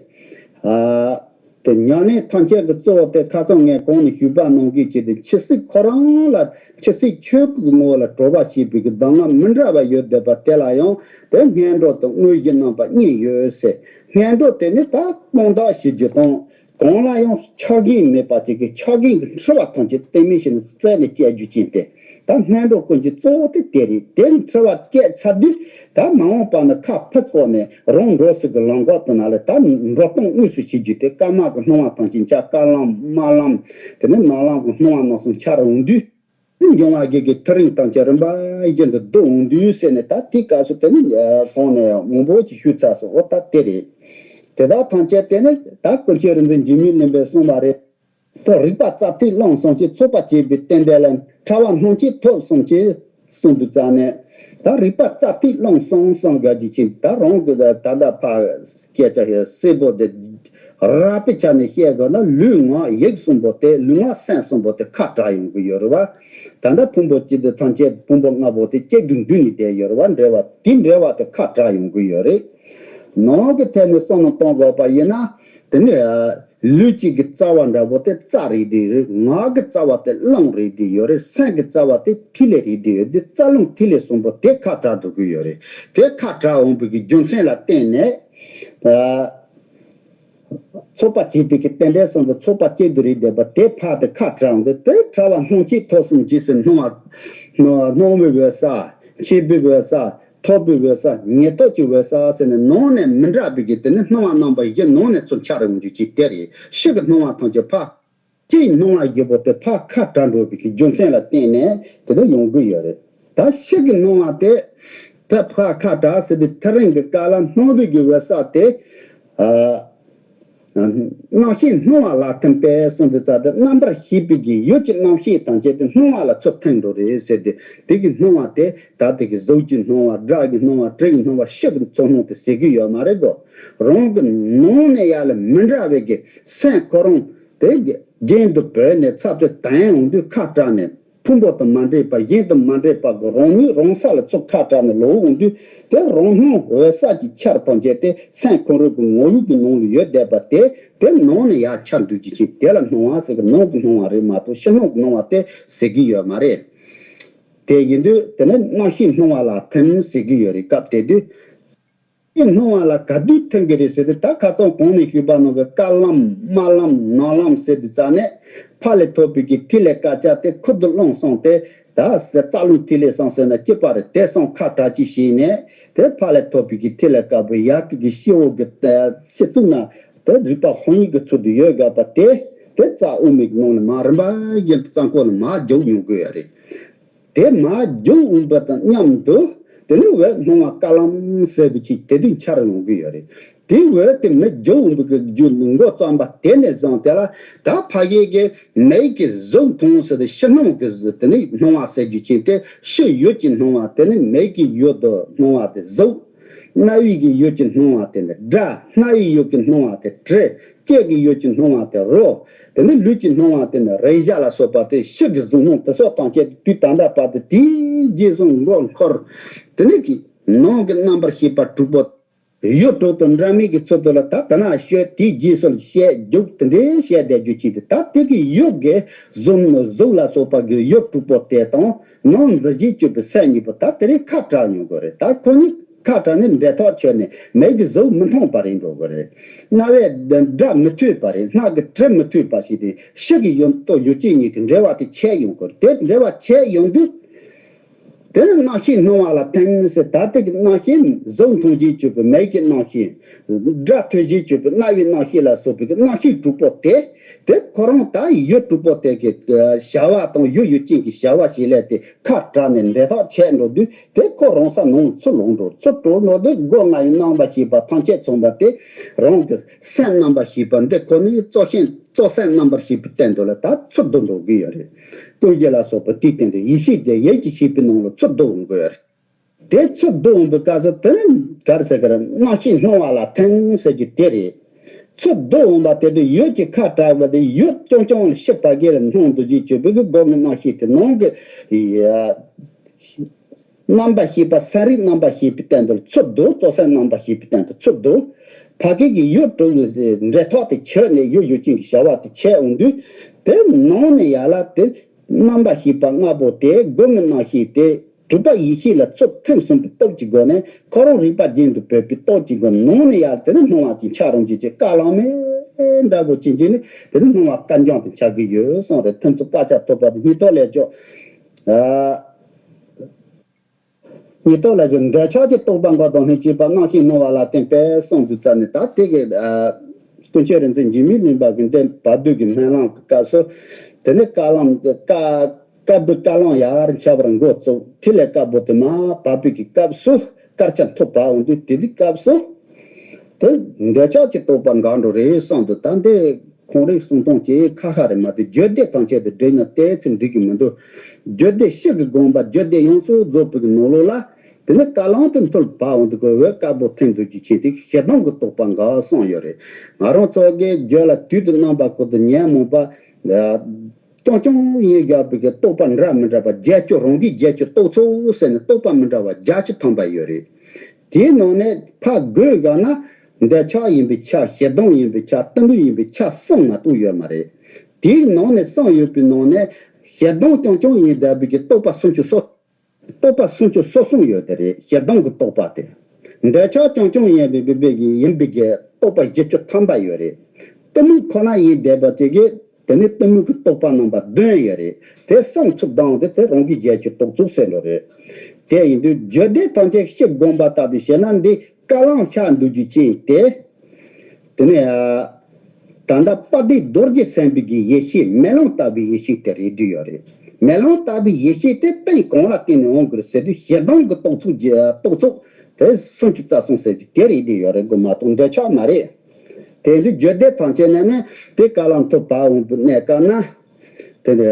ཨ། དེ་ཉམས་ལེན་ཐམས་ཅད་ཀྱི་གཙོ་བོ་དེ་ཁ་སང་ངས་གོང་ནས་ཞུས་པ་ནང་བཞིན་བྱས་ཏེ། འཆི་སྲིད་ཁོ་རང་ལ་འཆི་སྲིད་ཆོས་སྐུའི་ངོ་བོ་ལ་གྲོལ་བར་བྱེད་པའི་གི་གདམས་ངག་མི་འདྲ་བ་ཡོད་བསྡད་པ་དེ་ལ་ཡང་དེ་སྔོན་འགྲོ་དང་དངོས་གཞི་རྣམ་པ་གཉིས་ཡོད་ཟེར། སྔོན་འགྲོ་དེ་ནི་ད་དཔང་རྟགས་ཞུ་རྒྱུ་དང་། གང་ལ་ཡང་ཆགས་ཞེན་མེད་པ་ཅིག་གིས་ཆགས་ཞེན་གྱི་འཁྲུལ་བ་ཐམས་ཅད་རྟེན་མེད་བྱས་ནས་རྩད་ནས་བཅད་རྒྱུ་ཅན་ཏེ། ད་སྔོན་འགྲོ་ཀུན་གྱི་གཙོ་བོ་དེ་དེ་རེད། དེ་འཁྲུལ་བ་བཅད་ཚར་དུས་ད་མ་འོངས་པ་ནི་ཁ་ཕུབ་བཀོག་ནས་རང་འགྲོ་ས་གི་ལམ་ཁ་དེ་ན་ལ་ད་འགྲོ་སྟངས་དངོས་སུ་བྱེད་རྒྱུ་དེ། སྐར་མ་གི་སྣང་བ་ཐམས་ཅད་འཆར། དཀར་ལམ་དམར་ལམ་དེ་ནས་ནག་ལམ་གྱི་སྣང་བ་རྣམ་གསུམ་འཆར་འོང་དུས། འབྱུང་བ་བརྒྱད་ཀྱི་ཐག་རིང་ཐམས་ཅད་རིམ་པ་བཞིན་དུ་བསྡུ་འོང་དུས་ཟེར་ནས། ད་དེའི་སྐབས་སུ་དེ་ནི་གོང་ནས་མང་པོ་ཅིག་ཞུས་ཚར་སོང་། འོ་ད་དེ་རེད། དེ་དག་ཐམས་ཅད་དེ་ནི་ད་ཀུན་མཁྱེན་རིག་འཛིན་འཇིགས་མེད་གླིང་པས་གསུངས་པ་རེད། ད་རིག་པ་རྩ་ཐིག་རླུང་གསུམ་གྱིས་ཚོགས་པ་བྱས་པའི་རྟེན་འབྲེལ་ལ། ཕྲ་བ་སྣང་མཆེད་ཐོབ་གསུམ་གྱིས་གསུངས་འདུག་ཙང་ནས། ད་རིག་པ་རྩ་ཐིག་རླུང་གསུམ་གསུམ་ག་གི་ཆེད་ད་རང་གི་ད་ལྟ་ཕར་སྐད་ཆ་གསལ་པོ་དེ་རགས་པའི་ཆ་ནས་བཤད་དགོས་ན། ལུས་ངག་ཡིད་གསུམ་པོ་དེ། ལུས་ངག་སེམས་གསུམ་པོ་དེ་ཁ་བྲལ་ཡོང་གི་ཡོད་རེད་བ། ད་ལྟ་ཕུང་པོ་གཅིག་དེ་ཐམས་ཅད། ཕུང་པོ་ལྔ་པོ་དེ་གཅིག་ཏུ་འདུས་ནས་བསྡད་ཡོད་རེད་བ། འབྲེལ་བ་དེ། འབྲེལ་བ་དེ་ཁ་བྲལ་ཡོང་གི་ཡོད་རེད། ནང་གི་ཐད་ནས་བསམ་བློ་གཏོང་དགོས་པ་ཡིན་ན། དེ་ནི་ལུས་གཅིག་གི་རྩ་བ་འདྲ་པོ་དེ་རྩ་རེད་བསྡད་རེད། ངག་གི་རྩ་བ་དེ་རླུང་རེད་བསྡད་ཡོད་རེད། སེམས་ཀྱི་རྩ་བ་དེ་ཐིག་ལེ་རེད་བསྡད་ཡོད་དེ། རྩ་རླུང་ཐིག་ལེ་གསུམ་པོ་དེ་ཁ་བྲལ་འགྲོ་གི་ཡོད་རེད། དེ་ཁ་བྲལ་འོང་བའི་གི་རྒྱུ་མཚན་ལ་བརྟེན་ནས། ཨ། ཚོགས་པ་བྱས་པའི་གི་རྟེན་འབྲེལ་གསུམ་དུ་ཚོགས་པ་གཅིག་ཏུ་རེད་བསྡད་པ་དེ་ཕར་དེ་ཁ་བྲལ་འོང་དུས། དེ་ཕྲ་བ་སྣང་མཆེད་ཐོབ་གསུམ་རྗེས་སུ་སྣང་བ། སྣང་བའི་འོད་གསལ། མཆེད་པའི་འོད་གསལ། ཐོབ་པའི་འོད་གསལ། ཉེར་ཐོབ་ཀྱི་འོད་གསལ་ཟེར་ནས་ནང་ནས་མི་འདྲ་བའི་གི་དེ་ནི་སྣང་བ་རྣམ་པ་བཞི་ནང་ནས་ཚུར་འཆར་འོང་རྒྱུ་ཅིག་དེ་རེད། ཕྱི་གི་སྣང་བ་ཐམས་ཅད་ཕར། ཕྱིའི་སྣང་བ་བཞི་པོ་དེ་ཕར་ཁ་བྲལ་འགྲོ་བའི་གི་རྒྱུ་མཚན་ལ་བརྟེན་ནས་དེ་འདྲ་ཡོང་གི་ཡོད་རེད། ད་ཕྱི་གི་སྣང་བ་དེ་ད་ཕར་ཁ་བྲལ་ཟེར་དུས། ཐག་རིང་གི་སྐབས་ལ་སྣང་བའི་གི་འོད་གསལ་དེ། ཨ། རྣམ་ཤེས་སྣང་བ་ལ་ཐིམ་པས་གསུངས་དུས་ཙང་དེ། རྣམ་པར་ཤེས་པའི་གི་ཡུལ་གྱི་རྣམ་ཤེས་ཐམས་ཅད་དེ་སྣང་བ་ལ་ཚུར་ཐིམ་འགྲོ་རེད་ཟེར་ཏེ། དེ་གི་སྣང་བ་དེ་ད་དེ་གི་གཟུགས་ཀྱི་སྣང་བ། སྒྲ་གི་སྣང་བ། དྲི་གི་སྣང་བ། ཕྱི་གི་ཚོར་སྣང་དེ་ཟེར་གི་ཡོད་མ་རེད་གོ། རང་གི་ནང་ནས་ཡར་ལ་མི་འདྲ་བའི་གི་སེམས་ཁོ་རང་དེ་རྒྱན་དུ་བོད་ནས་ཚ་ཚོད་དན་འོང་དུས་ཁ་བྲལ་ནས། ཕུང་པོ་དང་མ་འདྲེས་པ། གཞན་དང་མ་འདྲེས་པ་གི་རང་ཉིད་རང་ས་ལ་ཚུར་ཁ་བྲལ་ནས་ལོག་འོང་དུས། དེ་རང་སྣང་འོད་གསལ་གྱི་ཆར་ཐམས་ཅད་དེ་སེམས་ཁོ་རང་གི་ངོ་བོའི་གི་ནང་ལ་ཡོད་བསྡད་པ་དེ། དེ་ནང་ནས་ཡར་འཆར་འདུག་ཅིག་ཅིག་དེ་ལ་སྣང་བ་ཟེར་གི། ནང་གི་སྣང་བ་རེད་མ་གཏོགས་ཕྱི་སྣང་གི་སྣང་བ་དེ་ཟེར་གི་ཡོད་མ་རེད། དེ་ཡིན་དུས་དེ་ནི་རྣམ་ཤེས་སྣང་བ་ལ་ཐིམ་ཟེར་གྱི་ཡོད་རེད། སྐབས་དེ་དུས་ཤེས་སྣང་བ་ལ་ག་དུས་ཐིམ་གྱི་རེད་ཟེར་དུས། ད་ཁ་སང་གོང་ནས་ཞུས་པ་ནང་གི་དཀར་ལམ་དམར་ལམ་ནག་ལམ་ཟེར་དུས་ཙ་ནས་ཕ་ལས་ཐོབ་པའི་གི་ཐིག་ལེ་དཀར་ཆ་དེ་ཁུར་དུ་བླངས་སོང་སྟེ། ད་ཟེར་རྩ་རླུང་ཐིག་ལེ་སོང་ཟེར་ན་སྐྱིད་པ་རེད། དེ་སོང་ཁ་གྲག་ཅིག་བྱས་ནས་དེ་ཕ་ལས་ཐོབ་པའི་གི་ཐིག་ལེ་དཀར་པོ་ཡར་གི་གི་སྤྱི་བོ་གི་སྤྱི་གཙུག་ན་དེ་རིག་པ་དཔང་ཡིག་གི་ཚུལ་དུ་ཡོད་དགོས་པ་དེ། དེ་རྩ་དབུ་མའི་ནང་ནས་མར་རིམ་པ་བཞིན་དུ་རྩ་འཁོར་ལ་མར་རྒྱུག་ཡོང་དགོས་ཡ་རེད། དེ་མར་རྒྱུག་འོང་པ་དང་མཉམ་དུ་དེ་ནི་འོད་སྣང་བ་དཀར་ལམ་ཟེར་བའི་ཆེད་དེ་དུས་འཆར་ཡོང་གི་ཡོད་རེད། དེ་འོད་དེ་མར་རྒྱུག་འོང་པའི་གི་རྒྱུ་མགོ་བརྩམས་པ་དེ་ནས་བཟུང་དེ་ལ་ད་ཕ་གི་གི་མིག་གིས་གཟུགས་མཐོང་ཟེར་ཏེ་ཕྱི་སྣང་གི་གཟུགས་དེ་ནི་སྣང་བ་ཟེར་རྒྱུ་ཅན་དེ་ཕྱི་ཡུལ་གྱི་སྣང་བ་དེ་ནི་མིག་གི་ཡུལ་དུ་སྣང་བ་དེ་གཟུགས། རྣ་བའི་གི་ཡུལ་གྱི་སྣང་བ་དེ་ནི་སྒྲ། སྣ་ཡི་ཡུལ་གྱི་སྣང་བ་དེ་དྲི། ལྕེ་གི་ཡུལ་གྱི་སྣང་བ་དེ་རོ། དེ་ནི་ལུས་ཀྱི་སྣང་བ་དེ་ནི་རེག་བྱ་ལ་སོགས་པ་དེ། ཕྱི་གི་གཟུགས་སྣང་དེ་སོགས་ཐམས་ཅད་དུས་ད་ལྟ་བར་དུ་དེའི་རྗེས་སུ་མགོ་འཁོར། དེ་ནི་གི་ནང་གི་རྣམ་པར་ཤེས་པ་དྲུག་པོ་ཡུལ་དྲུག་ཏུ་འདྲ་མིན་གྱི་ཚུལ་དུ་ལ་ད་ལྟ་ན་ཤོད། དེའི་རྗེས་སུ་བཤད་རྒྱུག་དེ་འདྲའི་བཤད་བསྡད་རྒྱུ་ཅིག་དེ། ད་དེ་གི་ཡུལ་གི་གཟུགས་གཟུགས་ལ་སོགས་པ་གི་ཡུལ་དྲུག་པོ་དེ་དང་ནང་འཛིན་གཞིར་གྱུར་པའི་སེམས་གཉིས་པོ་ད་དེ་རིང་ཁ་བྲལ་ཡོང་དགོས་རེད། ད་ཁོ་གཉིས་ཁ་བྲལ་ནས་འབྲེལ་ཐག་ཆོད་ནས་མིག་གིས་གཟུགས་མི་མཐོང་བ་རེད་འགྲོ་དགོས་རེད། རྣ་བས་སྒྲ་མི་ཐོས་པ་རེད། སྣ་གིས་དྲི་མི་ཐོས་པ་ཞིག་དེ་ཕྱི་གི་ཡུལ་དང་ཡུལ་ཅན་གཉིས་ཀྱི་འབྲེལ་བ་དེ་ཆད་ཡོང་དགོས་རེད། དེ་འབྲེལ་བ་ཆད་ཡོང་དུས། དེ་ནི་རྣམ་ཤེས་སྣང་བ་ལ་ཐིམ་ཟེར། ད་ལྟའི་གི་རྣམ་ཤེས་གཟུགས་མཐོང་བྱེད་སྤྱོད་པའི་མིག་གི་རྣམ་ཤེས། སྒྲ་ཐོས་བྱེད་སྤྱོད་པའི་རྣ་བའི་རྣམ་ཤེས་ལ་སོགས་པའི་གི་རྣམ་ཤེས་དྲུག་པོ་དེ། དེ་ཁོ་རང་ད་ཡུལ་དྲུག་པོ་དེ་གི་བྱ་བ་དང་ཡུལ་ཡུལ་ཅན་གྱི་བྱ་བ་ཞིག་ལས་དེ་ཁ་བྲལ་ནས་འབྲེལ་ཐག་ཆད་འགྲོ་དུས། དེ་ཁོ་རང་ས་ནང་ཚུར་ལོག་འགྲོ། ཚུར་འགྲོ་ནོ་དེ་སྒོ་ལྔ་ཡི་རྣམ་པར་ཤེས་པ་ཐམས་ཅད་མཚོན་པ་དེ། རང་གི་སེམས་རྣམ་པར་ཤེས་པ་འདི་ཁོ་ནི་གཙོ་ཆེན། གཙོ་སེམས་རྣམ་པར་ཤེས་པའི་སྟེང་དུ་ལ་ད་ཚུར་བསྡུ་འགྲོ་གི་ཡོད་རེད། ཀུན་གཞི་ལ་སོགས་པ་དེའི་སྟེང་དུ་ཡེ་ཤེས་དེ་ཡིད་ཀྱི་ཤེས་པའི་ནང་ལ་ཚུར་བསྡུ་འོང་གི་ཡོད་རེད། དེ་ཚུར་བསྡུ་འོང་པའི་སྐབས་སུ་དེ་ནི་ག་རེ་ཟེར་གི་རེད། རྣམ་ཤེས་སྣང་བ་ལ་ཐིམ་ཟེར་རྒྱུ་དེ་རེད། ཚུར་བསྡུ་འོང་པ་དེ་དུས་ཡུལ་གྱི་ཁ་བྲལ་བ་དེ་ཡུལ་རྐྱང་རྐྱང་ལ་ཕྱི་ཕ་གི་ལ་སྣང་འདུ་བྱེད་སྤྱོད་པའི་གི་སྒོ་ནས་རྣམ་ཤེས་དེ་ནང་གི་རྣམ་པར་ཤེས་པ་སེམས་རིག་རྣམ་པར་ཤེས་པའི་སྟེང་དུ་ཚུར་བསྡུ། གཙོ་སེམས་རྣམ་པར་ཤེས་པའི་སྟེང་དུ་ཚུར་བསྡུ། ཕ་གི་གི་ཡུལ་དྲུག་ལ་འབྲེལ་ཐག་དེ་ཆད་ནས་ཡུལ་ཡུལ་ཅན་གྱི་བྱ་བ་དེ་ཆད་འོང་དུས། དེ་ནང་ནས་ཡར་ལ་དེ་རྣམ་པར་ཤེས་པ་ལྔ་པོ་དེ་སྒོ་ནས་རྣམ་ཤེས་དེ་གྲུབ་པ་ཡེ་ཤེས་ལ་ཚུར་ཐིམ་སོང་པའི་སྟོབས་ཀྱི་སྒོ་ནས་ཁོ་རང་རིག་པ་རྒྱན་དུ་བོད་པའི་སྟོབས་ཀྱི་སྒོ་ནས་ནང་ནས་ཡར་དེ་ནི་སྣང་བ་ཅན་འཆར་རུང་བྱེད་ཀྱི་དཀར་ལམ་མེ་འདྲ་པོ་ཅན་གྱི་ནི་དེ་ནི་སྣང་བ་དཀར་འབྱམས་དེ་འཆར་གི་ཡོད་གསུངས་རེད། ཐིམ་ཚུལ་དཀར་ཆ་ཐོབ་པ་དེ་སྙིང་ཐོག་ལས་ཀྱང་། ཨ། སྙིང་ཐོག་ལ་གི་འདོད་ཆགས་ཀྱི་རྟོག་པ་འགའ་དང་ལྷན་ཅིག་པ་རྣམ་ཤེས་སྣང་བ་ལ་བརྟེན་པས་གསུངས་དུས་ཙམ་ནས། ད་དེ་གི་ཀུན་མཁྱེན་རིག་འཛིན་འཇིགས་མེད་གླིང་པ་གི་འདི་བར་དོའི་གི་སྨོན་ལམ་གྱི་སྐབས་སུ། དེ་ནས་དཀར་ལམ་དཀར་དཀར་སྦྲུལ་དཀར་ལམ་ཡར་འཆར་བར་འགོ་བཙུགས། ཐིག་ལེ་དཀར་པོ་དེ་མར་བབས་པའི་གི་སྐབས་སུ་དཀར་ཆ་ཐོབ་པ་འོང་དུས། དེ་དུས་སྐབས་སུ་དེ་འདོད་ཆགས་ཀྱི་རྟོག་པ་འགག་འགྲོ་རེད་གསུངས་འདུག་ད་འདི་ཁོང་རིག་གསུང་སྟངས་ཀྱི་ཁ་ཁ་རེད་མ་གཏོགས། རྒྱུད་སྡེ་ཐམས་ཅད་དུ་བསྒྲིལ་ན་དེ་ཚེ་འགྲིག་གི་མི་འདུག་རྒྱུད་སྡེ་ཕྱི་གི་དགོངས་པ་རྒྱུད་སྡེ་ཡོངས་སུ་རྫོགས་པའི་གི་ནང་ལོགས་ལ། དེ་ནས་དཀར་ལམ་དུ་མཐུད་པ་འོང་དུས་ཀྱི་འོད་དཀར་པོ་ཐིམ་འདུག་རྒྱུ་ཅན་དེ་ཞེ་སྡང་གི་རྟོག་པ་འགག་གསུངས་ཡོད་རེད། ང་རང་ཚོ་གི་རྒྱུད་ལ་དུས་དང་རྣམ་པ་ཀུན་ཏུ་ཉོན་མོངས་པ་རྐྱང་རྐྱང་ཡིན་བཞག་པའི་གི་རྟོག་པ་འདྲ་མི་འདྲ་བ་བརྒྱད་ཅུ། རང་གི་བརྒྱད་ཅུ་རྟོག་ཚོགས་ཟེར་ནས་རྟོག་པ་མི་འདྲ་བ་བརྒྱད་ཅུ་ཐམ་པ་ཡོད་རེད། དེའི་ནང་ནས་ཕར་བགོས་བཞག་ན་འདོད་ཆགས་ཡིན་པའི་ཆ། ཞེ་སྡང་ཡིན་པའི་ཆ། གཏི་མུག་ཡིན་པའི་ཆ་གསུམ་མ་གཏོགས་ཡོད་མ་རེད། དེའི་ནང་ནས་གསུམ་ཡོད་པའི་ནང་ནས་ཞེ་སྡང་རྐྱང་རྐྱང་ཡིན་བསྡད་པའི་གི་རྟོག་པ་སུམ་ཅུ་སོ། རྟོག་པ་སུམ་ཅུ་སོ་གསུམ་ཡོད་དེ་རེད། ཞེ་སྡང་གི་རྟོག་པ་དེ། འདོད་ཆགས་རྐྱང་རྐྱང་ཡིན་པའི་བི་བི་གི་ཡིན་པའི་གི་རྟོག་པ་བཞི་བཅུ་ཐམ་པ་ཡོད་རེད། གཏི་མུག་ཁོ་ན་ཡིན་བསྡད་པ་དེ་གི་དེ་ནི་གཏི་མུག་གི་རྟོག་པ་རྣམ་པ་བདུན་ཡོད་རེད། དེ་གསུམ་ཚུར་བསྡམས་ཏེ་དེ་རང་གི་བརྒྱད་ཅུ་རྟོག་ཚོགས་ཟེར་འགྲོ་རེད། དེ་ཡིན་དུས་རྒྱུད་སྡེ་ཐམས་ཅད་ཕྱིར་བསྒོམ་པ་ལྟ་བུ་བྱས་ན་འདི་དཀར་ལམ་ཤར་འདུག་རྒྱུ་ཅན་དེ། དེ་ནས་ད་ལྟ་དཔལ་ལྡན་རྡོ་རྗེ་སེམས་དཔའི་གི་ཡེ་ཤེས་མེ་ལོང་ལྟ་བུའི་ཡེ་ཤེས་དེ་རེད་བསྡད་ཡོད་རེད། མེ་ལོང་ལྟ་བུའི་ཡེ་ཤེས་དེ་སྟེང་གང་ལ་བརྟེན་ནས་འོང་གི་རེད་ཟེར་དུས། ཞེ་སྡང་གི་རྟོག་ཚོགས་ཀྱི་རྟོག་ཚོགས་དེ་སུམ་ཅུ་རྩ་གསུམ་ཟེར་གྱི་དེ་རེད་བསྡད་ཡོད་རེད་དགོས་མ་གཏོགས་འདོད་ཆགས་མ་རེད། དེ་འདི་རྒྱུད་སྡེ་ཐམས་ཅད་ནས་ནི་དེ་དཀར་ལམ་མཐུད་པ་འོང་པའི་གནས་སྐབས་ན། དེ་ནས་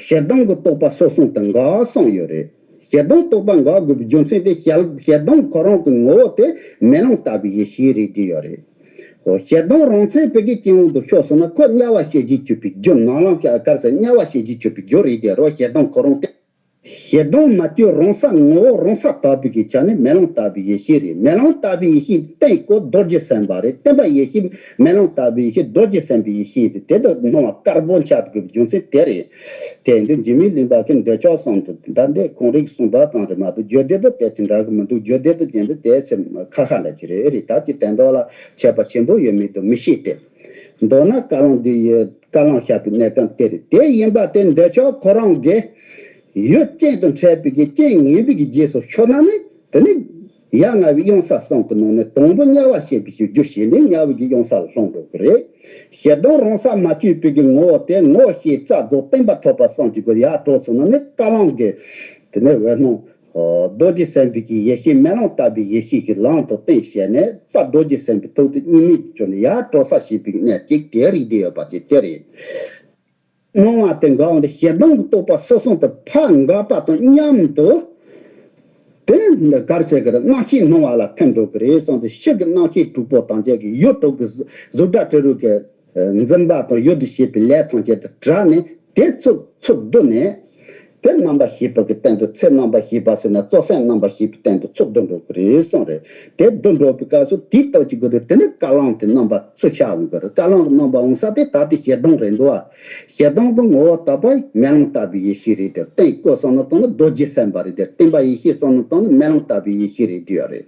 ཞེ་སྡང་གི་རྟོག་པ་སོ་གསུམ་དེ་འགག་གསུངས་ཡོད་རེད། ཞེ་སྡང་རྟོག་པ་འགག་དགོས་པའི་རྒྱུ་མཚན་དེ་ཞེ་ཞེ་སྡང་ཁོ་རང་གི་ངོ་བོ་དེ་མེ་ལོང་ལྟ་བུའི་ཡེ་ཤེས་རེད་བསྡད་ཡོད་རེད། ཞེ་སྡང་རང་མཚན་བོད་ཀྱི་སྤྱི་ཡོངས་དུ་ཕྱོགས་སོང་ན་ཁོ་དམྱལ་བ་ཞེས་བྱའི་སྤྱོད་པའི་རྒྱུ། ནང་ལམ་གྱི་ཨ་ཀར་ཟེར་དམྱལ་བ་ཞེས་བྱའི་སྤྱོད་པའི་རྒྱུ་རེད་བསྡད་རོ། ཞེ་སྡང་ཁོ་རང་དེ། ཞེ་སྡང་མ་བཅོས་རང་ས་ངོ་བོ་རང་ས་དག་པའི་གི་ཆ་ནས་མེ་ལོང་ལྟ་བུའི་ཡེ་ཤེས་རེད། མེ་ལོང་ལྟ་བུའི་ཡེ་ཤེས་སྟེང་སྐོར་རྡོ་རྗེ་སེམས་དཔའ་རེད། སྟེང་པ་ཡེ་ཤེས་མེ་ལོང་ལྟ་བུའི་ཡེ་ཤེས་རྡོ་རྗེ་སེམས་དཔའི་ཡེ་ཤེས་རེད། དེ་དག་སྣང་བ་དཀར་པོ་འཆར་གི་རྒྱུ་མཚན་དེ་རེད། དེ་ཡིན་དུས་འཇིགས་མེད་གླིང་པ་གི་འདོད་ཆགས་གསུམ་དུ་ད་འདི་ཁོང་རིགས་གསུམ་པ་ཙམ་རེད་མ་གཏོགས་རྒྱུད་སྡེ་དུ་དེ་ཚོ་འདྲ་གི་མི་འདུག་རྒྱུད་སྡེ་དུ་དེ་འདི་དེ་ཚེ་ཁ་ཁ་འདྲ་ཅིག་རེད། རེད་ད་ཅི་དེ་འདྲ་ལ་ཁྱད་པར་ཆེན་པོ་ཡོད་མེད་དུ་མི་ཤེས་ཏེ། མདོར་ན་བཀའ་བློན་འདི་ཡི་བཀའ་བློན་བཤད་པའི་གནས་སྟངས་དེ་རེད། དེ་ཡིན་པ་དེ་འདོད་ཆགས་ཁོ་རང་གི་ཡུལ་ཅན་དུ་འཕྲད་པའི་གི་རྐྱེན་ངན་པའི་གི་རྗེས་སུ་ཤོར་ན་ནི་དེ་ནི་ཡ་ང་བའི་གཡང་ས་གསུམ་གི་ནང་ནས་དང་པོ་དམྱལ་བ་ཞེས་པའི་གི་རྒྱུ་ཞིག་ནི་དམྱལ་བའི་གི་གཡང་ས་ལ་ལྷུང་འགྲོ་གི་རེད། ཞེ་སྡང་རང་ས་མ་བཅོས་པའི་གི་ངོ་བོ་དེ་ངོ་ཤེས་རྩལ་རྫོགས་བརྟན་པ་ཐོབ་པ་གསུམ་གྱི་སྒོ་ཡར་འགྲོ་སོང་ན་ནི་བཀའ་བློན་གི་དེ་ནི་འོད་སྣང་རྡོ་རྗེ་སེམས་དཔའི་གི་ཡེ་ཤེས་མེ་ལོང་ལྟ་བུའི་ཡེ་ཤེས་ཀྱི་ལམ་དུ་བསྟན་བྱས་ནས་དཔལ་རྡོ་རྗེ་སེམས་དཔའི་ཐུགས་དེ་གཉིས་མེད་ཀྱི་ནས་ཡར་འགྲོ་ས་ཞེས་པའི་གནས་གཅིག་དེ་རིགས་དེ་ཡོད་པ་ཅིག་དེ་རེད། སྣང་བ་དེ་འགག་འོང་དུ་ཞེ་སྡང་གི་རྟོག་པ་སོ་སོ་དུ་ཕར་འགག་པ་དང་མཉམ་དུ་དེ་གར་ཟེར་གི་རེད། རྣམ་ཤེས་སྣང་བ་ལ་ཐིམ་འགྲོ་གི་རེད་གསུངས་ཏེ་ཕྱི་གི་རྣམ་ཤེས་དྲུག་པོ་དང་བཅས་ཀྱི་ཡུལ་དྲུག་གི་གཟུགས་སྒྲ་དྲི་རོ་གི་འཛིན་པ་དང་ཡུལ་དུ་བྱེད་པའི་ལས་ཐམས་ཅད་དུ་བྲལ་ནས་དེ་ཚུར་ཚུར་བསྡུ་ནས། དེ་རྣམ་པར་ཤེས་པ་གི་སྟེང་དུ་ཚེ་རྣམ་པར་ཤེས་པ་ཟེར་ན་གཙོ་སེམས་རྣམ་པར་ཤེས་པའི་སྟེང་དུ་ཚུར་བསྡུ་འགྲོ་གི་རེད་གསུངས་རེད། དེ་བསྡུ་འགྲོ་བའི་སྐབས་སུ་དེའི་རྟགས་ཀྱི་སྒོ་ནས་དེ་ནི་བཀའ་བློན་དེ་རྣམ་པ་ཚུར་ཤར་འོང་གི་རེད། བཀའ་བློན་གྱི་རྣམ་པ་འོང་ས་དེ་ད་ལྟའི་ཞེ་སྡང་རེད་འདུག་བ། ཞེ་སྡང་གི་ངོ་བོ་དག་པ་མེ་ལོང་ལྟ་བུའི་ཡེ་ཤེས་རེད། དེ་སྟེང་སྐོར་བསམ་བློ་བཏང་ན་རྡོ་རྗེ་སེམས་དཔའ་རེད། དེ་སྟེང་པ་ཡེ་ཤེས་བསམ་བློ་བཏང་ན་མེ་ལོང་ལྟ་བུའི་ཡེ་ཤེས་རེད་འདུག་ཡ་རེད།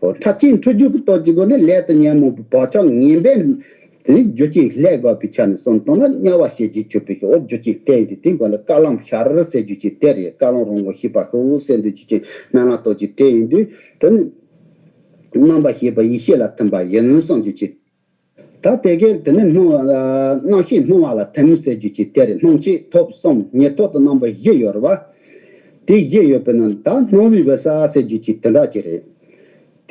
འོ་ཕྲ་ཕྱིན་འཁྲུལ་རྒྱུ་གི་རྟགས་ཀྱི་སྒོ་ནས་ལས་དང་ཉོན་མོངས་པའི་བག་ཆགས་ངན་པས། དེ་ནི་རྒྱུ་རྐྱེན་བསླད་དགོས་པའི་ཆ་ནས་བསམ་བཏང་ན་དམྱལ་བ་ཞེས་བརྗོད་ཆོག་པའི་འོ་རྒྱུ་རྐྱེན་དེ་ཡིན་དུས་དེའི་སྒོ་ནས་བཀའ་བློན་ཤར་ཟེར་རྒྱུ་ཅིག་དེ་རེད། བཀའ་བློན་རང་ངོ་ཤེས་པ་ཤོག་ཟེར་འདུག་རྒྱུ་རྐྱེན་སྨོན་ལམ་གཏོང་རྒྱུ་དེ་ཡིན་དུས་དེ་ནི་རྣམ་པར་ཤེས་པ་ཡེ་ཤེས་ལ་ཐིམ་པ་ཡིན་བསམ་རྒྱུ་ཅིག་ད་དེ་གས་དེ་ནི་སྣང་རྣམ་ཤེས་སྣང་བ་ལ་ཐིམ་ཟེར་རྒྱུ་ཅིག་དེ་རེད། སྣང་མཆེད་ཐོབ་གསུམ་ཉིད་ཐོབ་ཏུ་རྣམ་པ་བཞི་ཡོད་རེད་བ། དེ་བཞི་ཡོད་པའི་ནང་ད་སྣང་བའི་འོད་གསལ་ཟེར་རྒྱུ་ཅིག་དེ་འདྲ་ཅིག་རེད།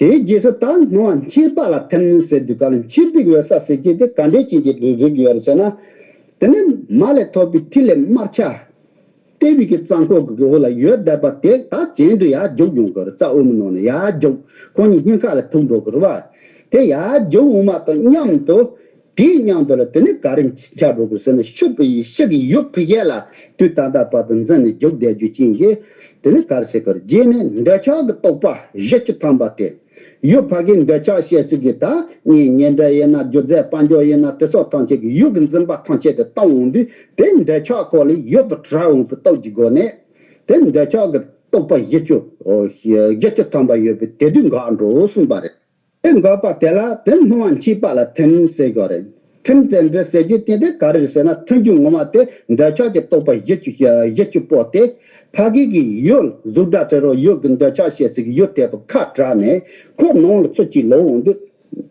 དེའི་རྗེས་སུ་ད་སྣང་བ་མཆེད་པ་ལ་ཐིམ་ཟེར་དུས་ག་ལ་མཆེད་པའི་འོད་གསལ་ཟེར་གྱི་དེ་ག་འདྲའི་ཅན་གྱི་རིགས་རིགས་ཡོད་རེད་ཟེར་ན། དེ་ནི་མ་ལས་ཐོབ་པའི་ཐིག་ལེ་དམར་ཆ། ལྟེ་བའི་གི་རྩ་འཁོར་གྱི་འོག་ལ་ཡོད་བསྡད་པ་དེ་ད་གྱེན་དུ་ཡར་རྒྱུག་ཡོང་གི་རེད། རྩ་དབུ་མའི་ནང་ནས་ཡར་རྒྱུག་ཁོང་གཉིས་སྙིང་ཁ་ལ་ཐུག་འགྲོ་གི་རེད་བ། དེ་ཡར་རྒྱུག་འོང་མ་དང་མཉམ་དུ། དེའི་མཉམ་དུ་ལ་དེ་ནི་ག་རེ་འཆར་འགྲོ་གི་ཟེར་ན་ཕྱི་གི་ཕྱི་གི་ཡུལ་ཕ་གི་ལ་དུས་ད་ལྟ་བར་དུ་འཛིན་ནས་རྒྱུག་བསྡད་རྒྱུ་ཅན་གྱི་དེ་ནི་ག་རེ་ཟེར་གི་རེད། རྗེས་ནས་འདོད་ཆགས་ཀྱི་རྟོག་པ་བཞི་བཅུ་ཐམ་པ་སྟེ། ཡུལ་ཕ་གིའི་འདོད་ཆགས་ཞེས་སྲིད་ཀྱི་ད་གཉེན་ཉེ་འབྲེལ་ཡིན་ན་སྒྱུ་རྩལ་དཔལ་འབྱོར་ཡིན་ན་དེ་སོགས་ཐམས་ཅད་ཀྱི་ཡུལ་གྱི་འཛིན་པ་ཐམས་ཅད་དུ་བཏང་འོང་དུས་དེ་འདོད་ཆགས་སྐོར་ལས་ཡུལ་དུ་གྲགས་འོང་བའི་སྟོབས་ཀྱི་སྒོ་ནས་དེ་འདོད་ཆགས་ཀྱི་རྟོག་པ་བཞི་བཅུ་བཞི་བཅུ་ཐམ་པ་ཡོད་པའི་དེ་དུས་འགག་འགྲོ་གསུངས་པ་རེད། དེ་འགག་པ་དེ་ལ་དེ་སྣང་བ་མཆེད་པ་ལ་ཐིམ་ཟེར་དགོས་རེད། ཐིམ་ཙམ་འདྲ་ཟེར་རྒྱུ་དེ་དེ་ག་རེ་རེད་ཟེར་ན་ཐིམ་རྒྱུ་ངོ་མ་དེ་འདོད་ཆགས་ཀྱི་རྟོག་པ་བཞི་བཅུ་བཞི་བཅུ་པོ་དེ་ཕ་གི་གི་ཡུལ་གཟུགས་སྒྲ་དྲི་རོ་ཡུལ་གྱི་འདོད་ཆགས་ཞེས་ཟེར་གྱི་ཡུལ་དེ་དང་ཁ་བྲལ་ནས་ཁོ་ནང་ལ་ཚུར་གཅིག་ལོག་འོང་དུས་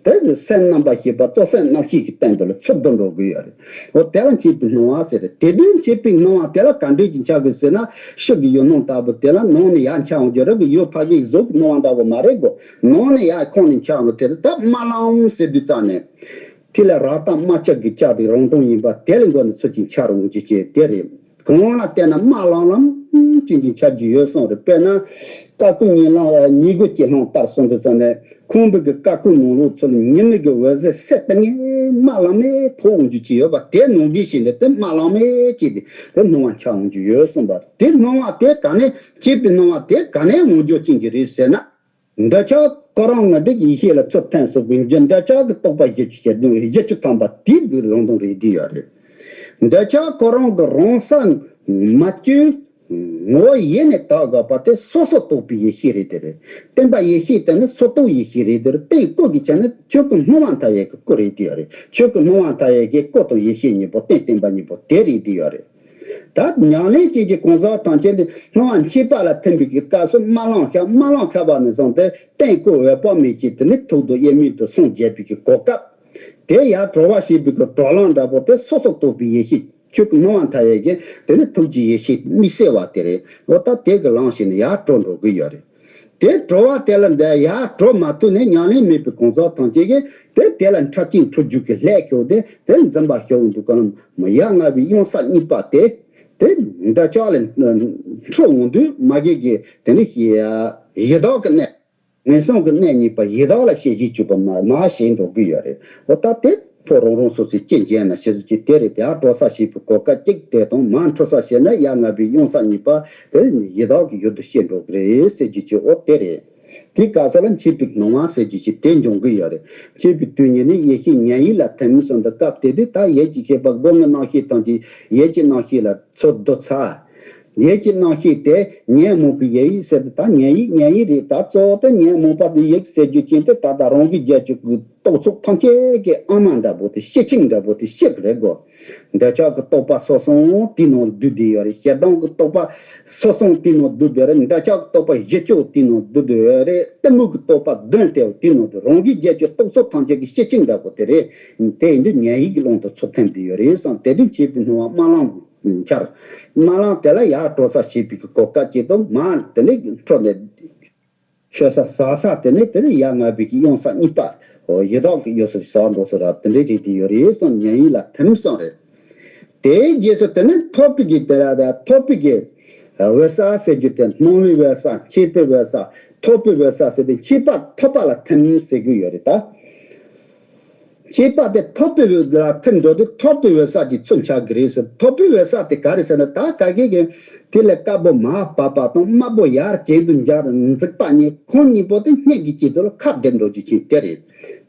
དེ་སེམས་རྣམ་པར་ཤེས་པ་གཙོ་སེམས་རྣམ་ཤེས་ཀྱི་སྟེང་དུ་ལ་ཚུར་བསྡུ་འགྲོ་གི་ཡོད་རེད། འོ་དེ་ལ་མཆེད་པའི་སྣང་བ་ཟེར་རེད། དེ་དུས་མཆེད་པའི་སྣང་བ་དེ་ལ་ག་འདྲས་ཀྱི་འཆར་གི་ཟེར་ན་ཕྱི་གི་ཡུལ་སྣང་ལྟ་བུ་དེ་ལ་ནང་ནས་ཡར་འཆར་འོང་རྒྱུ་རེད་གི་ཡུལ་ཕ་གི་གཟུགས་ཀྱི་སྣང་བ་འདྲ་བོ་མ་རེད་གོ། ནང་ནས་ཡར་ཁོང་ནས་འཆར་འོང་དེ་ལ་ད་དམར་ལམ་ཟེར་དུས་ཙམ་ནས། དེ་ལ་རག་ཐབས་དམར་ཆ་གི་ལྕགས་དེ་རང་སྟོང་ཡིན་པ་དེ་ལས་འགོ་ནས་ཚུར་གྱིས་འཆར་འོང་རྒྱུ་ཅེས་དེ་རེད། གང་ལ་བལྟས་ན་དམར་ལམ་ལམ་ཅན་གྱི་འཆར་རྒྱུ་ཡོད་གསུངས་རེད། དཔེར་ན། སྐར་ཁུང་ཉི་ལམ་ཉི་གུ་གྱི་ལྷམ་ལྟར་གསུངས་དུས་ཙམ་ནས་ཁང་པའི་གི་སྐར་ཁུང་ནང་ལོགས་ཚུར་ཉི་མའི་གི་འོད་ཟེར་སེར་ཏེ་ངེ་དམར་ལམ་མེ་ཕོག་འོང་རྒྱུ་ཅིག་ཡོད་པ་དེ་ནང་བཞིན་བྱས་ནས་དེ་དམར་ལམ་མེ་ཅིག་དེ་དེ་སྣང་བ་འཆར་འོང་རྒྱུ་ཡོད་གསུངས་པ་རེད། དེ་སྣང་བ་དེ་ག་ནས་མཆེད་པའི་སྣང་བ་དེ་ག་ནས་འོང་རྒྱུ་ཅན་གྱི་རེད་ཟེར་ན། འདོད་ཆགས་ཁོ་རང་ངོ་དེ་ཡེ་ཤེས་ལ་ཚུར་འཐེན་སོང་བའི་འདོད་ཆགས་ཀྱི་རྟོག་པ་བཞི་བཅུ་ཞེ་བདུན་བཞི་བཅུ་ཐམ་པ་དེའི་རང་སྟོང་རེད་བསྡད་ཡོད་རེད། འདོད་ཆགས་ཁོ་རང་གི་རང་ས་མ་བཅོས་ངོ་བོ་ཡེ་ནས་དག་དགོས་པ་དེ་སོ་སོར་རྟོག་པའི་ཡེ་ཤེས་རེད་དེ་རེད། བརྟེན་པ་ཡེ་ཤེས་དེ་ནི་སོ་རྟོག་ཡེ་ཤེས་རེད་དེ་རེད། སྟེང་སྐུ་གི་ཆ་ནི་ཆོས་སྐུ་སྣང་བ་མཐའ་ཡས་ཀྱི་སྐུ་རེད་བསྡད་ཡོད་རེད། ཆོས་སྐུ་སྣང་བ་མཐའ་ཡས་ཀྱི་སྐུ་དང་ཡེ་ཤེས་གཉིས་པོ་རྟེན་བརྟེན་པ་གཉིས་པོ་དེ་རེད་བསྡད་ཡོད་རེད། ད་ཉམས་ལེན་བྱེད་ཀྱི་གང་ཟག་ཐམས་ཅད་ནི་སྣང་བ་མཆེད་པ་ལ་ཐིམ་པའི་གི་སྐབས་སུ་དམར་ལམ་ཤར་དམར་ལམ་ཤར་བ་ནས་བཟུང་སྟེ་སྟེང་སྐུ་འོད་དཔག་མེད་ཅིག་དེ་ནི་ཐུགས་དང་དབྱེར་མེད་དུ་སངས་རྒྱས་པའི་གི་གོ་སྐབས། དེ་ཡར་གྲོལ་བ་ཞེས་པའི་གི་གྲོལ་ལམ་འདྲ་པོ་དེ་སོ་སོར་རྟོག་པའི་ཡེ་ཤེས་ཆོས་སྐུ་སྣང་བ་མཐའ་ཡས་ཀྱི་དེ་ནི་ཐུགས་ཀྱི་ཡེ་ཤེས་དམིགས་བསལ་བ་དེ་རེད། འོ་ད་དེ་གི་ལམ་ཞིག་ནས་ཡར་གྲོལ་འགྲོ་གི་ཡོད་རེད། དེ་གྲོལ་བ་དེ་ལ་འདྲ་ཡར་གྲོལ་མ་ཐུབ་ནས་ཉམས་ལེན་མེད་པའི་གང་ཟག་ཐམས་ཅད་ཀྱིས་དེ་དེ་ལ་ཕྲ་ཕྱིན་འཁྲུལ་རྒྱུ་གི་ལྷད་ཤོར་ཏེ་དེ་འཛིན་པ་ཤོར་འོང་དུས་ག་ལ་ཡ་ང་བའི་གཡང་ས་གཉིས་པ་དེ་དེ་འདོད་ཆགས་ལས་འཁྲུལ་འོང་དུས་མ་གི་གི་དེ་ནི་ཡི་དྭགས་ཀྱི་གནས་ངན་སོང་གི་གནས་གཉིས་པ་ཡི་དྭགས་ལ་ཤེས་བྱེད་གཅིག་པ་མ་མ་ཞེན་འགྲོ་གི་ཡོད་རེད། འོ་ད་དེ། ཁོ་རང་རང་སོ་སོའི་རྐྱེན་བྱས་ན་ཞེས་སོགས་ཀྱི་དེ་རེད། དེ་ཡང་སྤྲོ་ས་ཞེས་པའི་གོ་སྐབས་གཅིག་དེ་དང་། མར་འཕྲོ་ས་ཞེས་ན་ཡ་ང་བའི་ཡང་ས་གཉིས་པ་དེ་ཡི་དྭགས་ཀྱི་ཡུལ་དུ་སྐྱེ་འགྲོ་གི་རེད་ཟེར་རྒྱུ་ཅིག་འོ་དེ་རེད། དེའི་སྐབས་སུ་ལ་མཆེད་པའི་སྣང་བ་ཟེར་རྒྱུ་ཅིག་དེ་འབྱུང་གི་ཡོད་རེད། མཆེད་པའི་དུས་ཉིད་ནི་ཡེ་ཤེས་ཉན་ཡིད་ལ་ཐིམ་གསུངས་འདུག་སྐབས་དེ་དུས་ད་ཡིད་ཀྱི་ཤེས་པ་སྒོ་ལྔའི་རྣམ་ཤེས་ཐམས་ཅད་ཡིད་ཀྱི་རྣམ་ཤེས་ལ་ཚུར་བསྡུ་ཚར། ཡིད་ཀྱི་རྣམ་ཤེས་དེ་ཉོན་མོངས་པའི་ཡིད་ཟེར་ཏེ། ད་ཉོན་ཡིད་ཉོན་ཡིད་རེད། ད་གཙོ་བོ་དེ་ཉོན་མོངས་པ་དེ་ཡིད་ཟེར་རྒྱུ་ཅན་དེ་ད་ལྟ་རང་གི་རྒྱལ་སྤྱི་གི་རྟོག་ཚོགས་ཐམས་ཅད་ཀྱི་ཨ་མ་འདྲ་པོ་དེ། སྤྱི་ཆིངས་འདྲ་པོ་དེ་སྤྱི་གི་རེད་གོ། འདོད་ཆགས་ཀྱི་རྟོག་པ་སོ་གསུམ་དེའི་ནང་བསྡུས་བསྡད་ཡོད་རེད། ཞེ་སྡང་གི་རྟོག་པ་སོ་གསུམ་དེའི་ནང་བསྡུས་བསྡད་རེད། འདོད་ཆགས་ཀྱི་རྟོག་པ་བཞི་བཅུ་དེའི་ནང་བསྡུས་བསྡད་ཡོད་རེད། གཏི་མུག་གི་རྟོག་པ་བདུན་དེ་དེའི་ནང་དུ་རང་གི་རྒྱལ་སྤྱིའི་རྟོག་ཚོགས་ཐམས་ཅད་ཀྱི་སྤྱི་ཆིངས་འདྲ་པོ་དེ་རེད། དེ་ཡིན་དུས་ཉོན་ཡིད་ཀྱི་ཀློང་དུ་ཚུར་ཐིམ་བསྡད་ཡོད་རེད་བསམ། དེ་དུས་མཆེད་པའི་སྣང་བ་དམར་ལམ་འཆར། དམར་ལམ་དེ་ལ་ཡར་སྤྲོ་ས་ཞེས་པའི་གོ་སྐབས་གཅིག་དང་། མར་དེ་ནས་འཕྲོ་ནས་ཤོར་ས་ཟག་ས་དེ་ནས་དེ་ནས་ཡ་ང་བའི་གི་ཡང་ས་གཉིས་པ། འོ་ཡི་དྭགས་ཀྱི་ཡུལ་སུ་ཟག་འགྲོ་ས་ར་དེ་འདྲའི་རིགས་དེ་ཡོད་རེད་གསུངས། ཉོན་ཡིད་ལ་ཐིམ་གསུངས་རེད། དེའི་རྗེས་སུ་དེ་ནས་ཐོབ་པའི་གི་དེ་ར་ད་ཐོབ་པའི་གི་འོད་གསལ་ཟེར་རྒྱུ་དེ། སྣང་བའི་འོད་གསལ། མཆེད་པའི་འོད་གསལ། ཐོབ་པའི་འོད་གསལ་ཟེར་ཏེ། མཆེད་པ་ཐོབ་པ་ལ་ཐིམ་ཟེར་གི་ཡོད་རེད་ད། མཆེད་པ་དེ་ཐོབ་པའི་འོད་ལ་ཐིམ་འགྲོ་དུས་ཐོབ་པའི་འོད་གསལ་གྱི་ཚུལ་འཆར་གི་རེད་ཟེར། ཐོབ་པའི་འོད་གསལ་དེ་ག་རེ་ཟེར་ན། ད་ག་གེ་གི་དེ་ལས་དཀར་པོ་མར་བབས་པ་དང་དམར་པོ་ཡར་གྱེན་དུ་འཇགས་འཛེགས་པ་གཉིས། ཁོང་གཉིས་པོ་དེ་སྔོན་གྱི་དཀྱིལ་དུ་ལ་ཁ་བསྡེབས་འགྲོ་རྒྱུ་ཅིག་དེ་རེད།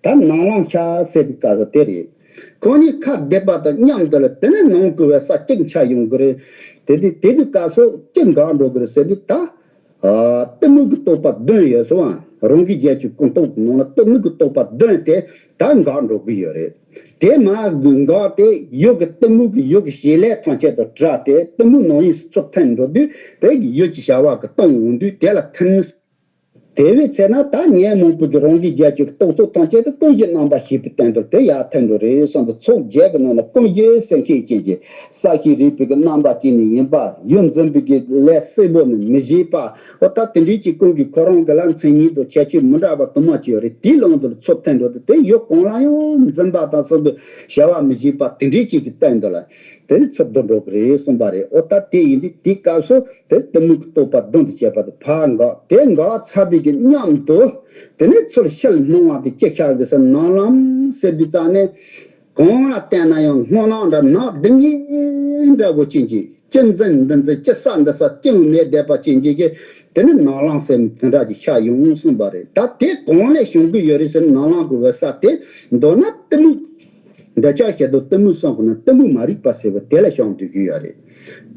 ད་ནང་ལམ་ཤར་ཟེར་བའི་སྐབས་སུ་དེ་རེད། ཁོང་གཉིས་ཁ་བསྡེབས་པ་དང་མཉམ་དུ་ལ་དེ་ནས་ནང་གི་འོད་གསལ་གཅིག་འཆར་ཡོང་གི་རེད། དེ་དུས་དེ་དུས་སྐབས་སུ་གཅིག་འགག་འགྲོ་གི་རེད་ཟེར་དུས་ད། ཨ། གཏི་མུག་གི་རྟོག་པ་བདུན་ཡོད་སོང་བ། རང་གི་རྒྱལ་སྤྱིའི་ཀུན་རྟོག་གི་ནང་ལ་གཏི་མུག་གི་རྟོག་པ་བདུན་དེ་ད་འགག་འགྲོ་གི་ཡོད་རེད། དེ་མར་འགག་སྟེ་ཡུལ་གྱི་གཏི་མུག་གི་ཡུལ་གྱི་བྱེད་ལས་ཐམས་ཅད་དང་བྲལ་ཏེ། གཏི་མུག་ནང་ཡིན་ཚུར་ཐིམ་འགྲོ་དུས་དེ་ཡུལ་གྱི་བྱ་བ་གི་སྟེང་འོང་དུས་དེ་ལ་ཐིམ། དེ་བས་ཚེ་ན་ད་ཉོན་མོངས་པའི་རང་གི་རྒྱལ་སྤྱིའི་རྟོག་ཚོགས་ཐམས་ཅད་དེ་ཀུན་གཞི་རྣམ་པར་ཤེས་པའི་སྟེང་དུ་དེ་ཡར་ཐིམ་འགྲོ་རེད་གསུངས་པའི་ཚོགས་བརྒྱད་ཀྱི་ནང་ན་ཀུན་གཞི་སེམས་ཁམས་ཅན་གྱི་ས་གཞི་རིག་པའི་གི་རྣམ་པ་ཅན་ནི་ཡིན་པ། ཡུལ་འཛིན་པའི་གི་ལས་གསལ་པོ་ནི་མི་བྱེད་པ། འོ་ད་དེ་འདྲའི་ཅིག་ཀུན་གྱི་ཁོ་རང་གི་ལ་མཚན་ཉིད་དང་ཁྱད་ཆོས་མི་འདྲ་བ་དུ་མ་ཅིག་ཡོད་རེད། དེའི་ལམ་དུ་ཚུར་ཐིམ་འགྲོ་དུས་དེ་ཡུལ་གང་ལ་ཡང་འཛིན་པ་དང་གསུམ་པའི་བྱ་བ་མི་བྱེད་པ་དེ་འདྲའི་ཅིག་གི་སྟེང་དུ་ལ་དེ་ནི་ཚུར་བསྡུ་འགྲོ་གི་རེད་གསུངས་པ་རེད། འོ་ད་དེ་ཡིན་དུས་དེའི་སྐབས་སུ་དེ་གཏི་མུག་གི་རྟོག་པ་བདུན་དུ་བྱས་པ་དེ་ཕར་འགག་དེ་འགག་ཚར་བའི་གི་མཉམ་དུ་དེ་ནས་ཚུར་ཕྱིར་སྣང་བ་དེ་ཅི་ཤར་གི་ཟེར། ནང་ལམ་ཟེར་དུས་ཙང་ནས་གང་ལ་བལྟས་ན་ཡང་སྔོ་ནག་འདྲ་ནག་ལྡིང་ངེ་འདྲ་བོ་ཅན་གྱི། ཅི་འཛིན་འདི་འཛིན། ཅི་ཟ་འདི་ཟ། ཅི་ཡང་མེད་བསྡད་པ་ཅན་གྱི་གི་དེ་ནི་ནང་ལམ་ཟེར་དེ་འདྲ་ཅིག་ཤར་ཡོང་གསུངས་པ་རེད། ད་དེ་གང་ལས་བྱུང་གི་ཡོད་རེད་ཟེར། ནང་ལམ་གྱི་འོད་གསལ་དེ་མདོར་ན་གཏི་མུག་འདོད་ཆགས་ཞེ་སྡང་གཏི་མུག་གསུམ་གྱི་ནང་གཏི་མུག་མ་རིག་པ་ཟེར་བ་དེ་ལ་བྱུང་སྡོད་ཀྱི་ཡོད་རེད།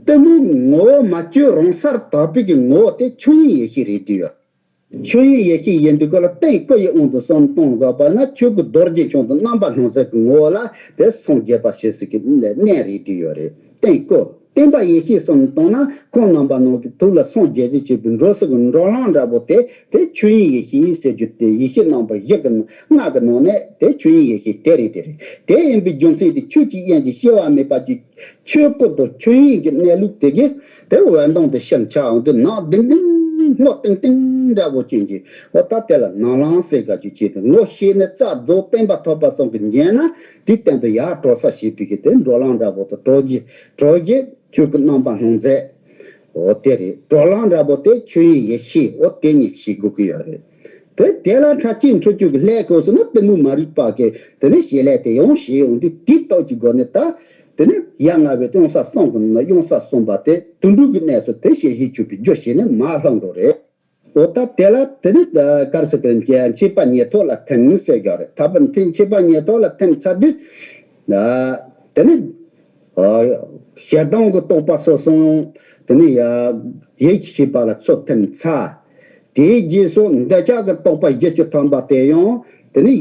གཏི་མུག་ངོ་བོ་མ་བཅོས་རང་སར་དག་པའི་གི་ངོ་བོ་དེ་ཆོས་དབྱིངས་ཡེ་ཤེས་རེད་དུས་ཡོད། ཆོས་དབྱིངས་ཡེ་ཤེས་ཡིན་དུས་སྐབས་ལ་སྟེང་སྐུ་ཡི་དབང་དུ་སོང་གཏོང་དགོས་པ་ན། ཆོས་སྐུ་རྡོ་རྗེ་འཆང་དང་རྣམ་པར་སྣང་མཛད་ཀྱི་ངོ་བོ་ལ་དེ་སངས་རྒྱས་པ་ཞེས་སྲིད་ཀྱི་གནས་རེད་དུས་ཡོད་རེད། སྟེང་སྐུ། བརྟེན་པ་ཡེ་ཤེས་གསུམ་བཏང་ན་ཁོང་རྣམ་པ་སྣང་གི་ཐུགས་ལ་སངས་རྒྱས་ཀྱི་བྱེད་པའི་འགྲོ་ས་གི་འགྲོ་ལམ་འདྲ་པོ་དེ་དེ་ཆོས་དབྱིངས་ཡེ་ཤེས་ཡིན་ཟེར་རྒྱུ་དེ། ཡེ་ཤེས་རྣམ་པ་བཞི་གི་ལྔ་གི་ནང་ནས་དེ་ཆོས་དབྱིངས་ཡེ་ཤེས་དེ་རེད། དེ་རེད། དེ་ཡིན་པའི་རྒྱུ་མཚན་དེ་ཆོས་ཀྱི་དབྱིངས་ཀྱི་སྐྱེ་བ་མེད་པ་ཀྱི་ཆོས་སྐུ་དང་ཆོས་དབྱིངས་ཀྱི་གནས་ལུགས་དེ་གི་དེ་འོད་མདངས་དེ་ཕྱིར་འཆར་འོང་དུས་ནག་ལྡིང་ལྡིང་སྔོ་ཏིང་ཏིང་འདྲ་པོ་ཅན་གྱི། འོ་ད་དེ་ལ་ནང་ལམ་ཟེར་དགོས་རྒྱུ་ཆེད་དུ། ངོ་ཤེས་ནས་རྩ་རྫོགས་བརྟན་པ་ཐོབ་པ་སོགས་ཀྱི་ཉན་ན་དེའི་སྟེང་དུ་ཡར་གྲོལ་ས་ཞེས་པའི་གི་དེ་འགྲོ་ལམ་འདྲ་པོ་དང་། གྲོལ་གྱི་གྲོལ་གྱི་ཆོས་སྐུ་རྣམ་པར་སྣང་མཛད། འོ་དེ་རེད། གྲོལ་ལམ་འདྲ་པོ་དེ་ཆོས་དབྱིངས་ཡེ་ཤེས། འོ་དེ་གཉིས་ཤེས་དགོས་ཀྱི་ཡོད་རེད། དེ་དེ་ལ་ཕྲ་ཕྱིན་འཁྲུལ་རྒྱུ་གི་ལྷད་གོ་སོང་ན་གཏི་མུག་མ་རིག་པ་གི་དེ་ནས་བྱེད་ལས་དེ་ཡང་བྱེད་ཡོང་དུས། དེའི་སྟོབས་ཀྱི་སྒོ་ནས་ད་དེ་ནས་ཡ་ང་བའི་ཡང་ས་གསུམ་གི་ནང་ན་ཡང་ས་གསུམ་པ་དེ་དུད་འགྲོ་གི་གནས་སུ་དེ་ཞལ་བཞེས་བཅུག་པའི་རྒྱུ་བྱས་ནས་མར་ལྷུང་འགྲོ་རེད། འོ་ད་དེ་ལ་དེ་ནི་ག་རེ་ཟེར་གི་རེད། མཆེད་པ་ཉིད་ཐོག་ལ་ཐིམ་ཟེར་གི་རེད། ད་བར་མཐིང་མཆེད་པ་ཉིད་ཐོག་ལ་ཐིམ་ཚར་དུས། དེ་ནི་ཞེ་སྡང་གི་རྟོག་པ་སོ་གསུམ་དེ་ནི་ཡིད་ཀྱི་ཤེས་པ་ལ་ཚུར་ཐིམ་ཚར། དེའི་རྗེས་སུ་འདོད་ཆགས་ཀྱི་རྟོག་པ་བཞི་བཅུ་ཐམ་པ་དེ་ཡང་དེ་ནི་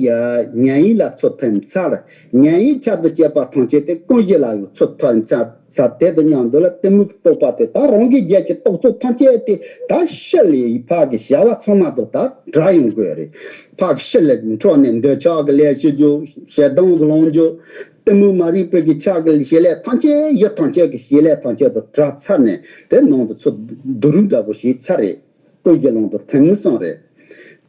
ཉོན་ཡིད་ལ་ཚུར་ཐིམ་ཚར། ཉོན་ཡིད་ཆར་དུ་བཅས་པ་ཐམས་ཅད་དེ་ཀུན་གཞི་ལ་ཡང་ཚུར་ཐིམ་ཚར། ས་དེ་དང་མཉམ་དུ་ལ་གཏི་མུག་གི་རྟོག་པ་དེ་ད་རང་གི་རྒྱལ་གྱི་རྟོག་ཚོགས་ཐམས་ཅད་དེ་ད་ཕྱི་ལ་ཡི་ཕ་གི་བྱ་བ་ཚང་མ་དང་ད་བྲལ་ཡོང་དགོས་རེད། ཕ་གི་ཕྱི་ལ་འཕྲོ་ནས་འདོད་ཆགས་ཀྱི་ལས་བྱེད་རྒྱུ། ཞེ་སྡང་གི་ལོངས་སྤྱོད། གཏི་མུག་མ་རིག་པའི་གི་ཆགས་ཀྱི་བྱེད་ལས་ཐམས་ཅད། ཡུལ་ཐམས་ཅད་ཀྱི་བྱེད་ལས་ཐམས་ཅད་དང་བྲལ་ཚར་ནས་དེ་ནང་དུ་ཚུར་བསྡུ་རུབ་འདྲ་པོ་བྱས་ཚར་རེད། ཀུན་གཞི་ལམ་དུ་ཐིམ་སོང་རེད།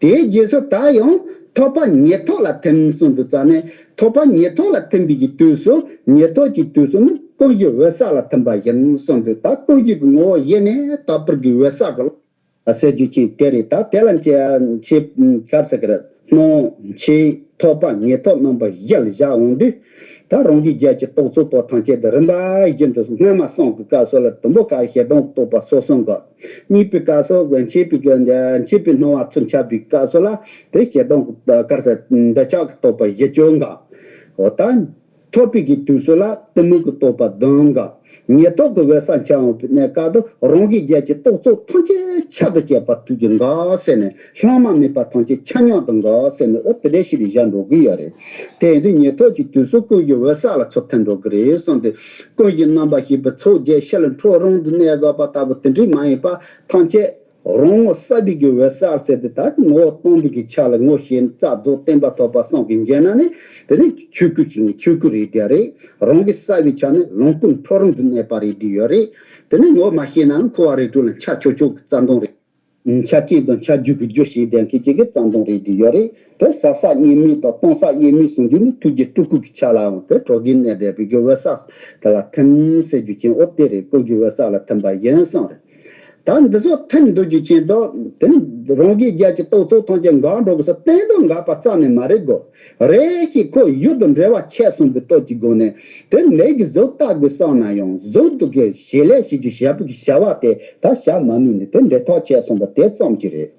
དེའི་རྗེས་སུ་ད་ཡང་ཐོབ་པ་ཉིད་ཐོག་ལ་ཐིམ་གསུངས་འདུག་ཙང་ནས། ཐོབ་པ་ཉིད་ཐོག་ལ་ཐིམ་པའི་གི་དུས་སུ། ཉིད་ཐོབ་ཀྱི་དུས་སུ་ནི་ཀུན་གཞི་འོད་གསལ་ལ་ཐིམ་པ་ཡིན་གསུངས་འདུག་ད་ཀུན་གཞི་གི་ངོ་བོ་ཡེ་ནས་དག་པར་གི་འོད་གསལ་གི་ཟེར་རྒྱུ་ཅན་དེ་རེད། ད་དེ་ལ་མཆེད་མཆེད་ག་རེ་ཟེར་གི་རེད། སྣང་མཆེད། ཐོབ་པ་ཉན་ཐོས་རྣམ་པ་བཞི་ལ་བཞག་འོང་དུས། ད་རང་གི་རྒྱལ་གྱི་རྟོག་ཚོགས་པོ་ཐམས་ཅད་དུ་རིམ་པ་བཞིན་དུ་སྔ་མ་གསུམ་གྱི་སྐབས་སུ་ལ་དུམ་བུ་ག་ཞེ་སྡང་གི་རྟོག་པ་སོ་གསུམ་གྱི། གཉིས་པའི་སྐབས་སུ་མཆེད་པའི་མཆེད་པའི་སྣང་བ་ཚུར་འཆར་བའི་སྐབས་སུ་ལ་དེ་ཞེ་སྡང་གི་གར་ས་འདོད་ཆགས་ཀྱི་རྟོག་པ་བཞི་བཅུ་འགའ། འོ་ད། ཐོབ་པའི་གི་དུས་སུ་ལ་གཏི་མུག་གི་རྟོག་པ་བདུན་འགའ། ཉན་ཐོས་ཀྱི་འོད་གསལ་འཆར་འོང་བའི་གནས་སྐབས་དུ་རང་གི་རྒྱལ་གྱི་རྟོག་ཚོགས་ཐམས་ཅད་ཆར་དུ་བཅས་པ་ཐུགས་ཀྱི་འགའ་ཟེར་ནས་ལྷག་མ་མེད་པ་ཐམས་ཅད་ཆ་མཉམ་དུ་འགའ་ཟེར་ནས་འོ་དེ་འདྲའི་ཞིག་ལ་བཞག་འགྲོ་གི་ཡོད་རེད། དེ་ཡིན་དུས་ཉན་ཐོས་ཀྱི་དུས་སུ་ཀུན་གྱི་འོད་གསལ་ལ་ཚུར་ཐིམ་འགྲོ་གི་རེད་གསུངས་ཏེ། ཀུན་གཞི་རྣམ་པར་ཤེས་པའི་ཚོགས་བརྒྱད་ཕྱི་ལ་འཕྲོ་རུང་དུ་གནས་དགོས་པ་ལྟ་བུ་དེ་འདྲའི་མ་ཡིན་པ་ཐམས་ཅད། རང་ངོ་གསལ་བའི་གི་འོད་གསལ་ཟེར་ཏེ་ད་ངོ་བོ་སྟོང་པའི་གི་ཆ་ལ་ངོ་ཤེས་རྩལ་རྫོགས་བརྟན་པ་ཐོབ་པ་གསུམ་གྱི་འཇལ་ན་ནི་དེ་ནི་ཆོས་སྐུ་ཞིག་ནི་ཆོས་སྐུ་རེད་དེ་རེད། རང་གི་གསལ་བའི་ཆ་ནི་ལོངས་སྐུ་འཕྲོ་རུང་དུ་གནས་པ་རེད་དེ་ཡོད་རེད། དེ་ནི་ངོ་མ་ཤེས་ན་འཁོར་བ་རིགས་དྲུག་ལ་འཆར་ཆོག་ཆོག་གི་རྩ་ལྟུང་རེད། འཆར་ཅན་དང་འཆར་རྒྱུ་གི་རྒྱུ་ཞིག་ལྡན་མཁན་གཅིག་གི་རྩ་ལྟུང་རེད་དེ་ཡོད་རེད། དེ་ཟག་ཟག་གཉིས་མེད་དང་སྟོང་ཟག་དབྱེར་མེད་གསུང་རྒྱུ་ནི་ཐུགས་རྗེ་སྤྲུལ་སྐུ་གི་ཆ་ལའང་དེ་གྲོགས་ཀྱི་གནས་བསྡད་པའི་གི་འོད་གསལ་དེ་ལ་ཐིམ་ཟེར་རྒྱུ་ཅན་འོ་དེ་རེད། ཀུན་གྱི་འོད་གསལ་ལ་ཐིམ་པ་ཡིན་གསུངས་རེད། ད་འདི་ཚོ་ཐིམ་འདུག་རྒྱུ་ཅན་དུ་དེ་ནི་རང་གི་རྒྱལ་གྱི་རྟོག་ཚོགས་ཐམས་ཅད་འགག་འགྲོ་དགོས་ས་གཏན་དུ་འགག་པ་རྩ་ནས་མ་རེད་གོ། རེ་ཞིག་ཁོ་ཡུལ་དང་འབྲེལ་བ་ཆད་སོང་བའི་སྟོབས་ཀྱི་སྒོ་ནས་དེ་མིག་གི་གཟུགས་ལྟ་དགོས་བསམ་ན་ཡང་གཟུགས་དུ་གི་བྱེད་ལས་བྱེད་རྒྱུ་བྱ་བ་གི་བྱ་བ་དེ་ད་བྱ་མ་ནུས་ནས་དེ་འབྲེལ་ཐག་ཆད་སོང་བ་དེ་ཙམ་གྱིས་རེད།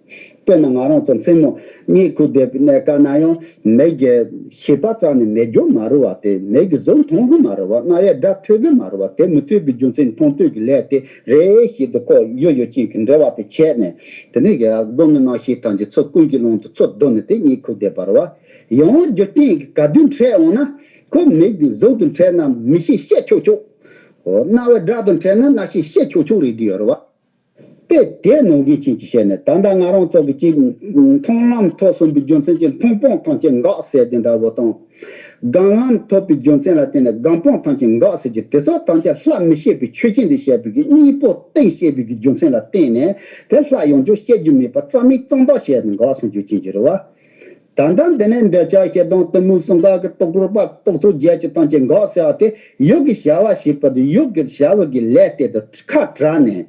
དཔེར་ན་ང་རང་ཚོ་མཚན་མོ་གཉིད་ཁུག་བསྡད་པའི་གནས་སྐབས་ན་ཡང་མིག་གི་ཤེས་པ་རྩ་ནས་མེད་རྒྱུ་མ་རེད་བ། དེ་མིག་གི་གཟུགས་མཐོང་གི་མ་རེད་བ། རྣ་བའི་སྒྲ་ཐོས་གི་མ་རེད་བ། དེ་མི་ཐོས་པའི་རྒྱུ་མཚན་མཐོང་ཐོས་ཀྱི་ལས་དེ་རེ་ཞིག་ཏུ་ཁོ་ཡོད་ཡོད་ཅན་གྱི་འབྲེལ་བ་དེ་བྱས་ནས་དེ་ནས་སྒོ་ངའི་རྣམ་ཤེས་ཐམས་ཅད་ཚུར་ཀུན་གྱི་ཀློང་དུ་ཚུར་བསྡུ་ནས་དེ་གཉིད་ཁུག་བསྡད་པ་རེད་བ། ཡང་རྒྱུ་རྐྱེན་གྱིས་ག་དུས་འཕྲད་འོང་ན་ཁོ་མིག་གི་གཟུགས་དུ་འཕྲད་ན་མི་ཤེས་ཤེས་ཆོག་ཆོག་རྣ་བའི་སྒྲ་དང་འཕྲད་ན་རྣ་ཤེས་ཤེས་ཆོག་ཆོག་རེད་དེ་ཡོད་རེད་བ། དཔེ་དེ་ནང་བཞིན་ཅན་གྱི་བཤད་ནས་ད་ལྟ་ང་རང་ཚོ་གི་ཅིག་མཐོང་ལམ་ཐོབ་སོང་བའི་རྒྱུ་མཚན་གྱིས་མཐོང་སྤང་ཐམས་ཅད་འགག་ཟེར་དེ་འདྲ་བོ་དང་། སྒོམ་ལམ་ཐོབ་པའི་རྒྱུ་མཚན་ལ་བརྟེན་ནས་སྒོམ་སྤང་ཐམས་ཅད་འགག་ཟེར་གྱི་དེ་ཚོ་ཐམས་ཅད་ལྷ་མི་ཤེས་པའི་ཆོས་ཅན་དུ་བཤད་པའི་གི་གཉིས་པོ་སྟེང་བཤད་པའི་གི་རྒྱུ་མཚན་ལ་བརྟེན་ནས་དེ་ལྷ་ཡོང་རྒྱུ་བཤད་རྒྱུ་མེད་པ་རྩ་མེད་གཙང་དག་བཤད་ནས་འགག་སོང་རྒྱུ་ཅན་གྱི་རེད་བ། ད་ལྟ་འདི་ནས་འདོད་ཆགས་ཞེ་སྡང་གཏི་མུག་གསུམ་ཀ་གི་རྟོག་རོགས་པ་རྟོག་ཚོགས་བརྒྱད་ཀྱི་སྟེང་གི་འགག་ཟེར་བ་དེ་ཡུལ་གྱི་བྱ་བ་བྱེད་པ་དེ་ཡུལ་གྱི་བྱ་བ་གི་ལས་དེ་དང་ཁ་བྲལ་ནས་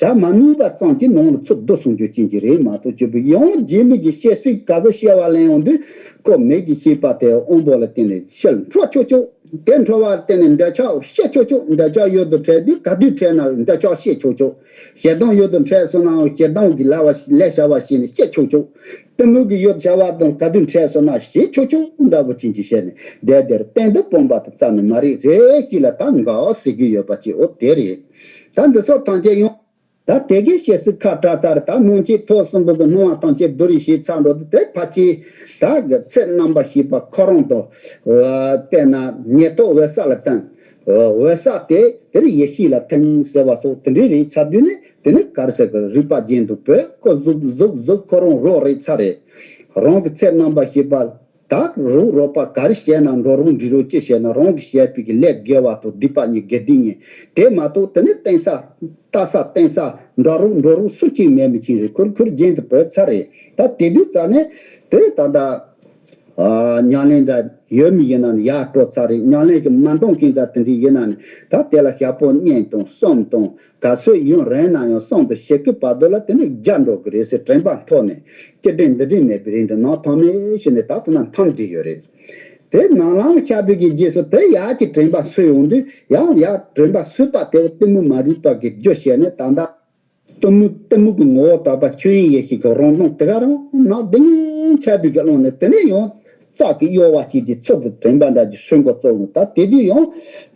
བྱ་མ་ནུས་པ་ཙམ་གྱི་ནང་ལ་ཚུར་བསྡུ་སོང་རྒྱུ་ཅན་གྱི་རེད་མ་གཏོགས་ཅི་བུ་ཡང་རྗེས་མའི་གི་བཤད་ཚིག་ག་ཚོད་བཤད་པ་ལེན་ཡོང་དུས་ཁོ་མིག་གི་ཤེས་པ་དེ་དབང་པོ་ལ་བརྟེན་ནས་ཕྱིར་འཕྲོ་ཆོག་ཆོག་དེ་འཕྲོ་བར་བརྟེན་ནས་འདོད་ཆགས་ཤེས་ཆོག་ཆོག་འདོད་ཆགས་ཡུལ་དུ་འཕྲད་དུས་ག་དུས་འཕྲད་ན་འདོད་ཆགས་ཤེས་ཆོག་ཆོག་ཞེ་སྡང་ཡུལ་དུ་འཕྲད་སོང་ནའང་ཞེ་སྡང་གི་ལས་བ་ལས་བྱ་བ་བྱས་ནས་ཤེས་ཆོག་ཆོག་གཏི་མུག་གི་ཡུལ་བྱ་བ་དང་ག་དུས་འཕྲད་སོང་ན་ཤེས་ཆོག་ཆོག་འདྲ་བོ་ཅན་གྱི་བཤད་ནས་བསྡད་དེར་གཏན་དུ་སྤོང་བ་དང་རྩ་ནས་མ་རེད། རེ་ཞིག་ལ་ད་འགག་ཟེར་གྱི་ཡོད་པ་ཅིག་འོ་དེ་རེད། ད་འདི་ཚོ་ཐམས་ཅད་ཡང་ད་དེ་གའི་བཤད་ཚིག་ཁ་བྲལ་ཚར། ད་སྣང་མཆེད་ཐོབ་གསུམ་པོ་གི་སྣང་བ་ཐམས་ཅད་བསྡུ་རེས་བྱས་ཚར་འགྲོ་དུས་དེ་ཕལ་ཆེར་ད་གི་ཚད་རྣམ་པར་ཤེས་པ་ཁོ་རང་དང་། དཔེར་ན་ཉེར་ཐོབ་འོད་གསལ་ལ་བརྟེན། འོད་གསལ་དེ་དེར་ཡེ་ཤེས་ལ་ཐིམ་ཟེར་བ་སོགས་དེ་འདྲའི་རིགས་ཚར་དུས་ནི་དེ་ནི་ག་རེ་ཟེར་གི་རིག་པ་རྒྱན་དུ་བོད་ཁོ་གཟུགས་གཟུགས་གཟུགས་ཁོ་རང་རོ་རེད་ཚར་རེད། རང་གི་ཚད་རྣམ་པར་ཤེས་པ་ད་རུ་རོགས་པ་ག་རེ་བཤད་ན་འགྲོ་རུང་འགྲིག་རུང་ཅི་བཤད་ན་རང་གི་བཤད་པའི་གི་ལས་དགེ་བ་དང་སྡིག་པ་གཉིས་དགེ་སྡིག་གཉིས་དེ་མ་གཏོགས་དེ་ནི་བསྟན་ས་ལྟ་ས་བསྟན་ས་འགྲོ་རུང་འགྲོ་རུང་སུ་གཅིག་མེད་མི་གཅིག་རེད། ཁུར་ཁུར་རྒྱན་དུ་བོད་ཚར་རེད། ད་དེ་དུས་ཙ་ནས་དེ་ད་ད། ཉམས་ལེན་འདྲ་ཡོད་མི་ཡིན་ན་ནི་ཡར་སྤྲོ་ཚར་རེད། ཉམས་ལེན་གྱི་མ་འདང་མཁན་འདྲ་དེ་འདྲ་ཡིན་ན་ནི་ད་དེ་ལ་ཞག་པོ་གཉིས་དང་གསུམ་དང་ག་ཚོད་ཡུན་རིང་ན་ཡང་གསུམ་དང་བཞི་གི་བར་དུ་ལ་དེ་ནི་རྒྱག་འགྲོ་གི་རེད་ཟེར་དྲན་པ་མཐོ་ནས་ཅི་དྲན་འདི་དྲན་མེད་པའི་རིང་དུ་ནང་ཐོག་མེད་ཞིག་ནས་ད་དེ་ན་འཐམ་བསྡད་ཡོད་རེད། དེ་ནང་ལམ་ཆགས་པའི་གི་རྗེས་སུ་དེ་ཡར་གྱི་དྲན་པ་སོས་ཡོང་དུས་ཡང་ཡར་དྲན་པ་སོས་པ་དེ་གཏི་མུག་མ་རིག་པ་གི་རྒྱུ་བྱས་ནས་ད་ལྟ། གཏི་མུག་གཏི་མུག་གི་ངོ་བོ་དག་པ་ཆོས་དབྱིངས་ཡེ་ཤེས་ཀྱི་རང་སྣང་དེ་ག་རང་ནང་བདེན་ཆགས་པའི་གི་ཀློང་ནས་དེ་ནས་ཡང་རྩ་གི་གཡོ་བ་གཅིག་གི་ཚུལ་དུ་དྲན་པ་འདྲ་གྱི་སོན་གོ་གཙོ་བོ་ད་དེ་དུས་ཡང་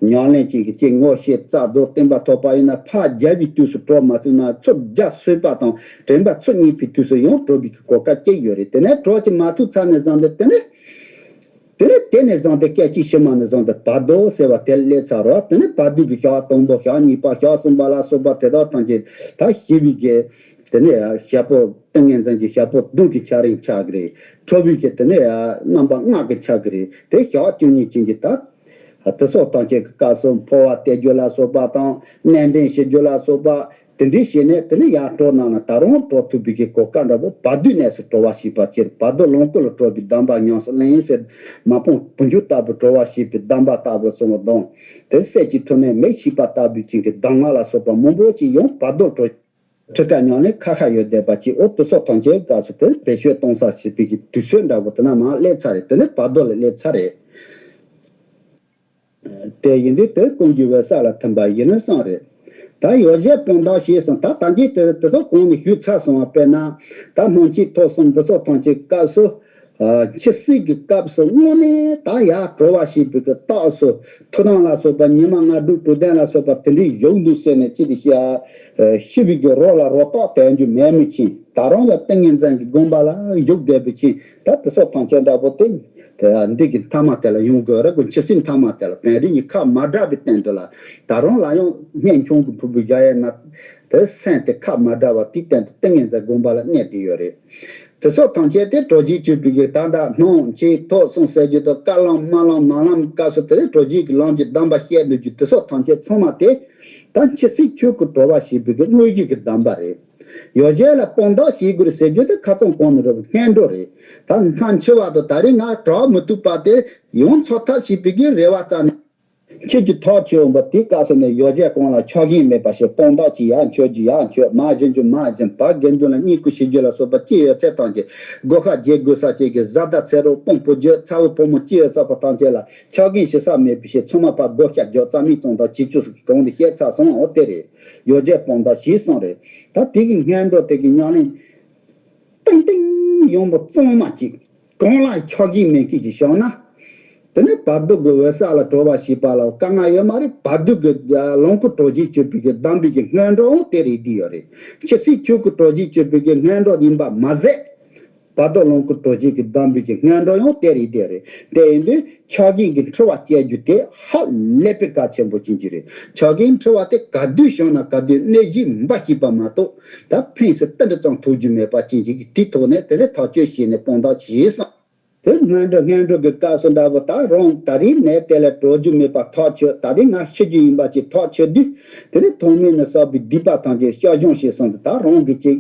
ཉམས་ལེན་གཅིག་གི་གཅིག་ངོ་ཤེས་རྩ་རྫོགས་བརྟན་པ་ཐོབ་པ་ཡིན་ན་ཕར་རྒྱབ་པའི་དུས་སུ་གྲོགས་མ་ཐུབ་ན་ཚུར་རྒྱབ་སོས་པ་དང་དྲན་པ་ཚུར་རྙེད་པའི་དུས་སུ་ཡང་གྲོགས་པའི་གི་གོ་སྐབས་སྐྱེ་ཡོད་རེད། དེ་ནས་གྲོགས་ཀྱིས་མ་ཐུབ་ཚར་ནས་བཟུང་སྟེ་དེ་ནས། དེ་ནས་དེ་ནས་བཟུང་སྟེ་སྐད་ཅིག་ཕྱི་མ་ནས་བཟུང་སྟེ་བར་དོ་ཟེར་བ་དེ་སླེབས་ཚར་རོ། དེ་ནས་བར་དོ་གི་ཞག་དང་པོ་ཞག་གཉིས་པ་ཞག་གསུམ་པ་ལ་སོགས་པ་དེ་དག་ཐམས་ཅད་ད་ཞི་བའི་གི་དེ་ནས་ཞག་པོ་ཏིང་ངེ་འཛིན་གྱི་ཞག་པོ་བདུན་གྱི་ཆ་རིང་ཆགས་ཀྱི་རེད། ཁྲོ་བའི་གི་དེ་ནས་རྣམ་པ་ལྔ་གི་ཆགས་ཀྱི་རེད། དེ་ཞག་བཅུ་གཉིས་ཅན་གྱི་ད་དེ་སོགས་ཐམས་ཅད་ཀྱི་སྐབས་སུ་འཕོ་བ་སྟེར་རྒྱུ་ལ་སོགས་པ་དང་གནས་འདྲེན་བྱེད་རྒྱུ་ལ་སོགས་པ། དེ་འདྲའི་བྱས་ནས་དེ་ནས་ཡར་གྲོགས་རྣམས་ལ་ད་རུང་གྲོགས་ཐུབ་པའི་གི་གོ་སྐབས་འདྲ་པོ་བར་དོའི་གནས་སུ་གྲོལ་བ་ཞེས་པ་ཕྱིར་བར་དོ་ལོངས་སྐུ་ལ་གྲོལ་བའི་གདམས་པ་ཉམས་སུ་ལེན་ཟེར། མ་སྤངས་བུ་འཇུག་ལྟ་བུ་གྲོལ་བ་ཞེས་པའི་གདམས་པ་ལྟ་བུ་གསུངས་པ་དང་། དེ་སྲས་ཀྱི་ཐུགས་སྨོན་མེ་ཤེས་པ་ལྟ་བུའི་ཅན་གྱི་གདམས་ངག་ལ་སོགས་པ་མང་པོ་ཅིག་ཡང་བར་དོར་གྲོལ། ཁྲི་ཀ་ཉག་ནས་ཁ་ཁ་ཡོད་བསྡད་པ་ཅིག་འོ་དེ་སོགས་ཐམས་ཅད་སྐབས་སུ་དེར་བེད་སྤྱོད་གཏོང་ས་ཞེས་པའི་གི་དུས་ཚོད་འདྲ་པོ་དེ་ན་མར་སླེབས་ཚར་རེད། དེ་ནས་བར་དོ་ལ་སླེབས་ཚར་རེད། དེ་ཡིན་དུས་དེ་ཀུན་གྱི་འོད་གསལ་ལ་ཐིམ་པ་ཡིན་ནི་གསུངས་རེད། ད་ཡོ་བྱད་སྤུངས་དག་ཞེས་གསུངས། ད་ད་གིན་དེ་དེ་ཚོ་གོང་ནས་ཞུས་ཚར་སོང་བ། དཔེར་ན་ད་སྣང་མཆེད་ཐོབ་གསུམ་འདི་ཚོ་ཐམས་ཅད་སྐབས་སུ། ཨ། འཆི་སྲིད་ཀྱི་སྐབས་སུ་དངོས་གནས་ད་ཡར་གྲོལ་བ་ཞེས་པའི་གི་རྟགས་སུ་ཐུབ་དབང་ལ་སོགས་པ་ཉི་མ་ལྔ་དྲུག་དྲུག་ལྡན་ལ་སོགས་པ་དེ་འདྲའི་ཡོང་འདུག་ཟེར་ནས་ཅི་སྟེ་ཤི་ཤི་བའི་གི་རོ་ལ་རོ་ཏོག་དལ་འགྱུར་མེད་མི་ཕྱིན། ད་རུང་ཡང་ཏིང་ངེ་འཛིན་གྱི་དགོངས་པ་ལ་བཞུགས་བསྡད་པའི་ཕྱིན། ད་དེ་སོགས་ཐམས་ཅད་འདྲ་པོ་དེ་འདི་གི་མཐའ་མ་དེ་ལ་ཡོང་དགོས་རེད་གོ། འཆི་སྲིད་མཐའ་མ་དེ་ལ་བན་རི་གཉིས་ཁ་མ་བྲལ་བའི་སྟེང་དུ་ལ་ད་རུང་ལ་ཡང་སྙན་ཆུང་གི་ཕུར་བུ་བཞག་ཡས་ན་དེ་སེམས་དེ་ཁ་མ་བྲལ་བ་དེའི་སྟེང་དུ་ཏིང་ངེ་འཛིན་དགོངས་པ་ལ་གནས་བསྡད་ཡོད་རེད། དེ་སོགས་ཐམས་ཅད་དེ་གྲོལ་བྱེད་གཅོད་པའི་གི་ད་ལྟ་སྣང་མཆེད་ཐོབ་གསུམ་ཟེར་རྒྱུ་དང་རྐང་ལམ་སྨོན་ལམ་ནང་ལམ་སྐབས་སུ་དེ་གྲོལ་བྱེད་ཀྱི་ལམ་གྱི་གདམས་པ་བཤད་འདུག་རྒྱུ་དེ་སོགས་ཐམས་ཅད་ཚང་མ་དེ་ད་འཆི་སྲིད་ཆོས་ཀྱི་གྲོལ་བ་ཞེས་པའི་གི་དངོས་གཞི་གི་གདམས་པ་རེད། ཡོ་བྱད་ལ་སྤུངས་དག་བྱེད་དགོས་རེད་ཟེར་རྒྱུ་དེ་ཁ་སང་གོང་ནས་རེད་པ། སྔོན་འགྲོ་རེད། ད་སྔ་འཆི་བ་དང་ད་རེས་ང་གྲོལ་མི་ཐུབ་པ་དེ་ཡོང་ཚོད་ཐབས་བྱེད་པའི་གི་རེ་བ་རྩ་ནས། ཁྱེད་ཀྱིས་ཐག་ཆོད་འོང་པ་དེའི་སྐབས་སུ་ནས་ཡོ་བྱད་གང་ལ་ཆགས་ཞེན་མེད་པ་ཞིག་སྤུངས་དག་ཅིག་ཡར་མཆོད་རྒྱུ་ཡར་མཆོད། མར་བཞེངས་རྒྱུ་མར་བཞེངས། བར་དགེ་འདུན་ལ་བསྙེན་བཀུར་བྱེད་རྒྱུ་ལ་སོགས་པ་ཅི་ཡོད་ཚད་ཐམས་ཅད་སྒོ་ཁ་བརྒྱད་དགོས་ས་ཅིག་གི་བཟའ་ཟླ་ཚེ་རོགས་དཔུང་བུ་རྒྱུད་ཚ་བོ་བུ་མོ་ཅི་ཡོད་ཚད་པ་ཐམས་ཅད་ལ་ཆགས་ཞེན་ཞིག་ས་མེད་པའི་ཞིག་ཚང་མ་ཕར་སྒོ་ཤ་རྒྱག་རྩ་མིག་བཙུམ་དང་བྱེད་རྒྱུ་གོང་དུ་བཤད་ཚར་སོང་འོ་དེ་རེད། ཡོ་བྱད་སྤུངས་དག་ཞེས་གསུངས་རེད། ད་དེ་གི་སྔོན་འགྲོ་དེ་གི་ཉམས་ལེན། ཏིང་ཏིང་ཡོང་བ་གཙང་མ་གཅིག་གང་ལ་ཆགས་ཞེན་མེད་མཁན་ཅིག་བྱུང་ན། དེ་ནས་བར་དོ་གི་འོད་གསལ་ལ་གྲོལ་བ་ཞེས་པ་ལ་དཀའ་ངལ་ཡོད་མ་རེད། བར་དོ་གི་ལོངས་སྐུ་གྲོལ་བྱེད་གཅོད་པའི་གི་གདམས་པའི་གི་སྔོན་འགྲོ་དེ་རེད་བསྡད་ཡོད་རེད། འཆི་སྲིད་ཆོས་སྐུ་གྲོལ་བྱེད་གཅོད་པའི་གི་སྔོན་འགྲོ་ཡིན་པ་མ་ཟད། བར་དོ་ལོངས་སྐུ་གྲོལ་བྱེད་ཀྱི་གདམས་པའི་གི་སྔོན་འགྲོ་ཡང་དེ་རེད་དེ་རེད། དེ་ཡིན་དུས་ཆགས་ཞེན་གྱི་འཁྲུལ་བ་བཅད་རྒྱུ་དེ་ཧ་ལས་པའི་གལ་ཆེན་པོ་ཅན་ཅིག་རེད། ཆགས་ཞེན་འཁྲུལ་བ་དེ་ག་དུས་བྱུང་ན་ག་དུས་གནས་གཞི་འབའ་ཞིག་པ་མ་གཏོགས་ད་ཕན་སེམས་ཏིལ་འབྲུ་ཙམ་ཐོགས་རྒྱུ་མེད་པ་ཅན་ཅིག་གིས་དེའི་ཐོག་ནས་དེ་ལས་ཐག་གཅོད་བྱས་ནས་སྤུངས་དག་ཞེས་གསུངས། དེ་སྔོན་འགྲོ་སྔོན་འགྲོ་གི་སྐབས་སུ་འདྲ་པོ་ད་རུང་ད་རེས་ནས་དེ་ལས་གྲོལ་རྒྱུ་མེད་པ་ཐག་ཆོད། ད་རེས་ང་ཤི་རྒྱུ་ཡིན་པ་ཅིག་ཐག་ཆོད་དུས་དེ་ནས་ཐོག་མེད་ནས་བསགས་པའི་སྡིག་པ་ཐམས་ཅད་བཤགས་སྦྱང་བྱས་སོང་དུས་ད་རང་གི་ཅིག་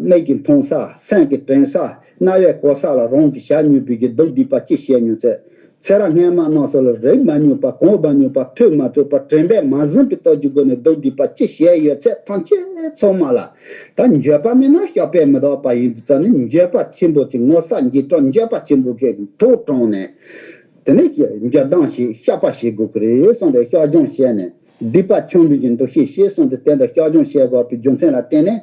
མིག་གིས་མཐོང་ས། སེམས་ཀྱིས་དྲན་ས། རྣ་བས་གོ་ས་ལ་རང་གིས་བྱ་མྱོང་བའི་གི་སྡུག་སྡིག་པ་ཅི་བྱས་མྱོང་ཚད། ཚེ་རབས་སྔོན་མ་རྣམས་སུ་ལ་རིག་མ་མྱོང་པ་གོ་མ་མྱོང་པ་ཐོས་མ་ཐོས་པ་དྲན་པས་མ་ཟིན་པའི་སྟོབས་ཀྱི་སྒོ་ནས་སྡུག་སྡིག་པ་ཅི་བྱས་ཡོད་ཚད་ཐམས་ཅད་ཚང་མ་ལ་ད་འགྱོད་པ་མེད་ན་བཤགས་པས་མི་འདག་པ་ཡིན་དུས་ཙང་ནས་འགྱོད་པ་ཆེན་པོ་ཅིག་ངོ་ཚ་འཇིགས་སྐྲག་འགྱོད་པ་ཆེན་པོ་གིས་དྲུང་དྲངས་ནས་དེ་ནས་འགྱོད་གདུང་ཞིག་བཤགས་པ་བྱེད་དགོས་ཀྱི་རེད་གསུངས་ཏེ་བཤགས་སྦྱང་བྱས་ནས། སྡིག་པ་ཆུང་བའི་གི་འདུ་ཤེས་ཞེས་གསུངས་ཏེ་དེ་འདྲ་བཤགས་སྦྱང་བྱེད་དགོས་པའི་རྒྱུ་མཚན་ལ་བརྟེན་ནས་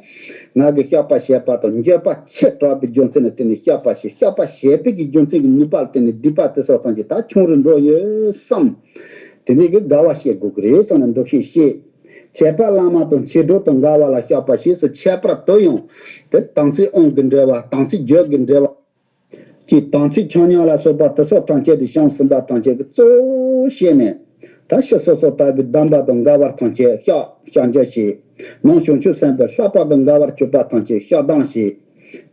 ང་གིས་བཤགས་པ་བྱས་པ་དང་འགྱོད་པ་ཆེ་དྲགས་པའི་རྒྱུ་མཚན་ལ་བརྟེན་ནས་བཤགས་པ་བྱས། བཤགས་པ་བྱས་པའི་གི་རྒྱུ་མཚན་གྱི་ནུས་པ་ལ་བརྟེན་ནས་སྡིག་པ་དེ་སོགས་ཐམས་ཅད་ད་ཆུང་རུ་འགྲོ་ཡོད་བསམ། དེ་འདྲའི་གི་དགའ་བ་བྱེད་དགོས་ཀྱི་རེད་བསམ་ནས་འདུ་ཤེས་བསྐྱེད། ཁྱད་པར་བླ་མ་དང་མཆེད་གྲོགས་དང་འགལ་བ་ལ་བཤགས་པ་ཞེས་སོགས་ཁྱད་པར་དུ་ཡང་དེ་དམ་ཚིག་དབང་གི་འབྲེལ་བ་དམ་ཚིག་རྒྱུད་ཀྱི་འབྲེལ་བ། ཀྱི་དམ་ཚིག་ཆོས་ཉམས་ལ་སོགས་པ་དེ་སོགས་ཐམས་ཅད་དུ་བྱང་ཟིན་པ་ཐམས་ཅད་ཀྱི་གཙོ་བོ་བཤད་ནས། ད་ཕྱི་སོ་སོ་ལྟ་བུའི་སྡོམ་པ་དང་འགལ་བར་ཐམས་ཅད་བཤགས་བཤགས་འགྱུར་བྱེད། ནང་བྱང་ཆུབ་སེམས་དཔའི་བསླབ་པ་དང་འགལ་བར་གྱུར་པ་ཐམས་ཅད་བཤགས་སྡོམ་བྱེད།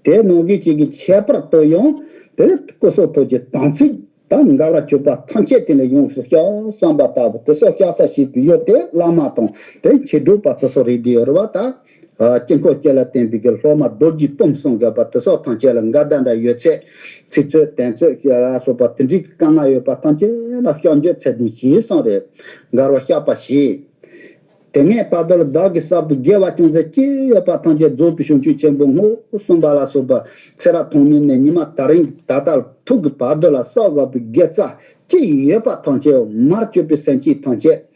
དེ་ནང་བཞིན་གཅིག་གི་ཁྱད་པར་དུ་ཡང་དེ་སྐུ་གསུང་ཐུགས་ཀྱི་དམ་ཚིག་དང་འགལ་བར་གྱུར་པ་ཐམས་ཅད་དེ་ལས་ཡོངས་སུ་བཤགས་བསམ་པ་ལྟ་བུ་དེ་སོགས་བཤགས་ས་བྱེད་པའི་ཡུལ་དེ་བླ་མ་དང་དེ་མཆེད་གྲོགས་པ་དེ་སོགས་རེད་དེ་ཡོད་རེད་བ་ད། དཀྱིལ་འཁོར་བཅས་ལ་བརྟེན་པའི་གི་སློབ་མ་རྡོ་རྗེ་སྤུན་གསུམ་བརྒྱ་པ་དེ་སོགས་ཐམས་ཅད་ལ་འགལ་ཟླ་འདྲ་ཡོད་ཚད་ཚིག་རྩོད་དོན་རྩོད་ལ་སོགས་པ་དེ་འདྲའི་དཀའ་ངལ་ཡོད་པ་ཐམས་ཅད་ལ་བཤགས་འགྱུར་ཚད་ལྡན་ཞེས་གསུངས་རེད། འགལ་བར་བཤགས་པ་ཞེས། དེ་སྔའི་བར་དོ་ལ་བདག་གིས་བསགས་པའི་དགེ་བ་ཅུང་ཟད་ཅི་ཡོད་པ་ཐམས་ཅད་རྫོགས་པའི་བྱང་ཆུབ་ཆེན་པོ་མངོན་སུམ་པ་ལ་སོགས་པ་ཚེ་རབས་ཐོག་མེད་ནས་ཉི་མ་ད་རིང་ད་ལྟ་ཐུག་གི་བར་དོ་ལ་བསགས་དགོས་པའི་དགེ་རྩ་ཅི་ཡོད་པ་ཐམས་ཅད་མར་གྱུར་པའི་སེམས་ཅན་ཐམས་ཅད།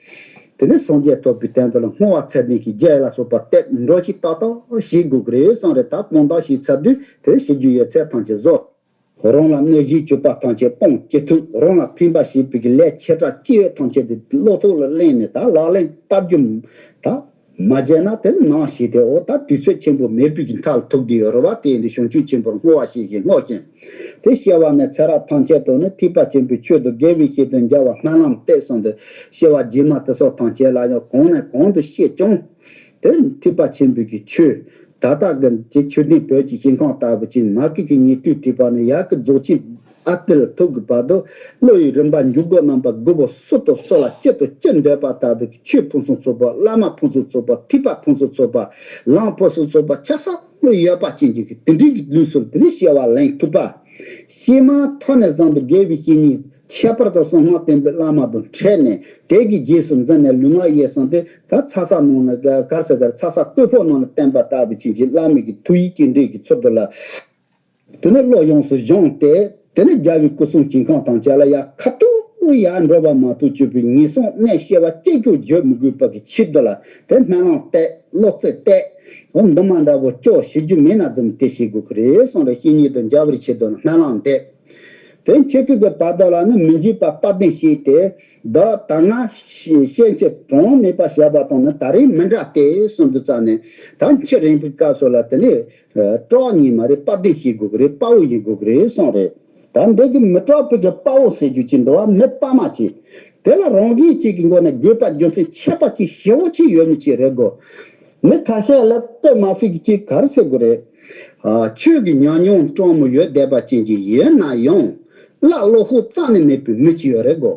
དེ་ནས་སངས་རྒྱས་ཐོབ་པའི་དོན་དུ་ལ་བསྔོ་བ་ཚད་ལྡན་གྱི་རྒྱལ་ལ་སོགས་པ་གཏད་འགྲོ་ཞིག་ཏག་ཏག་བྱེད་དགོས་ཀྱི་རེད་བསམ་རེད། ད་སྤུངས་དག་ཞེས་ཚར་དུས་དེ་བྱེད་རྒྱུ་ཡོད་ཚད་ཐམས་ཅད་བཟོ། རང་ལ་གནོད་གཞིའི་གྱུར་པ་ཐམས་ཅད་སྤོང་ཅི་ཐུབ། རང་ལ་ཕན་པ་བྱེད་པའི་གི་ལས་ཆེ་ཕྲ་ཅི་ཡོད་ཐམས་ཅད་དེ་བློ་ཐོག་ལ་གླེང་ནས་ད་ལག་ལེན་བསྟར་རྒྱུ་ད་མ་བྱས་ན་དེ་ནང་ཞིག་དེ་འོ་ད་དུས་ཚོད་ཆེན་པོ་མེད་པའི་གི་མཐའ་ལ་ཐུག་བསྡད་ཡོད་རེད་བ། དེ་ཡིན་དུས་བྱང་ཆུབ་ཆེན་པོར་བསྔོ་བ་བྱེད་བཞིན་བསྔོ་ཞིང་། དེ་སྐྱེ་བ་ནས་ཚེ་རབས་ཐམས་ཅད་དུ་ནི་ཐེག་པ་ཆེན་པོའི་ཆོས་དང་དགེ་བའི་བཤེས་དང་མཇལ་བ་སྨོན་ལམ་གཏད་སོང་དུ་སྐྱེ་བ་རྗེས་མ་དེ་སོགས་ཐམས་ཅད་ལ་ཡང་གོང་ནས་གོང་དུ་བཤད་ཀྱང་། དེ་ཐེག་པ་ཆེན་པོའི་གི་ཆོས། ད་ལྟ་གི་ཀྱི་ཆོས་ལྡན་བོད་ཀྱི་ཞིང་ཁམས་ལྟ་བུ་ཅིག་མ་སྐད་ཀྱི་ཉེ་དུས་དྲིས་པ་ནས་ཡར་གི་རྫོགས་ཆེན་ཨ་ཏི་ལ་ཐུག་གི་བར་དུ་བློ་ཡི་རིམ་པ་འཇུག་སྒོ་རྣམ་པ་དགུ་པོ་སུ་དང་སུ་ལ་ཅི་དང་ཅི་འདོད་པ་ལྟར་དུ་ཆོས་ཕུན་སུམ་ཚོགས་པ། བླ་མ་ཕུན་སུམ་ཚོགས་པ། ཐེག་པ་ཕུན་སུམ་ཚོགས་པ། ལམ་ཕུན་སུམ་ཚོགས་པ་ཆ་ཚང་ཡོད་པ་ཅན་གྱི་དེ་འདྲའི་གི་ལུགས་སུ་དེ་ནས་སྐྱེ་བ་ལེན་ཐུབ་པ། ཕྱི་མ་མཐའ་ནས་བཟུང་དུ་དགེ་བའི་བཤེས་གཉེན་ ཁྱད་པར་དུ་གསང་སྔགས་བསྟན་པའི་བླ་མ་དང་འཕྲད་ནས། དེ་གི་རྗེས་སུ་འཛིན་ནས་ལུས་ངག་ཡིད་གསུམ་དེ་ད་ཚ་ས་ནང་ལ་ག་གར་ས་གར་ཚ་ས་བརྐོས་ཕོ་ནང་ལ་བསྟན་པ་ལྟ་བུ་ཅན་གྱི་བླ་མའི་གི་ཐུགས་ཡིད་ཀྱི་འདྲེས་ཀྱི་ཚུལ་དུ་ལ། དེ་ནས་བློ་ཡོངས་སུ་སྦྱངས་ཏེ། དེ་ནས་རྒྱལ་བའི་སྐུ་གསུང་ཆེ་ཁང་དང་བཅས་ལ་ཡར་ཁ་ཐུག་ཡར་འགྲོ་བ་མ་གཏོགས་སྤྱོད་པའི་ངན་སོང་གནས་སྐྱེ་བ་གཅིག་ཀྱང་བརྗོད་མི་དགོས་པ་གི་ཆེད་དུ་ལ། དེ་སྨོན་ལམ་བཏབ། བློ་རྩེ་གཏད། འོ་འདུན་མ་འདྲ་པོ་ཅོག་བྱེད་རྒྱུ་མེད་ན་ཙམ་དེ་བྱེད་དགོས་ཀྱི་རེད་གསུངས་རེད། བཤེས་གཉེན་དང་མཇལ་བར་ཆེད་དུ་ལ་སྨོན་ལམ་བཏབ། དེ་ཁྱེད་ཀྱི་གི་བར་དོ་ལ་ནི་མི་འགྱུར་བ་དཔལ་ལྡན་ཞིག་སྟེ། བདག་ད་སྔ་ཤེས་ཤེས་ཀྱི་གྲངས་མེད་པ་བྱས་པ་དང་ནི་ད་རེས་མི་འདྲ་སྟེ་གསུངས་དུས་ཙ་ནས། ད་འཆི་རན་པའི་སྐབས་སུ་ལ་དེ་ནི་སྐྲག་ཉེན་མ་རེད། དཔའ་གདེང་བྱེད་དགོས་ཀྱི་རེད། དཔའ་བོ་ཡིན་དགོས་ཀྱི་རེད་གསུངས་རེད། ད་འདི་གི་མི་སྐྲག་པའི་གི་དཔའ་བོ་ཟེར་རྒྱུ་ཅིག་འདུག་བ། མི་དཔའ་མ་ཅིག་དེ་ལ་རང་གིས་ཅིག་གི་མགོ་ནས་དགོས་པ་རྒྱུ་མཚན་ཆད་པ་ཅིག་ཞེ་བོ་ཅིག་ཡོད་མི་ཅིག་རེད་གོ། མི་ཁ་ཤས་ལ་དཔེ་མ་སྲིད་ཀྱི་ཅིག་ག་རེ་ཟེར་དགོས་རེད། ཨ། ཆོས་ཀྱི་ཉམས་མྱོང་སྤྲང་མོ་ཡོད་བསྡད་པ་ཅན་ཅིག་ཡིན་ན་ཡང་། བླ་བློ་ཁོག་རྩ་ནས་མེད་པའི་མི་ཅིག་ཡོད་རེད་གོ།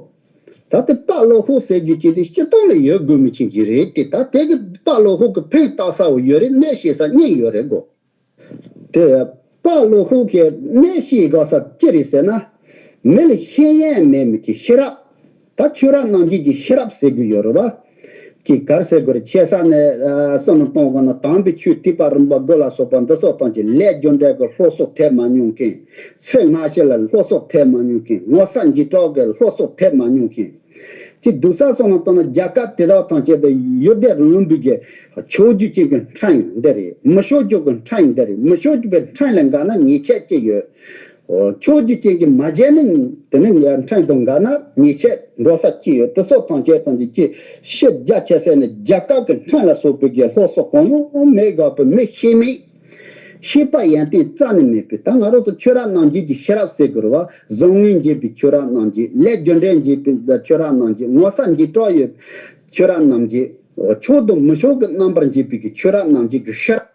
ད་དེ་དཔའ་བློ་ཁོག་ཟེར་རྒྱུ་ཅིག་དེ་སྤྱིར་བཏང་ལ་ཡོད་དགོས་མི་ཅན་ཅིག་རེད་དེ། ད་དེ་གི་དཔའ་བློ་ཁོག་གི་ཕན་བཏགས་ས་བོ་ཡོད་རེད། གནས་བཤད་ས་གཉིས་ཡོད་རེད་གོ། དེ་དཔའ་བློ་ཁོག་གི་གནས་བཤད་དགོས་ས་ཅི་རེད་ཟེར་ན། མི་ལ་ཤེས་ཡོན་མེད་མི་གི་ཤེས་རབ། ད་ཁྱོད་རང་ནང་བཞིན་གྱི་ཤེས་རབ་ཟེར་རྒྱུ་ཡོད་རེད་བ། ཅིག་ག་རེ་ཟེར་དགོས་རེད། ཆེ་ས་ནས་ཨ་བསམ་བློ་གཏོང་དགོས་ན། དམ་པའི་ཆོས་ཐེག་པ་རིམ་པ་དགུ་ལ་སོགས་པ་འདི་ཚོ་དང་ཅིག་ལས་རྒྱུ་འབྲས་ཀྱི་སློབ་གསོ་ཐེབས་མ་མྱོང་མཁན། ཚེ་སྔ་ཕྱི་ལ་སློབ་གསོ་ཐེབས་མ་མྱོང་མཁན། ངོ་ས་འཇིགས་སྐྲག་གི་སློབ་གསོ་ཐེབས་མ་མྱོང་མཁན། ཅིག་སྡུག་ས་སོང་ན་ལྟ་ན། རྒྱལ་ཁབ་དེ་དག་དང་བཅས་པའི་ཡུལ་སྡེ་རིམ་པ་གི་ཆོས་བརྒྱུད་ཅན་གྱི་ཕྲན་འདི་རེད། མི་ཆོས་བརྒྱུད་ཀྱི་ཕྲན་འདི་རེད། མི་ཆོས་བརྒྱུད་པའི་ཕྲན་ལ་དགའ་ན་ཉེས་ཆད་ཅི་ཡོད། ཆོས་བརྒྱུད་ཅན་གྱི་མ་བྱས་ནི་དེ་ནི་ཕྲན་དང་དགའ་ན་ཉེས་ཆད་འགྲོ་ས་ཅི་ཡོད། དེ་ཚོ་དང་བཅས་དང་གི་ཅི་ཕྱི་རྒྱ་ཆེ་ས་ནས་རྒྱལ་ཁབ་ཀྱི་ཕྲན་ལ་སོགས་པའི་གི་སློབ་གསོ་གང་ཡང་མེད་དགོས་པའི་མི་ཤེས་མེད། ཤེས་པ་ཡོན་ཏན་རྩ་ནས་མེད་པའི། ད་ང་རང་ཚོ་ཁྱོད་རང་ནང་བཞིན་གྱི་ཤེས་རབ་ཟེར་དགོས་རེད་བ། བཟང་ངན་འབྱེད་པའི་ཁྱོད་རང་ནང་བཞིན། ལས་རྒྱུ་འབྲས་འབྱེད་པའི་ཁྱོད་རང་ནང་བཞིན། ངོ་ས་འཇིགས་སྐྲག་ཡོད་ཁྱོད་རང་ནང་བཞིན། ཆོས་དང་མི་ཆོས་ཀྱི་རྣམ་པར་འབྱེད་པའི་གི་ཁྱོད་རང་ནང་བཞིན་གྱི་ཤེས་རབ།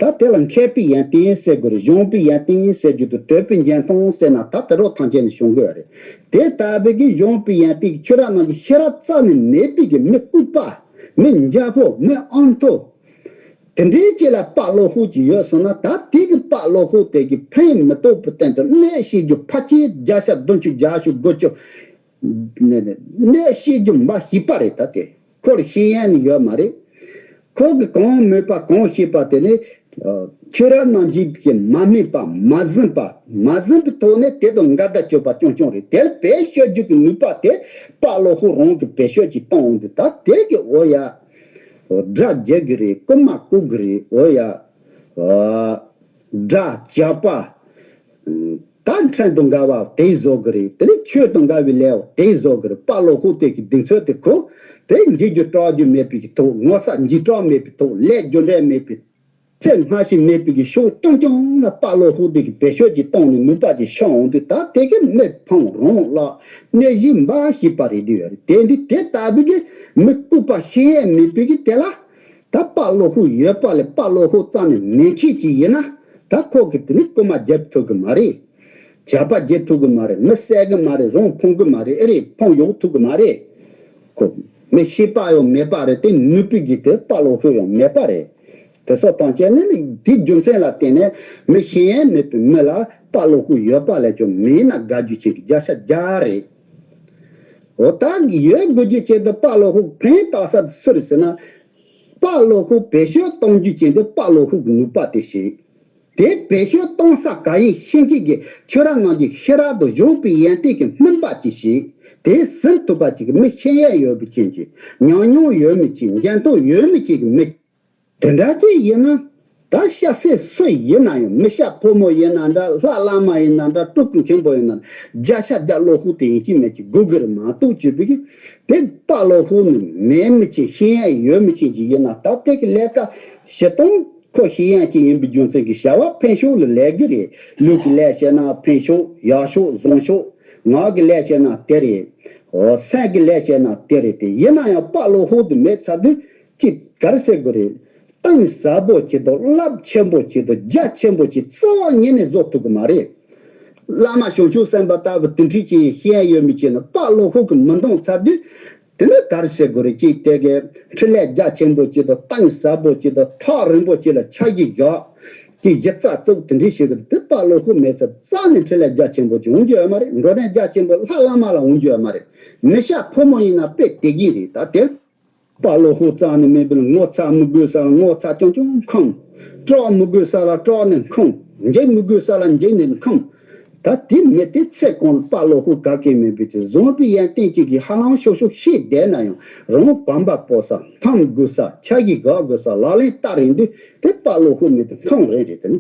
ད་དེ་ལ་མཁས་པའི་ཡོན་ཏན་ཟེར་དགོས་རེད། སྦྱངས་པའི་ཡོན་ཏན་ཟེར་རྒྱུ་དང་དོད་པའི་འཇོན་ཐང་ཟེར་ན། ད་དེ་རོ་ཐམས་ཅད་ནས་བྱུང་དགོས་རེད། དེ་ལྟ་བུའི་གི་སྦྱངས་པའི་ཡོན་ཏན་གྱི་ཁྱོད་རང་ནང་གི་ཤེས་རབ་རྩ་ནས་མེད་པའི་གི་མི་ལྐུགས་པ། མི་འཇམ་པོ། མི་ཨང་ཁྲོ། དེ་འདྲའི་ཅིག་ལ་དཔའ་བློ་ཁོག་ཅིག་ཡོད་སོང་ན། ད་དེ་གི་དཔའ་བློ་ཁོག་དེ་གི་ཕན་མི་ཐོགས་པའི་སྟེང་དུ་གནས་བཤད་རྒྱུ་ཕལ་ཆེར་བརྒྱ་ཆ་བདུན་ཅུ་བརྒྱད་ཅུ་དགུ་བཅུ་གནས་བཤད་རྒྱུ་མ་ཤེས་པ་རེད། ད་དེ་ཁོ་ལ་ཤེས་ཡོན་ནི་ཡོད་མ་རེད། ཁོ་གི་གང་མོས་པ་གང་ཤེས་པ་དེ་ནི་ཁྱོད་རང་ནང་བཞིན་གྱི་མ་སྨིན་པ། མ་ཟིན་པ། མ་ཟིན་པའི་ཐོག་ནས་དེ་དང་འགལ་ཟླ་གཅོད་པ་རྐྱང་རྐྱང་རེད། དེ་ལ་བེད་སྤྱོད་རྒྱུ་གི་ནུས་པ་དེ་དཔའ་བློ་ཁོག་རང་གི་བེད་སྤྱོད་ཅིག་གཏོང་འོང་དུས། ད་དེ་གི་འོ་ཡ། དགྲ་རྒྱལ་གི་རེད། རྐུན་མ་རྐུ་གི་རེད། འོ་ཡ། དགྲ་ཇག་པ། ད་ཕྲན་དང་འགལ་བ་དེ་བཟོ་གི་རེད། དེ་ནས་ཆོས་དང་འགལ་བའི་ལས་དེ་བཟོ་གི་རེད། དཔའ་བློ་ཁོག་དེ་གི་གདེང་ཚོད་དེ་ཁོ། དེ་འཇིགས་རྒྱུ་སྐྲག་རྒྱུ་མེད་པའི་གི་ཐོག་ངོ་ས་འཇིགས་སྐྲག་མེད་པའི་ཐོག་ལས་རྒྱུ་འབྲས་མེད་པའི། ཚེ་སྔ་ཕྱི་མེད་པའི་གི་ཕྱོགས་རྐྱང་རྐྱང་ལ་དཔའ་བློ་ཁོག་དེ་གི་བེད་སྤྱོད་ཅིག་གཏོང་ནས་ནུས་པ་ཅིག་ཤོར་འོང་དུས། ད་དེ་གི་མི་ཕམ་རང་ལ་གནས་གཞི་འབའ་ཞིག་པ་རེད་འདུག་ཡ་རེད། དེ་འདི་དེ་ལྟ་བུའི་གི་མི་ལྐུགས་པ་ཤེས་ཡོན་མེད་པའི་གི་དེ་ལ། ད་དཔའ་བློ་ཁོག་ཡོད་པ་ལས་དཔའ་བློ་ཁོག་རྩ་ནས་མེད་མཁན་ཅིག་ཡིན་ན། ད་ཁོ་གི་དེ་ནི་རྐུན་མ་རྒྱབ་ཐུབ་གི་མ་རེད། ཇག་པ་རྒྱབ་ཐུབ་གི་མ་རེད། མི་བསད་གི་མ་རེད། རང་ཕུང་གི་མ་རེད། ཨེ་རེད། ཕུང་ཡོང་ཐུབ་གི་མ་རེད། ཁོ་མི་ཤེས་པ་ཡང་མེད་པ་རེད། དེ་ནུས་པའི་གི་དེ་དཔའ་བློ་ཁོག་ཡང་མེད་པ་རེད། དེ་སོགས་དང་བཅས་ནས་ནི་དེའི་རྒྱུ་མཚན་ལ་བརྟེན་ནས་མི་ཤེས་ཡོན་མེད་པའི་མི་ལ་དཔའ་བློ་ཁོག་ཡོད་པ་ལས་ཀྱང་མེད་ན་དགའ་རྒྱུ་ཅན་གྱི་བརྒྱ་ཆ་བརྒྱ་རེད། འོ་ད་ཡོད་དགོས་རྒྱུ་ཅན་དུ་དཔའ་བློ་ཁོག་ཕན་བཏགས་ས་དེ་སུ་རེད་ཟེར་ན། དཔའ་བློ་ཁོག་བེད་སྤྱོད་གཏོང་རྒྱུ་ཅན་དུ་དཔའ་བློ་ཁོག་གི་ནུས་པ་དེ་ཞིག་དེ་བེད་སྤྱོད་གཏོང་ས་ག་ཡིན་ཤེས་མཁན་གྱི་ཁྱོད་རང་ནང་གི་ཤེས་རབ་དང་སྦྱངས་པའི་ཡོན་ཏན་གྱི་སྨིན་པ་ཅིག་ཞིག་དེ་ཟིན་ཐུབ་པ་ཅིག་གི་མི། ཤེས་ཡོན་ཡོད་པའི་ཅན་གྱི། ཉམས་མྱོང་ཡོད་མི་ཅིག་འཇོན་ཐང་ཡོད་མི་ཅིག་གི་མི། དེ་འདྲ་ཅིག་ཡིན་ན། ད་སྐྱ་སེར་སུ་ཡིན་ན་ཡང་། མི་སྐྱ་ཕོ་མོ་ཡིན་ན་འདྲ། ལྷ་བླ་མ་ཡིན་ན་འདྲ། སྤྲུལ་སྐུ་མཁན་པོ་ཡིན་ན་འདྲ། བརྒྱ་ཆ་བརྒྱ་བློ་ཁོག་དེ་ཡིན་གཅིག་མིན་གཅིག་དགོས་ཀྱི་རེད་མ་གཏོགས། བྱས་པའི་གི་དེ་དཔའ་བློ་ཁོག་ནི་མེད་མི་ཅིག་ཤེས་ཡོན་ཡོད་མི་ཅིག་ཅིག་ཡིན་ན། ད་དེ་གི་ལས་ཀ་བྱེད་སྟངས། ཁོ་ཤེས་ཡོན་ཅན་ཡིན་པའི་རྒྱུ་མཚན་གྱིས་བྱ་བ་ཕན་ཕྱོགས་ལ་ལས་ཀྱི་རེད། ལུས་ཀྱི་ལས་བྱས་ན་ཕན་ཕྱོགས། ཡག་ཕྱོགས། བཟང་ཕྱོགས། ངག་གི་ལས་བྱས་ན་དེ་རེད། འོ་སེམས་ཀྱི་ལས་བྱས་ན་དེ་རེད་དེ། ཡིན་ན་ཡང་དཔའ་བློ་ཁོག་དེ་མེད་ཚར་དུས་ཅིག་ག་རེ་ཟེར་དགོས་རེད། གཏིང་ཟབ་པོ་ཅིག་དང་རླབས་ཆེན་པོ་ཅིག་དང་རྒྱ་ཆེན་པོ་ཅིག་རྩ་བ་ཉིད་ནས་བཟོ་ཐུབ་ཀྱི་མ་རེད། བླ་མ་བྱང་ཆུབ་སེམས་དཔའ་ལྟ་བུ་དེ་འདྲ་ཅིག་ཤེས་ཡོན་ཡོད་མི་ཅིག་ནི་དཔའ་བློ་ཁོག་གིས་མི་འདང་ཚར་དུས། དེ་ནི་ག་རེ་བྱེད་དགོས་རེད། ཅིག་དེ་གའི་འཕྲིན་ལས་རྒྱ་ཆེན་པོ་ཅིག་དང་གཏིང་ཟབ་པོ་ཅིག་དང་ཐག་རིང་པོ་ཅིག་ལ་ཆ་གཞི་བཞག་ཀྱི་གཞི་རྩ་གཙོ་བོ་དེ་འདྲའི་ཞིག་གི་དེ་དཔའ་བློ་ཁོག་མེད་ཚེ་རྩ་ནས་འཕྲིན་ལས་རྒྱ་ཆེན་པོ་ཅིག་འོང་རྒྱུ་ཡོད་མ་རེད། འགྲོ་དོན་རྒྱ་ཆེན་པོ་ལྷ་བླ་མ་ལ་འོང་རྒྱུ་ཡོད་མ་རེད། མི་སྐྱ་ཕོ་མོ་ཡིན་ན་དཔེ་དེ་གི་རེད། ད་དེ་དཔའ་བློ་ཁོག་རྩ་ནས་མེད་པའི་ངོ་ཚ་མི་དགོས་ས་ལ་ངོ་ཚ་ཀྱང་ཀྱང་འཁང་། སྐྲག་མི་དགོས་ས་ལ་སྐྲག་ནས་འཁང་། འགྱིག་མི་དགོས་ས་ལ་འགྱིག་ནས་འཁང་། ད་དེ་མི་དེ་ཚེ་གང་ལ་དཔའ་བློ་ཁོག་ག་གེ་མེད་པའི་ཚེ་བཟང་པོའི་ཡོན་ཏན་ཅིག་གིས་ཧ་ལམ་ཤོག་ཤོག་ཤེས་བསྡད་ན་ཡང་རང་བམ་པ་སྤོ་ས་འཐམ་དགོས་ས་ཆ་ཞིག་དགག་དགོས་ས་ལག་ལེན་བསྟར་རན་དུས་དེ་དཔའ་བློ་ཁོག་མེད་དུ་འཁང་རན་རེད། དེ་ནི་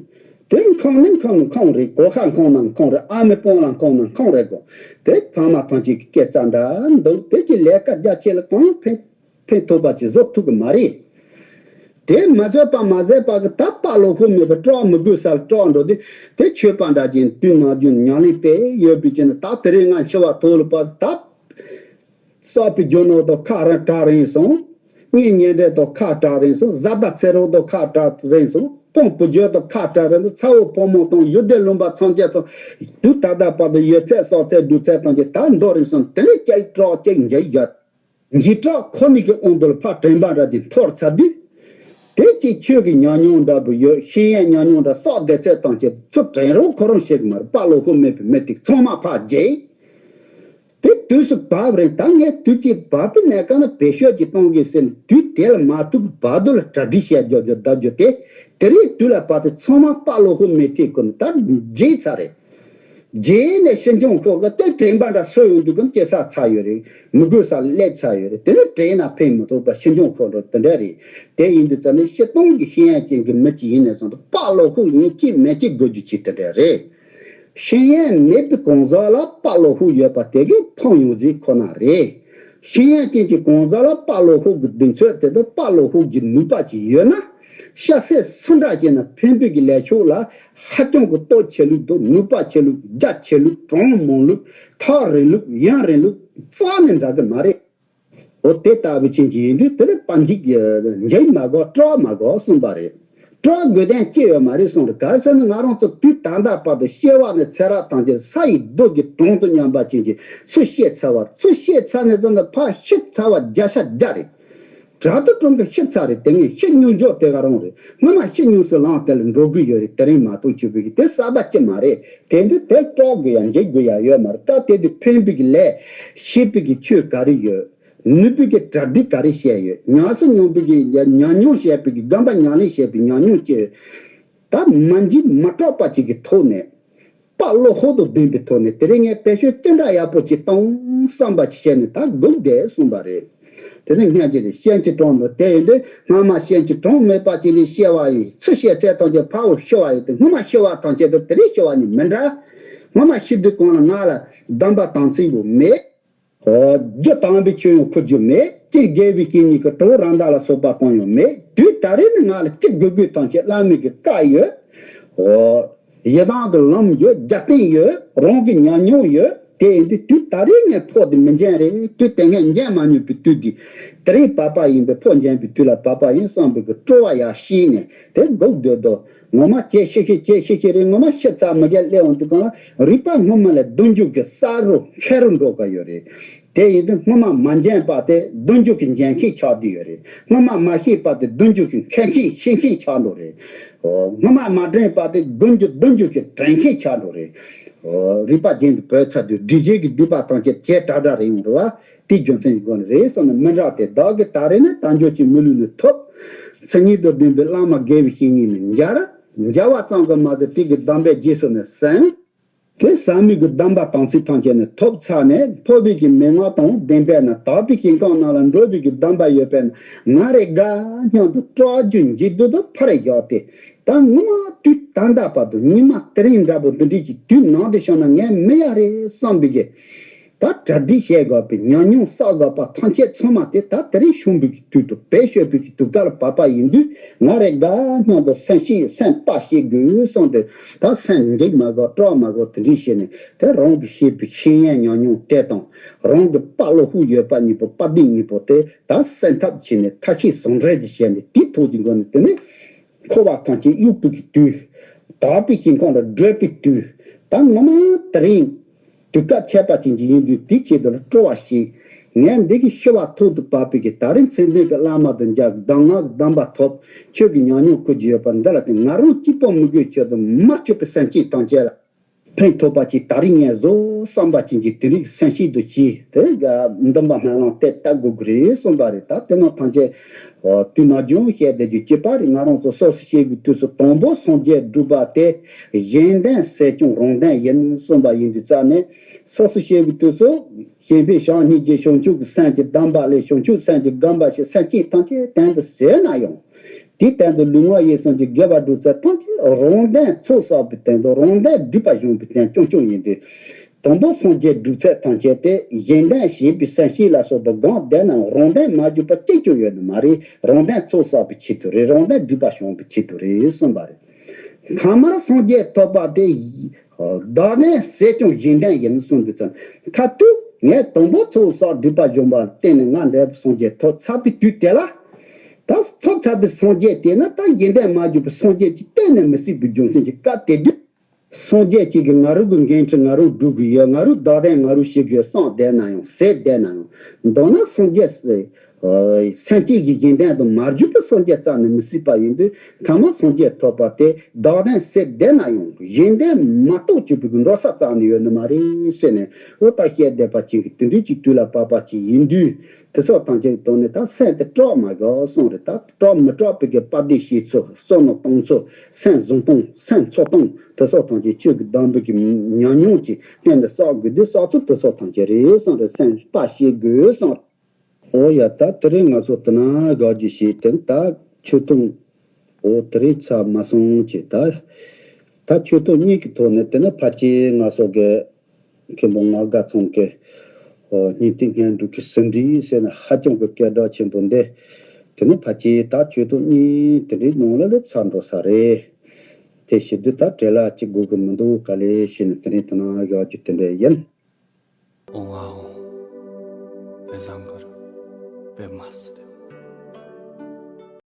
དེ་འཁང་ནི་འཁང་ནི་འཁང་རེད། གོ་ཁ་འཁང་ན་འཁང་རེད། ཨ་མའི་པང་ལ་འཁང་ན་འཁང་རེད་གོ། དེ་ཕ་མ་ཐམས་ཅད་ཀྱི་སྐད་རྩ་འདྲ་འདུག་དེ་ཀྱི་ལས་ཀ་རྒྱ་ཆེ་ལ་གང་ཕན་ཕན་ཐོགས་པ་ཅིག་བཟོ་ཐུབ་ཀྱི་མ་རེད། དེ་མ་བཟོད་པ་མ་བཟོད་པ་གི་ད་དཔའ་བློ་ཁོག་མེད་པའི་སྐྲག་མི་དགོས་ས་ལ་སྐྲག་འགྲོ་དུས་དེ་ཆོས་པ་འདྲ་ཅན་དུས་ནམ་རྒྱུན་ཉམས་ལེན་དཔེ་ཡོད་པའི་ཆ་ནས་ད་དེ་རིང་ང་འཆི་བ་ཐོག་ལ་བབས་ད། བསགས་པའི་རྒྱུ་ནོར་དང་ཁ་རང་གྲག་རན་སོང་། གཉེན་ཉེ་འབྲེལ་དང་ཁ་གྲག་རན་སོང་། བཟའ་ཟླ་ཚེ་རོགས་དང་ཁ་གྲག་རན་སོང་། སྤུན་བུ་རྒྱུད་དང་ཁ་གྲག་རན་སོང་། ཚ་བོ་བུ་མོ་དང་ཡུལ་སྡེ་ལུང་པ་ཚང་ཅན་ཚང་དུས་ད་ལྟ་བར་དུ་ཡོད་ཚད་བསགས་ཚད་སྡུག་ཚད་ཐམས་ཅད་ད་འདོར་རན་སོང་། དེ་ནས་སྐྱེ་གྲོགས་སྐྱེ་འཇིགས་ཡོད། འཇིགས་སྐྲག་ཁོ་ནས་ཀྱི་དབང་དུ་ལ་ཕར་དྲན་པ་འདྲ་ཅིག་འཐོར་ཚར་དུས། དེ་ཅིག་ཆོས་ཀྱི་ཉམས་མྱོང་འདྲ་པོ་ཡོད། ཤེས་ཡོན་ཉམས་མྱོང་འདྲ་བསགས་བསྡད་ཚད་ཐམས་ཅད་ཚུར་དྲན་རོགས་ཁོ་རང་ཤེས་ཀྱི་མ་རེད། དཔའ་བློ་ཁོག་མེད་པའི་མི་དེ་ཚང་མ་ཕར་བརྗེད། དེ་དུས་སུ་བབ་རེད། ད་ངས་དུས་ཅིག་བབ་པའི་གནས་སྐབས་ན་བེད་སྤྱོད་ཅིག་གཏོང་དགོས་ཟེར་ནས་དུས་དེ་ལ་མ་ཐུག་བར་དུ་ལ་གྲ་སྒྲིག་བྱས་རྒྱུ་རྒྱུ་བརྡབ་རྒྱུ་དེ་དེ་རིང་དུས་ལ་བབས་ཚེ་ཚང་མ་དཔའ་བློ་ཁོག་མེད་ཐེབས་ཀུན་ད་བརྗེད་ཚར་རེད། རྗེས་ནས་ཕྱིར་འབྱུང་ཁོག་གི་དེ་དྲན་པ་འདྲ་སོས་ཡོང་དུས་ཀུན་སྐྱེ་ས་ཚར་ཡོད་རེད། མི་དགོས་ས་སླེབས་ཚར་ཡོད་རེད། དེ་ནས་དྲན་ན་ཕན་མི་ཐོགས་པ་ཕྱིར་འབྱུང་ཁོག་འགྲོ་དེ་འདྲ་རེད། དེ་ཡིན་དུས་ཙ་ནས་སྤྱིར་བཏང་གི་ཤེས་ཡོན་ཅན་གྱི་མི་གཅིག་ཡིན་ནས་བཟུང་སྟེ་དཔའ་བློ་ཁོག་ཡིན་གཅིག་མིན་གཅིག་དགོས་རྒྱུ་ཅིག་དེ་འདྲ་རེད། ཤེས་ཡོན་མེད་པའི་གང་ཟག་ལ་དཔའ་བློ་ཁོག་ཡོད་པ་དེ་གས་ཕམ་ཡོང་རྩིས་ཁོ་ན་རེད། ཤེས་ཡོན་ཅན་གྱི་གང་ཟག་ལ་དཔའ་བློ་ཁོག་གི་གདེང་ཚོད་དེ་དང་དཔའ་བློ་ཁོག་གི་ནུས་པ་ཅིག་ཡོད་ན། ཤ་ཟད་སུ་འདྲ་བྱས་ན་ཕན་པའི་གི་ལས་ཕྱོགས་ལ་ཧ་ཅང་གི་སྟོབས་ཆེ་ལུགས་དང་ནུས་པ་ཆེ་ལུགས་རྒྱ་ཆེ་ལུགས་གྲངས་མང་ལུགས་ཐག་རིང་ལུགས་ཡུན་རིང་ལུགས་རྩ་ནས་འདྲ་གི་མ་རེད། འོ་དེ་ལྟ་བུ་ཅན་གྱི་ཡིན་དུས་དེ་ལ་དཔའ་འཇིགས་འཇིགས་མ་དགོས་སྐྲག་མ་དགོས་གསུངས་པ་རེད། སྐྲག་དགོས་དོན་ཅི་ཡོད་མ་རེད་གསུངས་རེད། ག་ཟེར་ན་ང་རང་ཚོ་དུས་ད་ལྟ་བར་དུ་སྐྱེ་བ་ནས་ཚེ་རབས་ཐམས་ཅད་ས་ཡི་རྡོ་གི་གྲངས་དང་མཉམ་པ་ཅན་གྱི་ཚུར་སྐྱེས་ཚར་བ་རེད། ཚུར་སྐྱེས་ཚར་ནས་བཟུང་ནས་ཕར་ཤི་ཚར་བ་བརྒྱ་ཆ་བརྒྱ་རེད། དྲག་ཏུ་གྲོང་གི་ཤི་ཚར་རེད། དེ་ངས་ཤི་སྙུང་འཇོག་དེ་ག་རང་རེད། སྔོན་མ་ཤི་སྙུང་སའི་ལམ་དེ་ལ་འགྲོ་གི་ཡོད་རེད། དེ་རིང་མ་གཏོགས་ཆུ་བུ་གི་དེ་གསར་པ་ཅི་མ་རེད། དེ་དུས་དེ་སྐྲག་དགོས་ཡ་འཇིགས་དགོས་ཡ་ཡོད་མ་རེད། ད་དེ་དུས་ཕན་པའི་གི་ལས་ཤེས་པའི་གི་ཆོས་ག་རེ་ཡོད། ནུས་པའི་གི་གྲ་སྒྲིག་ག་རེ་བྱས་ཡོད། ཉམས་སུ་མྱོང་པའི་གི་ཉམས་མྱོང་བྱས་པའི་གི་རྒན་པ་ཉམས་ལེན་བྱས་པའི་ཉམས་མྱོང་ཅི་ཡོད། ད་མ་འཇིགས་མ་སྐྲག་པ་ཅིག་གི་ཐོག་ནས། དཔའ་བློ་ཁོག་ཏུ་ལྡན་པའི་ཐོག་ནས་དེ་རིང་ངས་བེད་སྤྱོད་ཅི་འདྲ་ཡག་པོ་ཅིག་གཏོང་བསམ་པ་ཅིག་བྱས་ནས་ད་སྒུག་བསྡད་གསུངས་པ་རེད། དེ་ནས་སྔོན་གྱི་ཤེས་ཀྱི་གྲོང་མོ་དེ་ཡིན་དུས་སྔ་མ་ཤེས་ཀྱི་གྲོང་མེད་པ་ཅིག་ལས་སྐྱེ་བ་ཡིན། ཚུར་སྐྱེས་ཚད་ཐམས་ཅད་ཕ་བོ་ཤི་བ་ཡིན་དུས་སྔོན་མ་ཤི་བ་ཐམས་ཅད་དུ་དེ་རིང་ཤི་བ་ནི་མི་འདྲ། སྔོན་མ་ཤི་དུས་གང་ལ་ང་ལ་སྡོམ་པ་དམ་ཚིག་པོ་མེད། རྒྱུ་དམ་པའི་ཆོས་ཡང་འཁུར་རྒྱུ་མེད། གཅིག་དགེ་བའི་བཤེས་གཉེན་གྱི་གྲོགས་རང་ཟླ་ལ་སོགས་པ་གང་ཡང་མེད། དུས་ད་རེས་ནི་ང་ལ་གཅིག་དགོས་དགོས་ཐམས་ཅད་བླ་མའི་གི་བཀའ་ཡོད། ཡི་དམ་གྱི་ལམ་ཡོད། རྒྱབ་རྟེན་ཡོད། རང་གི་ཉམས་མྱོང་ཡོད། དེ་ཡིན་དུས་དུས་ད་རེས་ངས་ཕོ་དེ་མི་འཇོན་རེད། དུས་དེ་ངས་འཇོན་མ་མྱོང་པའི་དུས་འདི། དེ་རིང་བབ་པ་ཡིན་པས་ཕོ་འཇོན་པའི་དུས་ལ་བབ་པ་ཡིན་བསམ་པའི་གི་སྤྲོ་བ་ཡར་ཤེས་ནས་དེ་སྒུག་སྡོད་དོ། ངོ་མ་ཅེ་ཤི་ཤི་ཅེ་ཤི་ཤི་རེད། ངོ་མ་ཤི་ཚར་མི་རྒན་སླེབས་འོང་དུས་གང་ལ་རུས་པ་སྔོན་མ་ལས་རྡུལ་མཇུག་གི་ས་རུ་འཁེལ་རུ་འགྲོ་གི་ཡོད་རེད། དེ་ཡིན་དུས་སྔོན་མ་མ་འཇོན་པ་དེ་རྡུལ་མཇུག་གི་འཇོན་མཁན་ཆགས་བསྡད་ཡོད་རེད། སྔོན་མ་མ་ཤེས་པ་དེ་རྡུལ་མཇུག་གི་མཁས་མཁན་ཤེས་མཁན་ཆགས་འགྲོ་རེད། འོ། སྔོན་མ་མ་དྲན་པ་དེ་རྡུལ་མཇུག་རྡུལ་མཇུག་གི་དྲན་མཁན་ཆགས་འགྲོ་རེད། འོ། རུས་པ་རྒྱན་དུ་བོད་ཚ་དུས་སྒྲིག་གཞི་གི་སྡིག་པ་ཐམས་ཅད་བྱེ་བྲག་འདྲ་རེ་ཡོང་རུ་བ། དེའི་རྒྱུ་མཚན་གྱི་སྒོ་ནས་རེད་གསུངས་ནས་མི་འདྲ་སྟེ། བདག་གིས་ད་རེས་ནས་དལ་འབྱོར་གྱི་མི་ལུས་ནི་ཐོབ། མཚན་ཉིད་དང་ལྡན་པའི་བླ་མ་དགེ་བའི་བཤེས་གཉེན་ནི་མཇལ། མཇལ་བ་ཙམ་གྱིས་མ་ཟད་དེ་གི་སྡོམ་པའི་རྗེས་སུ་ནི་ཟིན། དེ་ཟབ་མོའི་གི་སྡོམ་པ་དམ་ཚིག་ཐམས་ཅད་ནི་ཐོབ་ཚར་ནས་འཕགས་པའི་གི་མན་ངག་དང་ལྡན་པས་ན་དག་པའི་ཞིང་ཁམས་རྣམས་ལ་འགྲོ་བའི་གི་སྡོམ་པ་ཡོད་པས་ན་ང་རེ་དགའ་སྙམ་དུ་སྐྲག་རྒྱུ་འཇིགས་སྡུག་ཏུ་ཕར་བཞག་སྟེ། ད་ངོ་མ་དུས་ད་ལྟ་བར་དུ་ཉི་མ་དེ་རིང་འདྲ་པོ་འདི་འདྲའི་གི་དུས་ནང་དུ་བྱུང་ན་ངས་མི་ཡག་རེད་བསམ་པའི་གི། ད་གྲ་སྒྲིག་བྱེད་དགོས་པའི་ཉམས་མྱོང་བསགས་དགོས་པ་ཐམས་ཅད་ཚང་མ་དེ་ད་དེ་རིང་བྱུང་བའི་གི་དུས་དུ་བེད་སྤྱོད་པའི་གི་དུས་སྐབས་ལ་བབ་པ་ཡིན་དུས་ང་རེ་དགའ་སྙམ་དུ་སེམས་ཤེས་སེམས་དཔའ་བྱེད་དགོས་གསུངས་ཏེ། ད་སེམས་འགྲིག་མ་དགོས་སྐྲག་མ་དགོས་དེ་འདྲ་བྱས་ནས་དེ་རང་གི་ཤེས་པའི་ཤེས་ཡོན་ཉམས་མྱོང་དེ་དང་རང་གི་དཔའ་བློ་ཁོག་ཡོད་པ་གཉིས་པོ་དཔའ་གདེང་གཉིས་པོ་དེ་ད་སེམས་ཐག་བྱས་ནས་ཐབས་ཤེས་ཟུང་འབྲེལ་གྱིས་བྱས་ནས་དེའི་ཐོག་གི་སྒོ་ནས་དེ་ནས། འཁོར་བ་ཐམས་ཅད་གཡུག་པའི་གི་དུས། དག་པའི་ཞིང་ཁམས་ལ་བགྲོད་པའི་དུས། ད་ངོ་མ་དེ་རིང་། དུས་སྐབས་ཆད་པ་ཅན་གྱི་ཡིན་དུས་དེའི་ཆེད་དུ་ལ་སྤྲོ་བ་ཞིག་ངས་འདི་གི་ཤི་བ་ཐོག་ཏུ་བབས་པའི་གི་ད་རིང་མཚན་ལྡན་གྱི་བླ་མ་དང་མཇལ། གདམས་ངག་གདམས་པ་ཐོབ། ཆོས་ཀྱི་ཉམས་མྱོང་ཁུར་གྱི་ཡོད་པ་འདི་ལ་བརྟེན། ང་རང་གཅིག་པོ་མི་དགོས། ཁྱོད་དང་མར་གྱུར་པའི་སེམས་ཅན་ཐམས་ཅད་ལ་ཕན་ཐོགས་པ་ཅིག་ད་རིང་ངས་བཟོ་བསམ་པ་ཅན་གྱི་དེ་རིགས་སེམས་བསྐྱེད་དུ་བྱས་ཏེ། འདོན་པ་སྨོན་ལམ་དེ་བཏབ་དགོས་ཀྱི་རེད་གསུངས་པ་རེད། ད་དེ་རྣམས་ཐམས་ཅད་དུས་ནམ་རྒྱུན་བཤད་བསྡད་རྒྱུ་གཅིག་པ་རེད། ང་རང་ཚོ་སོ་སོ་སྐྱེ་བོའི་དུས་སུ་དང་པོ་སངས་རྒྱས་སྒྲུབ་པ་དེ་གཞན་དོན་ཟད་ཀྱང་རང་དོན་ཡིན་གསུངས་པ་ཡིན་དུས་ཙམ་ནས། སོ་སོ་སྐྱེ་བོའི་དུས་སུ་གཞན་ཕན་བྱམས་སྙིང་རྗེ་བྱང་ཆུབ་ཀྱི་སེམས་ཀྱི་གདམས་པ་ལས། བྱང་ཆུབ་སེམས་ཀྱི་གདམས་པ་ཞེས་སེམས་ཅན་ཐམས་ཅད་དོན་དུ་ཟད་ན་ཡང་། དེའི་དོན་དུ་ལུས་ངག་ཡིད་གསུམ་གྱི་དགེ་བ་སྒྲུབ་ཚད་ཐམས་ཅད་རང་དོན་ཚོགས་བསགས་པའི་དོན་དུ། རང་དོན་སྒྲུབ་པ་གཞན་ཕན་དོན་རྐྱང་རྐྱང་ཡིན་དུས། དང་པོ་སངས་རྒྱས་སྒྲུབ་ཚད་ཐམས་ཅད་དེ་གཞན་དོན་ཞེས་པའི་སེམས་བསྐྱེད་ལ་སོགས་པ་གང་བསྡད་ནའང་རང་དོན་མ་གྱུར་པ་གཅིག་ཀྱང་ཡོད་ནི་མ་རེད། རང་དོན་ཚོགས་བསགས་པའི་ཆེད་དུ་རེད། རང་དོན་སྒྲུབ་པ་བྱུང་བའི་ཆེད་དུ་རེད་གསུངས་པ་རེད། ཐ་མར་སངས་རྒྱས་ཐོབ་པ་དེ་བདག་དོན་ཟད་ཀྱང་གཞན་དོན་ཡིན་གསུངས་དུས་ཙམ། མཐར་ཐུག་ངས་དང་པོ་ཚོགས་བསགས་སྒྲུབ་པ་བྱུང་བ་ལ་བརྟེན་ནས་ང་འབྲས་བུ་སངས་རྒྱས་ཐོབ་ཚར་བའི་དུས་དེ་ལ། ད་ཐོབ་ཚར་བའི་སངས་རྒྱས་དེ་ནི་ད་གཞན་དོན་མ་གྱུར་པའི་སངས་རྒྱས་ཀྱི་གཏན་ནས་མི་སྲིད་པའི་རྒྱུ་མཚན་གྱི་སྐབས་དེ་དུས། སངས་རྒྱས་ཀྱི་གི་ང་རང་གི་འགན་འཁྲི་ང་རང་སྒྲུབ་དགོས་ཡོད། ང་རང་བདག་དོན་ང་རང་བྱེད་དགོས་བསམ་བསྡད་ན་ཡང་། ཟད་བསྡད་ན་ཡང་། མདོར་ན་སངས་རྒྱས་སེམས་བསྐྱེད་ཀྱི་གཞན་དོན་དུ་མ་གྱུར་པའི་སངས་རྒྱས་རྩ་ནས་མི་སྲིད་པ་ཡིན་དུས། ཐ་མ་སངས་རྒྱས་ཐོབ་པ་དེ་བདག་དོན་ཟད་བསྡད་ན་ཡང་གཞན་དོན་མ་གཏོགས་གྱུར་པའི་འགྲོ་ས་རྩ་ནས་ཡོད་ནི་མ་རེད་ཟེར་ནས། འོ་ད་བཤད་བསྡད་པ་ཅན་གྱི་དེ་འདྲའི་ཅིག་དུས་ལ་བབ་པ་ཅིག་ཡིན་དུས། དེ་སོགས་ཐམས་ཅད་ཀྱི་ཐོག་ནས་ད་སེམས་དེ་སྐྲག་མ་དགོས་གསུངས་རེད། ད་སྐྲག་མི་སྐྲག་པའི་གི་དཔལ་ལྡན་བཤད་ཚུལ། བསམ་མནོ་གཏོང་ཚུལ། སེམས་བཟུང་སྟངས། སེམས་འཚོ་སྟངས། དེ་སོགས་ཐམས་ཅད་ཆོས་ཀྱི་གདམས་པའི་གི་ཉམས་མྱོང་གི་སྟེང་དུ་བསགས་དགོས་དུས་བསགས་ཚུལ་དེ་སོགས་ཐམས་ཅད་རེད་གསུངས་རེད། སེམས་དཔའ་བྱེད་དགོས་གསུངས་རེད། འོ་ཡ། ད་དེ་རིང་ང་ཚོ་དེ་ན་དགའ་རྒྱུ་ཞིག་དེ་ནི་ད་ཆོས་ཐུན། འོ་དེ་རིང་ཚར་མ་སོང་ཅིག་ད་ད་ཆོས་ཐུན་གཉིས་ཀྱི་ཐོག་ནས་དེ་ནི་ཕལ་ཆེར་ང་ཚོ་གི་མཁན་པོ་ངག་དགའ་ཚང་གི་སྙིང་ཐིག་སྙན་སྒྲོན་གྱི་ཟིན་བྲིས་ཟེར་ནས་ཧ་ཅང་གི་སྐད་གྲགས་ཆེན་པོ་འདི། དེ་ནི་ཕལ་ཆེར་ད་ཆོས་ཐུན་གཉིས་དེ་འདྲའི་ནང་ལ་ལས་ཚར་འགྲོ་ས་རེད། དེ་བྱེད་དུས་ད་བྲེལ་བ་ཅིག་དགོས་ཀྱི་མི་འདུག་ག་ལེ་ཞེས་ནས་དེ་རིང་དེ་ན་བཞག་རྒྱུ་དེ་འདྲ་ཡིན། ཨོང་ཨ་ཨོང་། དཔེ་བཟང་གི་རེད། དཔེ་མ་སྲིད།